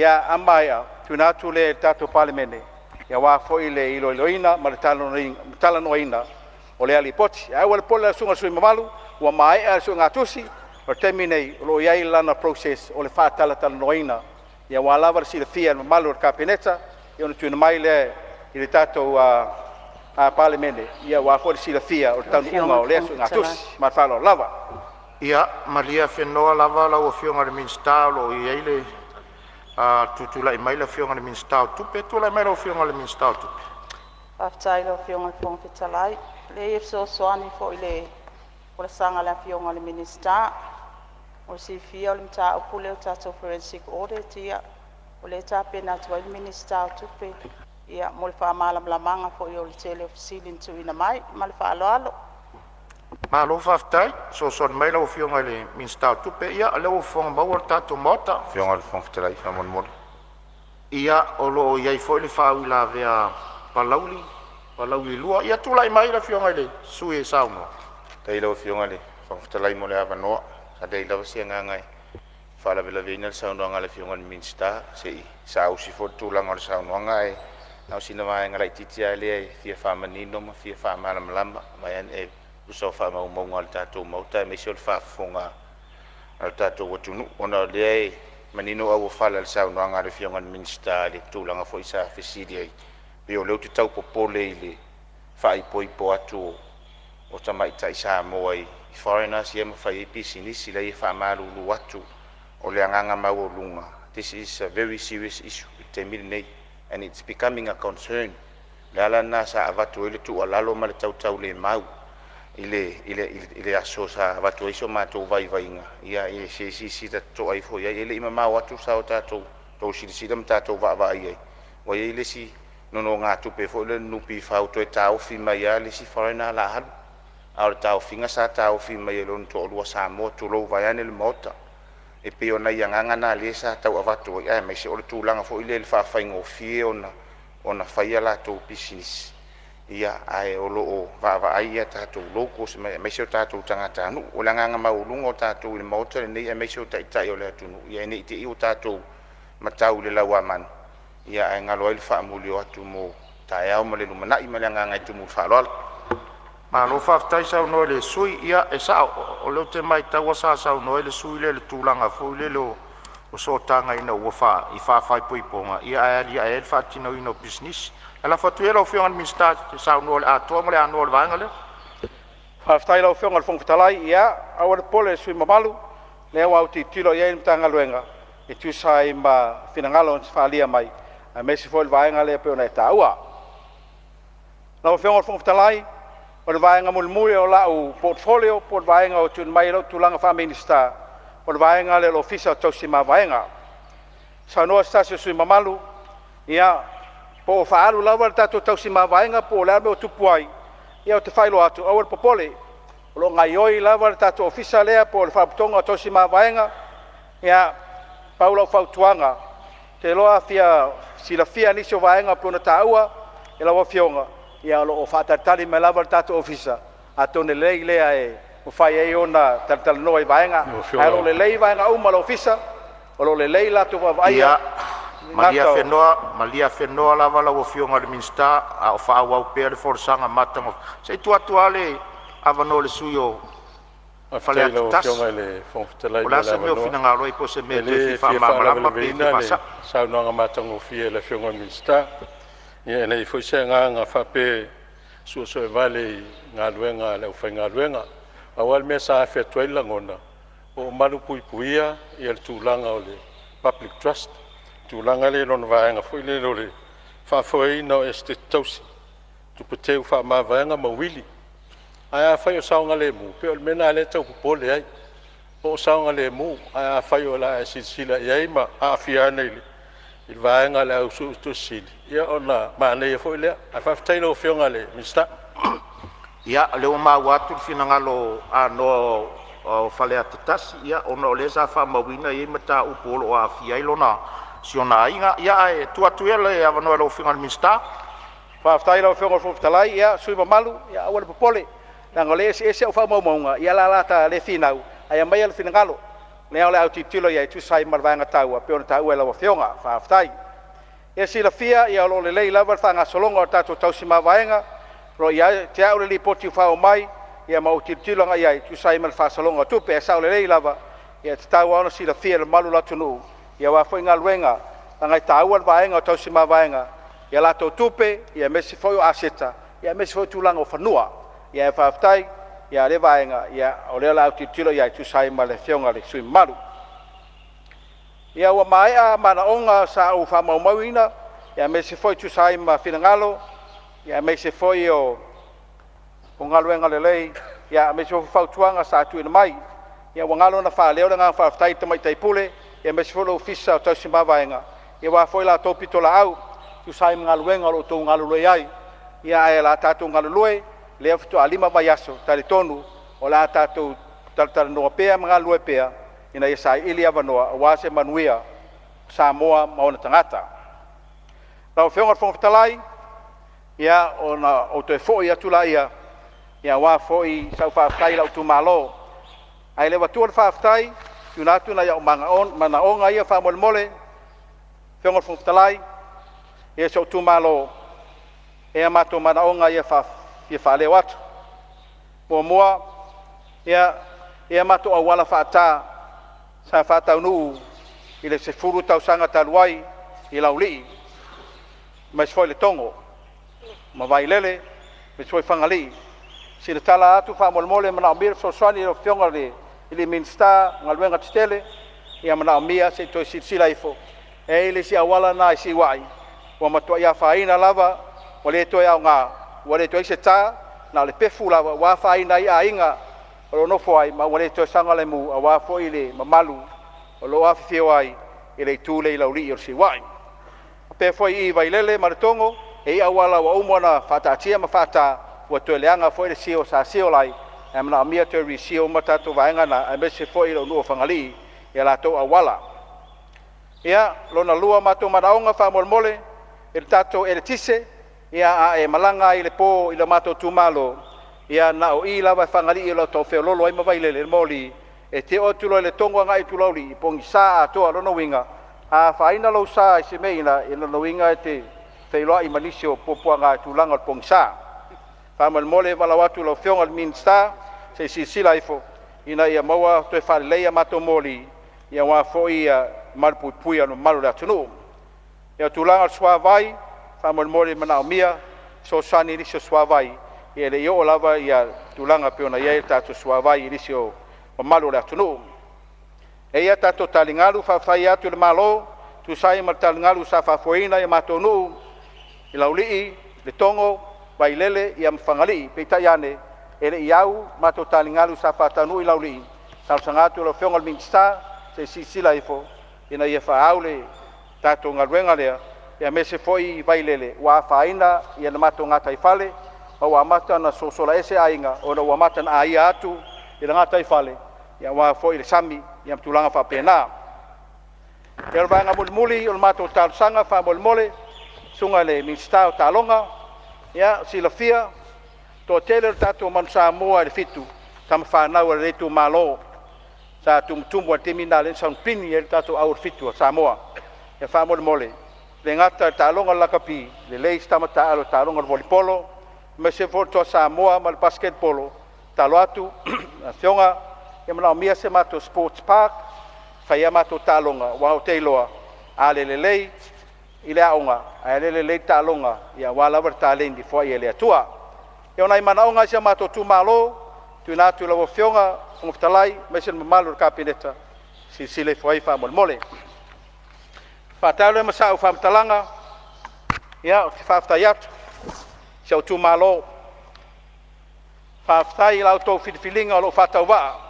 A maea, tuuina atu lea i le tatou Palemene aua foi le iloiloina ma le talanoaina o lea lipoti. Ae aua le popole lau susuga i le sui usufono mamalu, ua maea le suegatusi. O le taimi lenei o lo o i ai lana process o le faatalatalanoaina aua lava le silafia e le mamalu o le Kapeneta ona tuuina mai lea i le tatou Palemene aua foi le silafia o le Lau Afioga taunuuga i o le lea Fofoga Fetalai. suegatusi. Ma le faaaloalo lava. Ia malie afenoa lava lau Afioga i le Minisita o lo o i ai le tutulai mai le Afioga i le Minisita o Tupe. Tulai mai lau Afioga i le Minisita o Tupe. Faafetai i lau Afioga i le Fofoga Fetalai. E leai e fesoasoani foi i le folasaga a le Afioga i le Minisita. Mo le silafia o le mataupu lea o le tatou forensic audit, ia o lea e tapena atu ai le Minisita o Tupe mo le faamalamalamaga foi o le tele o fesili na tuuina mai. Ma le faaaloalo. Malo faafetai fesoasoani mai lau Afioga i le Minisita o Tupe. Ia o lea ua fofoga maua le tatou Maota. Afioga i le Fofoga Fetalai faamolemole. Ia, o lo o i ai foi le faauilavea a Palauli, Palauli 2. Ia tulai mai le Afioga i le sui usufono e saunoa. Faafetai i lau Afioga i le Fofoga Fetalai mo le avanoa. Sa leai lava se agaga e faalavelaveina le saunoaga a le Afioga i le Minisita, se i saausi foi le tulaga o le saunoaga, ae na o sina vaega laitiiti lava lea e fia faamanino ma fia faamalamalama e tusa o faamaumauga a le tatou Maota aemaise o le faafofoga a le tatou atunuu, ona o lea e manino auofala i le saunoaga a le Afioga i le Minisita i le tulaga foi sa fesili ai, pei o lea ou te tau popole i le faaipoipo atu o tamaitai Samoa i foreigners ia ma fai ai pisinisi. Leai, e faamalulu atu, o le agaga maualuga, this is a very serious issue i le taimi lenei and it's becoming a concern. O le ala lena sa avatu ai le tuualalo ma le tautaulemau i le aso sa avatu ai so matou vaivaiga, ia se i silasila totoa ifo i ai. E le i mamao atu sa o tatou outou silasila ma tatou vaavaai i ai, ua i ai le isi nonogatupe foi lea a le NPF ua toe taofi mai lava le isi foreigner o le a alu, a o le taofiga sa taofi mai e lona toalua Samoa, tulou vaeane le Maota. E pei o nai agaga na lea sa tau avatu ai, aemaise o le tulaga foi lea i le faafaigofie ona fai a latou pisinisi, ae o lo o vaavaai a tatou locals aemaise o tatou tagatanuu. O le agaga maualuga o tatou i le Maota lenei aemaise o Taitai o le atunuu, ia ne i te i ua tatou matau i le lauamanu, ae galo ai le faamuli o atu mo taeao ma le lumanai. Ma le agaga e tumu i le faaaloalo. Malo faafetai saunoa i le sui usufono. Ia, e sao o lea ou te matau sa saunoa ai le sui usufono lea i le tulaga foi lele o sootaga ina ua i faaipoipoga ae aliae ai le faatinoina o pisinisi. Ae lafo atu ia i lau Afioga i le Minisita e te saunoa i le atoa ma le anoa o le vaega lea. Faafetai i lau Afioga i le Fofoga Fetalai. Ia, aua le popole i le sui usufono mamalu, o lea ua autilotilo i ai le Matagaluega e tusa ai ma finagalo na faaalia mai, aemaise foi le vaega lea pei ona e taua. Lau Afioga i le Fofoga Fetalai, o le vaega mulimuli o lau portfolio po o le vaega ua tuuina mai i lou tulaga faa-Minisita, o le vaega lea o le Ofisa o Tausi Mavaega. Saunoa se tasi o sui usufono mamalu, ia, po o faaalu lava le tatou tausi mavaega po o le a le mea ua tupu ai. Ia ou te faailoa atu, aua le popole, o lo o gaoioi lava le tatou ofisa lea po o le Faalapotopotoga o Tausi Mavaega. Ia, pau lau fautuaga, ou te iloa a fia silafia nisi o vaega pei ona taua e lau Afioga, ia o lo o faatalitali mai lava le tatou ofisa, atonu e lelei lea e mafai ai ona talatalanoa i vaega, ae o lo o lelei vaega uma o le ofisa, o lo o lelei latou vaavaaia. Ia, malie afenoa, malie afenoa lava lau Afioga i le Minisita a o faaauau pea le folasaga matagofie. Se i tuu atu lava le avanoa i le sui usufono mo Faafetai i Faleata lau 1. Afioga i le Fofoga Fetalai Po o le mo a le se mea o avanoa. finagalo ai, po o se mea E e toe le fia fia faamalamalama pe fia faalavelavea le faasao. saunoaga matagofie a le Afioga i le Minisita. Ia e leai foi se agaga faapea e suesuevale i galuega a le aufaigaluega. Pau lava le mea sa afe atu ai le lagona, po o malupuipuia le tulaga o le public trust, le tulaga lea i lona vaega foi lele o le faafoeina o Esetete Tausi, tupe teu faamavaega ma uili. Ae afai o saogalemu, pei o le mea lena lea e tau popole ai, po o saogalemu. Ae afai o le a e silasila i ai ma aafia ane i le vaega a le au Suetusi Sili, ia ona manaia foi lea. Ae faafetai i lau Afioga i le Minisita. Ia, o lea ua maua atu le finagalo anoa o Faleata 1, ia ona o lea sa faamauina e i ai mataupu o lo o aafia ai si ona aiga. Ia ae tuu atu ia le avanoa i lau Afioga i le Minisita. Faafetai i lau Afioga i le Fofoga Fetalai. Ia, le sui usufono mamalu, ia aua le popole, leaga o lea e eseese au faamaumauga, ia o le a ta le finau, ae aumai lou finagalo, o lea o le a ou tilotilo i ai e tusa ai ma le vaega taua e pei ona taua e lau Afioga. Faafetai. Ia silafia o lo o lelei lava le faagasologa o le tatou tausi mavaega. O lo o ia te au le lipoti ua faaoo mai ma ou tilotilo agai i ai e tusa ai ma le faasologa o tupe. Ae sao lelei lava, e tatau lava ona silafia e le mamalu o le atunuu aua foi galuega, leaga e taua le vaega o tausi mavaega i a latou tupe, aemaise foi o aseta, aemaise foi o tulaga o fanua. Ae faafetai i lea vaega, o lea o le a ou tilotilo i ai e tusa ai ma le Afioga i le sui usufono mamalu. Ia, ua maea manaoga sa ou faamaumauina, aemaise foi e tusa ai ma finagalo, aemaise foi o galuega lelei, aemaise foi fautuaga sa tuuina mai. Ia ua galo ona faaleo le agaga faafetai i le Tamaitai Pule aemaise foi le Ofisa o Tausi Mavaega aua foi la outou pitolaau e tusa ai ma galuega o lo o outou galulue ai. Ae o le a tatou galulue, lea faatoa 5 vaiaso, e talitonu o le a tatou talatalanoa pea ma galulue pea ina ia saili avanoa aua se manuia o Samoa ma ona tagata. Lau Afioga i le Fofoga Fetalai, ia ona ou toe foi atu lea aua foi sau faafetai i lou itumalo. Ae le i avatua le faafetai, tuuina atu nai ou manaoga ia faamolemole. Lau Afioga i le Fofoga Fetalai, ia si ou itumalo, e i ai o matou manaoga ia e fia faaleo atu. Muamua, ia matou auala faata sa faataunuu i i le 10 tausaga talu ai i Laulii, aemaise foi Letogo ma Vailele, aemaise foi Fagalii. Sina tala atu faamolemole, e manaomia le fesoasoani i lau Afioga i le Minisita o Galuega Tetele, ia manaomia se i toe silasila ifo. E i ai le isi auala lena e siuai, ua matuai afaina lava, ua le toe aoga, ua le toe i ai se ta, na o le pefu lava ua afaina ai aiga o lo o nofo ai, ma ua le toe saogalemu aua foi le mamalu o lo o afifio ai i le itu lea i Laulii o le Siuai. Faapea foi i Vaialele ma Letogo, e i ai auala ua uma ona faataatia ma faata, ua toe leaga foi le seal sa seal ai, ae manaomia le toe reseal uma tatou vaega na, aemaise foi lou nuu o Fagalii i a latou auala. Ia, lona lua o matou manaoga faamolemole, i le tatou eletise, ia a e malaga lava i le po i le matou itumalo, ia na o i lava i Fagalii o lo o tau feoloolo ai ma Vaialele le moli. E te oo atu loa i Letogo agai atu i Laulii, e pogisa atoa. O lona uiga, a afaina lou sa i se mea o lona uiga e te feiloai ma nisi o puapuaga i le tulaga o le pogisa. Faamolemole e valaau atu i lau Afioga i le Minisita, se i silasila ifo ina ia maua toe faalelei a matou moli aua foi le malupuipuia o le mamalu o le atunuu. Ia, o le tulaga i le suavai, faamolemole e manaomia fesoasoani i nisi o suavai, e le i oo lava tulaga pei ona i ai le tatou suavai i nisi o mamalu o le atunuu. E i ai a tatou taligalu, faafetai atu i le Malo e tusa ai ma le taligalu sa faafoeina i matou nuu i Laulii, Letogo, Vaialele ma Fagalii. Peitai ane, e le i au matou taligalu sa faataunuu i Laulii. E talosaga atu i lau Afioga i le Minisita se i silasila ifo ina ia faaau le tatou galuega lea, aemaise foi Vaialele ua afaina le matou gataifale ma ua amata ona sosola ese aiga ona ua amata ona aia atu i le gataifale aua foi le sami ma tulaga faapena. Ia, o le vaega mulimuli o le matou talosaga faamolemole, susuga i le Minisita o Taaloga, ia silafia, toatele o le tatou Manu Samoa i le Fitu, tama fanau a lenei itumalo sa tumutumu lava i le taimi lena lea na sauni ai le tatou au o le Fitu a Samoa. Ia faamolemole, e le gata i le taaloga o le lakapi, lelei si tama taalo i le taaloga o le volipolo, aemaise foi le Toa Samoa ma le basketball. Tatalo atu lau Afioga, e manaomia se matou sports park e fai ai a matou taaloga, aua ou te iloa a le lelei i le aoga, ae le lelei taaloga aua lava le taleni e foai e le Atua. Ia o nai manaoga ia o si o matou itumalo e tuuina atu i lau Afioga i le Fofoga Fetalai aemaise le mamalu o le Kapeneta, silasila ifo i ai faamolemole. Faatali lea ma sau faamatalaga, ia ou te faafetai atu i si ou itumalo. Faafetai i la outou filifiliga o lou faatauvaa.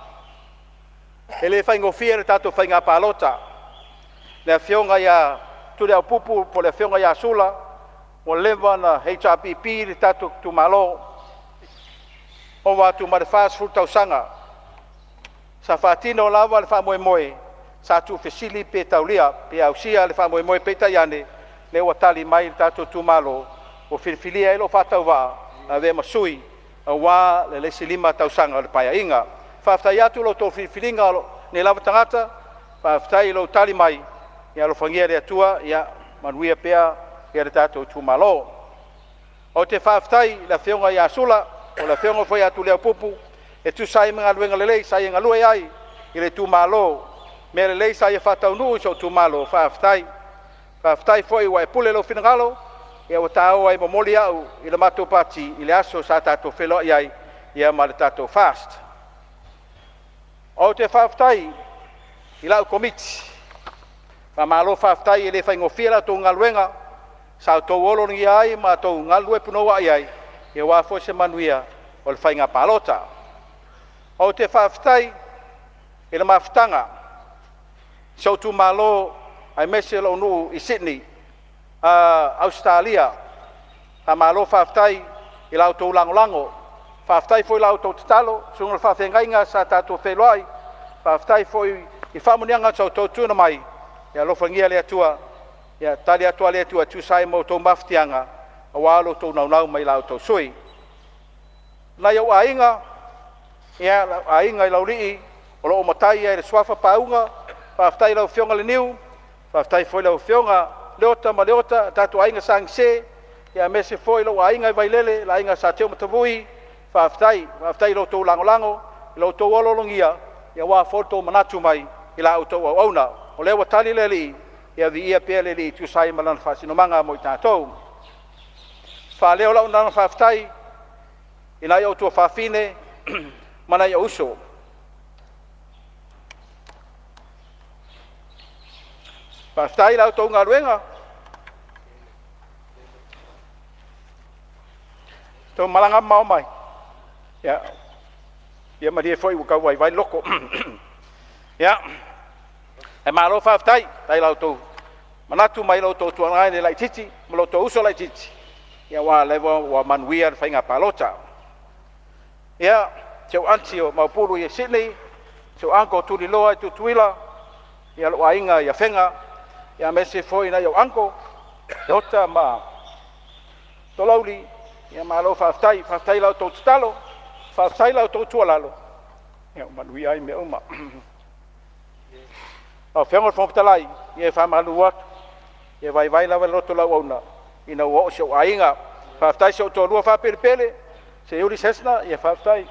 E le faigofie le tatou faiga palota. Le Afioga ia Tuliaupupu po o le Afioga ia Sula ua leva ona HRPP le tatou itumalo, ova atu ma le 40 tausaga. Sa faatino lava le faamoemoe, sa tuufesili pe taulia pe ausia le faamoemoe, peitai ane, lea ua tali mai le tatou itumalo ua filifilia ai lou faatauvaa e avea ma sui aua le isi 5 tausaga o le Paeaiga. Faafetai atu i lo outou filifiliga o lenei lava tagata, faafetai i lou tali mai, ia alofagia e le Atua ia manuia pea le tatou itumalo. Ou te faafetai i le Afioga ia Sula po o le Afioga foi ia Tuliaupupu e tusa ai ma galuega lelei sa ia galue ai i le itumalo, mea lelei sa ia faataunuu i si ou itumalo, faafetai. Faafetai foi ua e pule i lou finagalo ua ta o ai e momoli au i le matou pati i le aso sa tatou feiloai ai ma le tatou FAST. Ou te faafetai i lau Komiti, faamalo faafetai, e le faigofie la outou galuega sa outou ologia ai ma outou galulue punouai ai aua foi se manuia o le faiga palota. Ou te faafetai i le mafutaga i si ou itumalo aemaise lou nuu i Sydney, Ausetalia, faamalo faafetai i la outou lagolago, faafetai foi i la outou tatalo. Susuga i le faafeagaiga sa tatou feiloai, faafetai foi i faamanuiaga sa outou tuuina mai, ia alofagia e le Atua. Ia tali atu lava le Atua e tusa ai ma outou mafatiaga aua lo outou naunau mai i la outou sui usufono. Nai ou aiga, ia lau aiga i Laulii o lo o matai i le suafa Pauga, faafetai i lau Afioga Leniu, faafetai foi i lau Afioga Leota ma Leota, tatou aiga Sa Gise, aemaise foi lou aiga i Vailele, le aiga Sa Teumatavui, faafetai. Faafetai i lo outou lagolago, lo outou oloologia aua foi lo outou manatu mai i la outou auauna. O lea ua tali le Alii, ia viia pea le Alii e tusa ai ma lana faasinomaga mo i tatou. Faaleo lau agaga faafetai i nai ou tuafafine ma nai ou uso. Faafetai i la outou galuega, tou malaga mamao mai, ia, ia malie foi ua tau vaivai le loto. Ia, ae malo faafetai, faafetai i la outou manatu mai lo outou tuagane laitiiti ma lo outou uso laitiiti, aua o lea ua manuia le faiga palota. Ia, si ou aunty o Maopulu i Sydney, si ou uncle o Tuliloa i Tutuila, ia lou aiga i Afega, ia aemaise foi nai ou uncle, Leota ma Tolauli, ia malo faafetai. Faafetai i la outou tatalo, faafetai i la outou tuualalo, ia ua manuia ai mea uma. Lau Afioga i le Fofoga Fetalai, ia e faamalulu atu, e vaivai lava le loto o le auauna ina ua oo i si ou aiga. Faafetai i si ou toalua faapelepele, Seiuli Sesna, ia faafetai.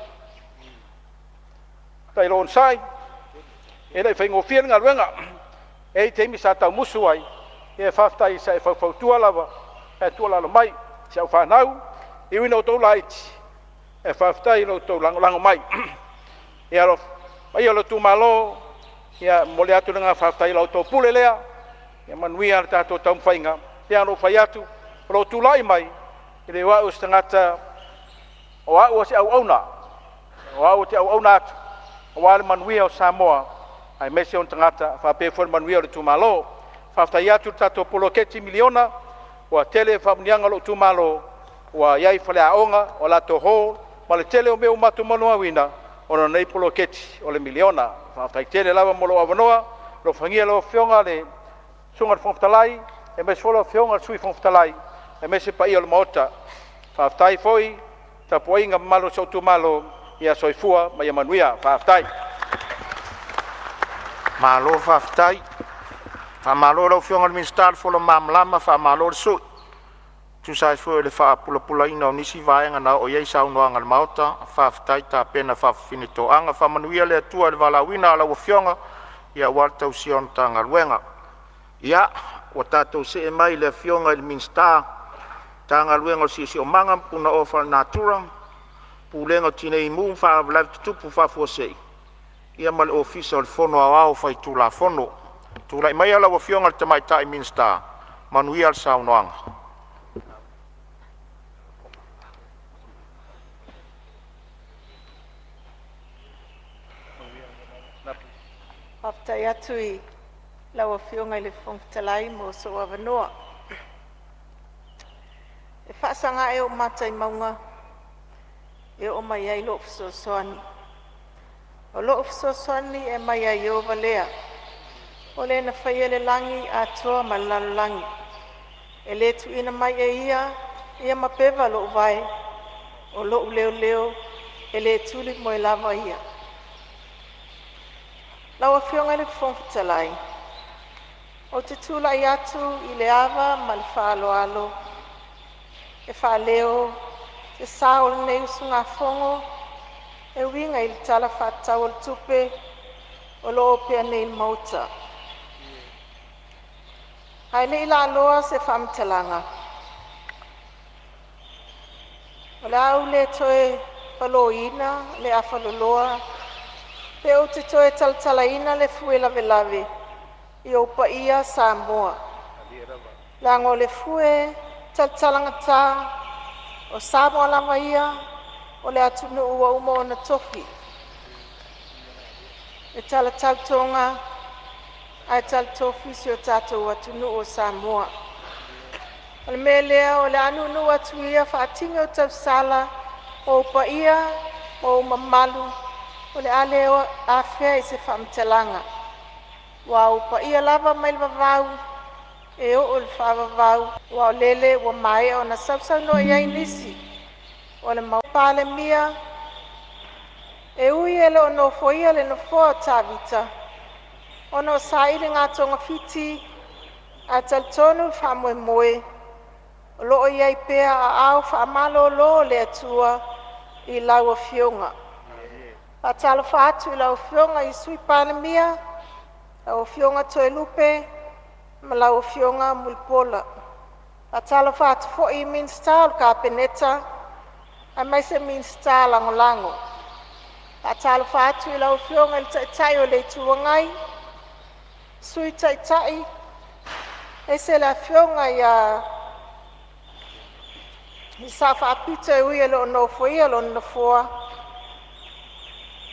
Faafetai lou onosai, e le i faigofie le galuega. E i ai taimi sa tau musu ai, ia faafetai sa e faufautua lava ma e tuualalo mai. Si au fanau, e ui ina outou laiti, ae faafetai i lo outou lagolago mai. Ia le paia o le itumalo, ia e momoli atu le agaga faafetai i la outou pule lea. Ia manuia le tatou taumafaiga. E pei lava ona ou fai atu, o lou tulai mai, e le o au o se tagata, o au o se auauna, o au ou te auauna atu aua le manuia o Samoa aemaise ona tagata faapea foi le manuia o le itumalo. Faafetai atu i le tatou poloketi miliona, ua tele faamanuiaga a lou itumalo, ua i ai faleaoga, o latou hall ma le tele o mea ua matou molimauina ona o lenei poloketi o le miliona. Faafetai tele lava mo lou avanoa. Alofagia lau Afioga le Susuga i le Fofoga Fetalai, aemaise foi lau Afioga i le Sui Fofoga Fetalai, aemaise le paia o le Maota. Faafetai foi i le tapuaiga mamalu a si ou itumalo. Ia soifua ma ia manuia. Faafetai. Malo faafetai. Faamalo i lau Afioga i le Minisita le fola malamalama, faamalo le sui tusa ai foi o le faapulapulaina o nisi vaega na oo i ai saunoaga a le Maota. Faafetai tapena faafafine toaga, faamanuia le Atua i le valaauina o lau Afioga aua le tausia o le Matagaluega. Ia, ua tatou see mai i le Afioga i le Minisita o Matagaluega o le Siosiomaga Punaoa Faalenatura, Pulega o Tinei Mu ma Faalavelave Tutupu Faafuasei mo ma le Ofisa o le Fono Aoao Faitulafono. Tulai maia lau Afioga i le Tamaitai Minisita, manuia le saunoaga. Faafetai atu i lau Afioga i le Fofoga Fetalai mo sou avanoa. E faasaga ea ou mata i mauga e oo mai ai lo'u fesoasoani? O lo'u fesoasoani e mai ia Ieova lea, o Le na faia le lagi atoa ma le lalolagi. E le tuuina mai e ia ia mapeva lo'u vae, o lo'u leoleo e le tulimoe lava ia. Lau Afioga i le Fofoga Fetalai, ou te tulai atu i le ava ma le faaaloalo e faaleo se sao o lenei usugafono e uiga i le Tala Faatatau o le Tupe o loo opea nei i le Maota. Ae le i laaloa se faamatalaga, o le a ou le toe faloina le afaloloa pe ou te toe talatalaina le fue lavelave i ou paia Samoa, leaga o le fue talatalagata o Samoa lava ia o le atunuu ua uma ona tofi e talatau Toga ae talatofi si o tatou atunuu o Samoa. O le mea lea o le a nuunuu atu ia faatini o tausala o ou paia ma ou mamalu o le a le afea i se faamatalaga, aua o ou paia lava mai le vavau e oo i le faavavau, aua o lele ua maea ona sausaunoa i ai nisi o le Palemia. E ui e le o nofoia le nofoa o Tavita ona o sailiga togafiti, ae talitonu le faamoemoe o lo o i ai pea aao faamalolo o le Atua i lau Afioga. E faatalofa atu i lau Afioga i le Sui Palemia, Lau Afioga Toelupe ma lau Afioga Mulipola. Faatalofa atu foi i Minisita o le Kapeneta aemaise Minisita Lagolago. Faatalofa atu i lau Afioga i le Taitai o le Itu Agai, Sui Taitai aemaise le Afioga ia le Sao Faapito e ui e le o nofoia lona nofoa,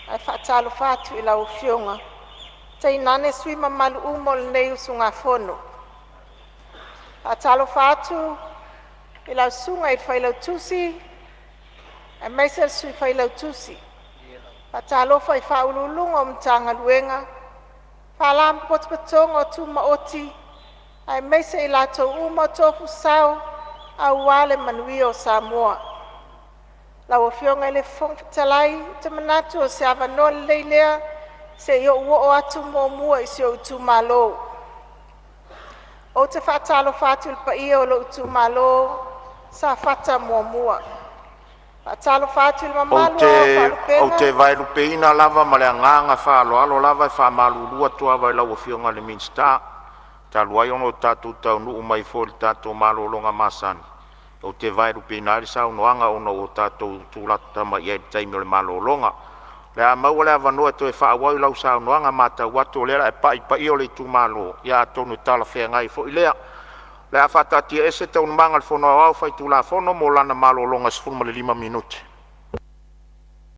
ae faatalofa atu i lau Afioga, tainane sui usufono mamalu uma o lenei usugafono. Faatalofa atu i lau Susuga i le Failautusi aemaise le Sui Failautusi. Faatalofa i Ofisa Sili o Pulega o Matagaluega, Faalapotopotoga Tumaoti aemaise i latou uma o tofu sao aua le manuia o Samoa. Lau Afioga i le Fofoga Fetalai, ou te manatu o se avanoa lelei lea se i ou oo atu muamua i si ou itumalo. Ou te faatalofa atu i le paia o lou itumalo Safata 1. Faatalofa atu i le mamalu o Ou Faalupega te vaelupeina lava ma le agaga faaaloalo lava e faamalulu atu lava i lau Afioga i le Minisita, talu ai ona ua tatou taunuu mai foi i le tatou malologa masani, ou te vaelupeina ai le saunoaga ona ua tatou tulata mai i le taimi o le malologa. O le a maua le avanoa e toe faaauau ai lau saunoaga, e matau atu o lea o le a e pai i paia o le itumalo, ia atonu e talafeagai foi lea. O le a faataatiaese Taualumaga a le Fono Aoao Faitulafono mo lana malologa e 15 minute.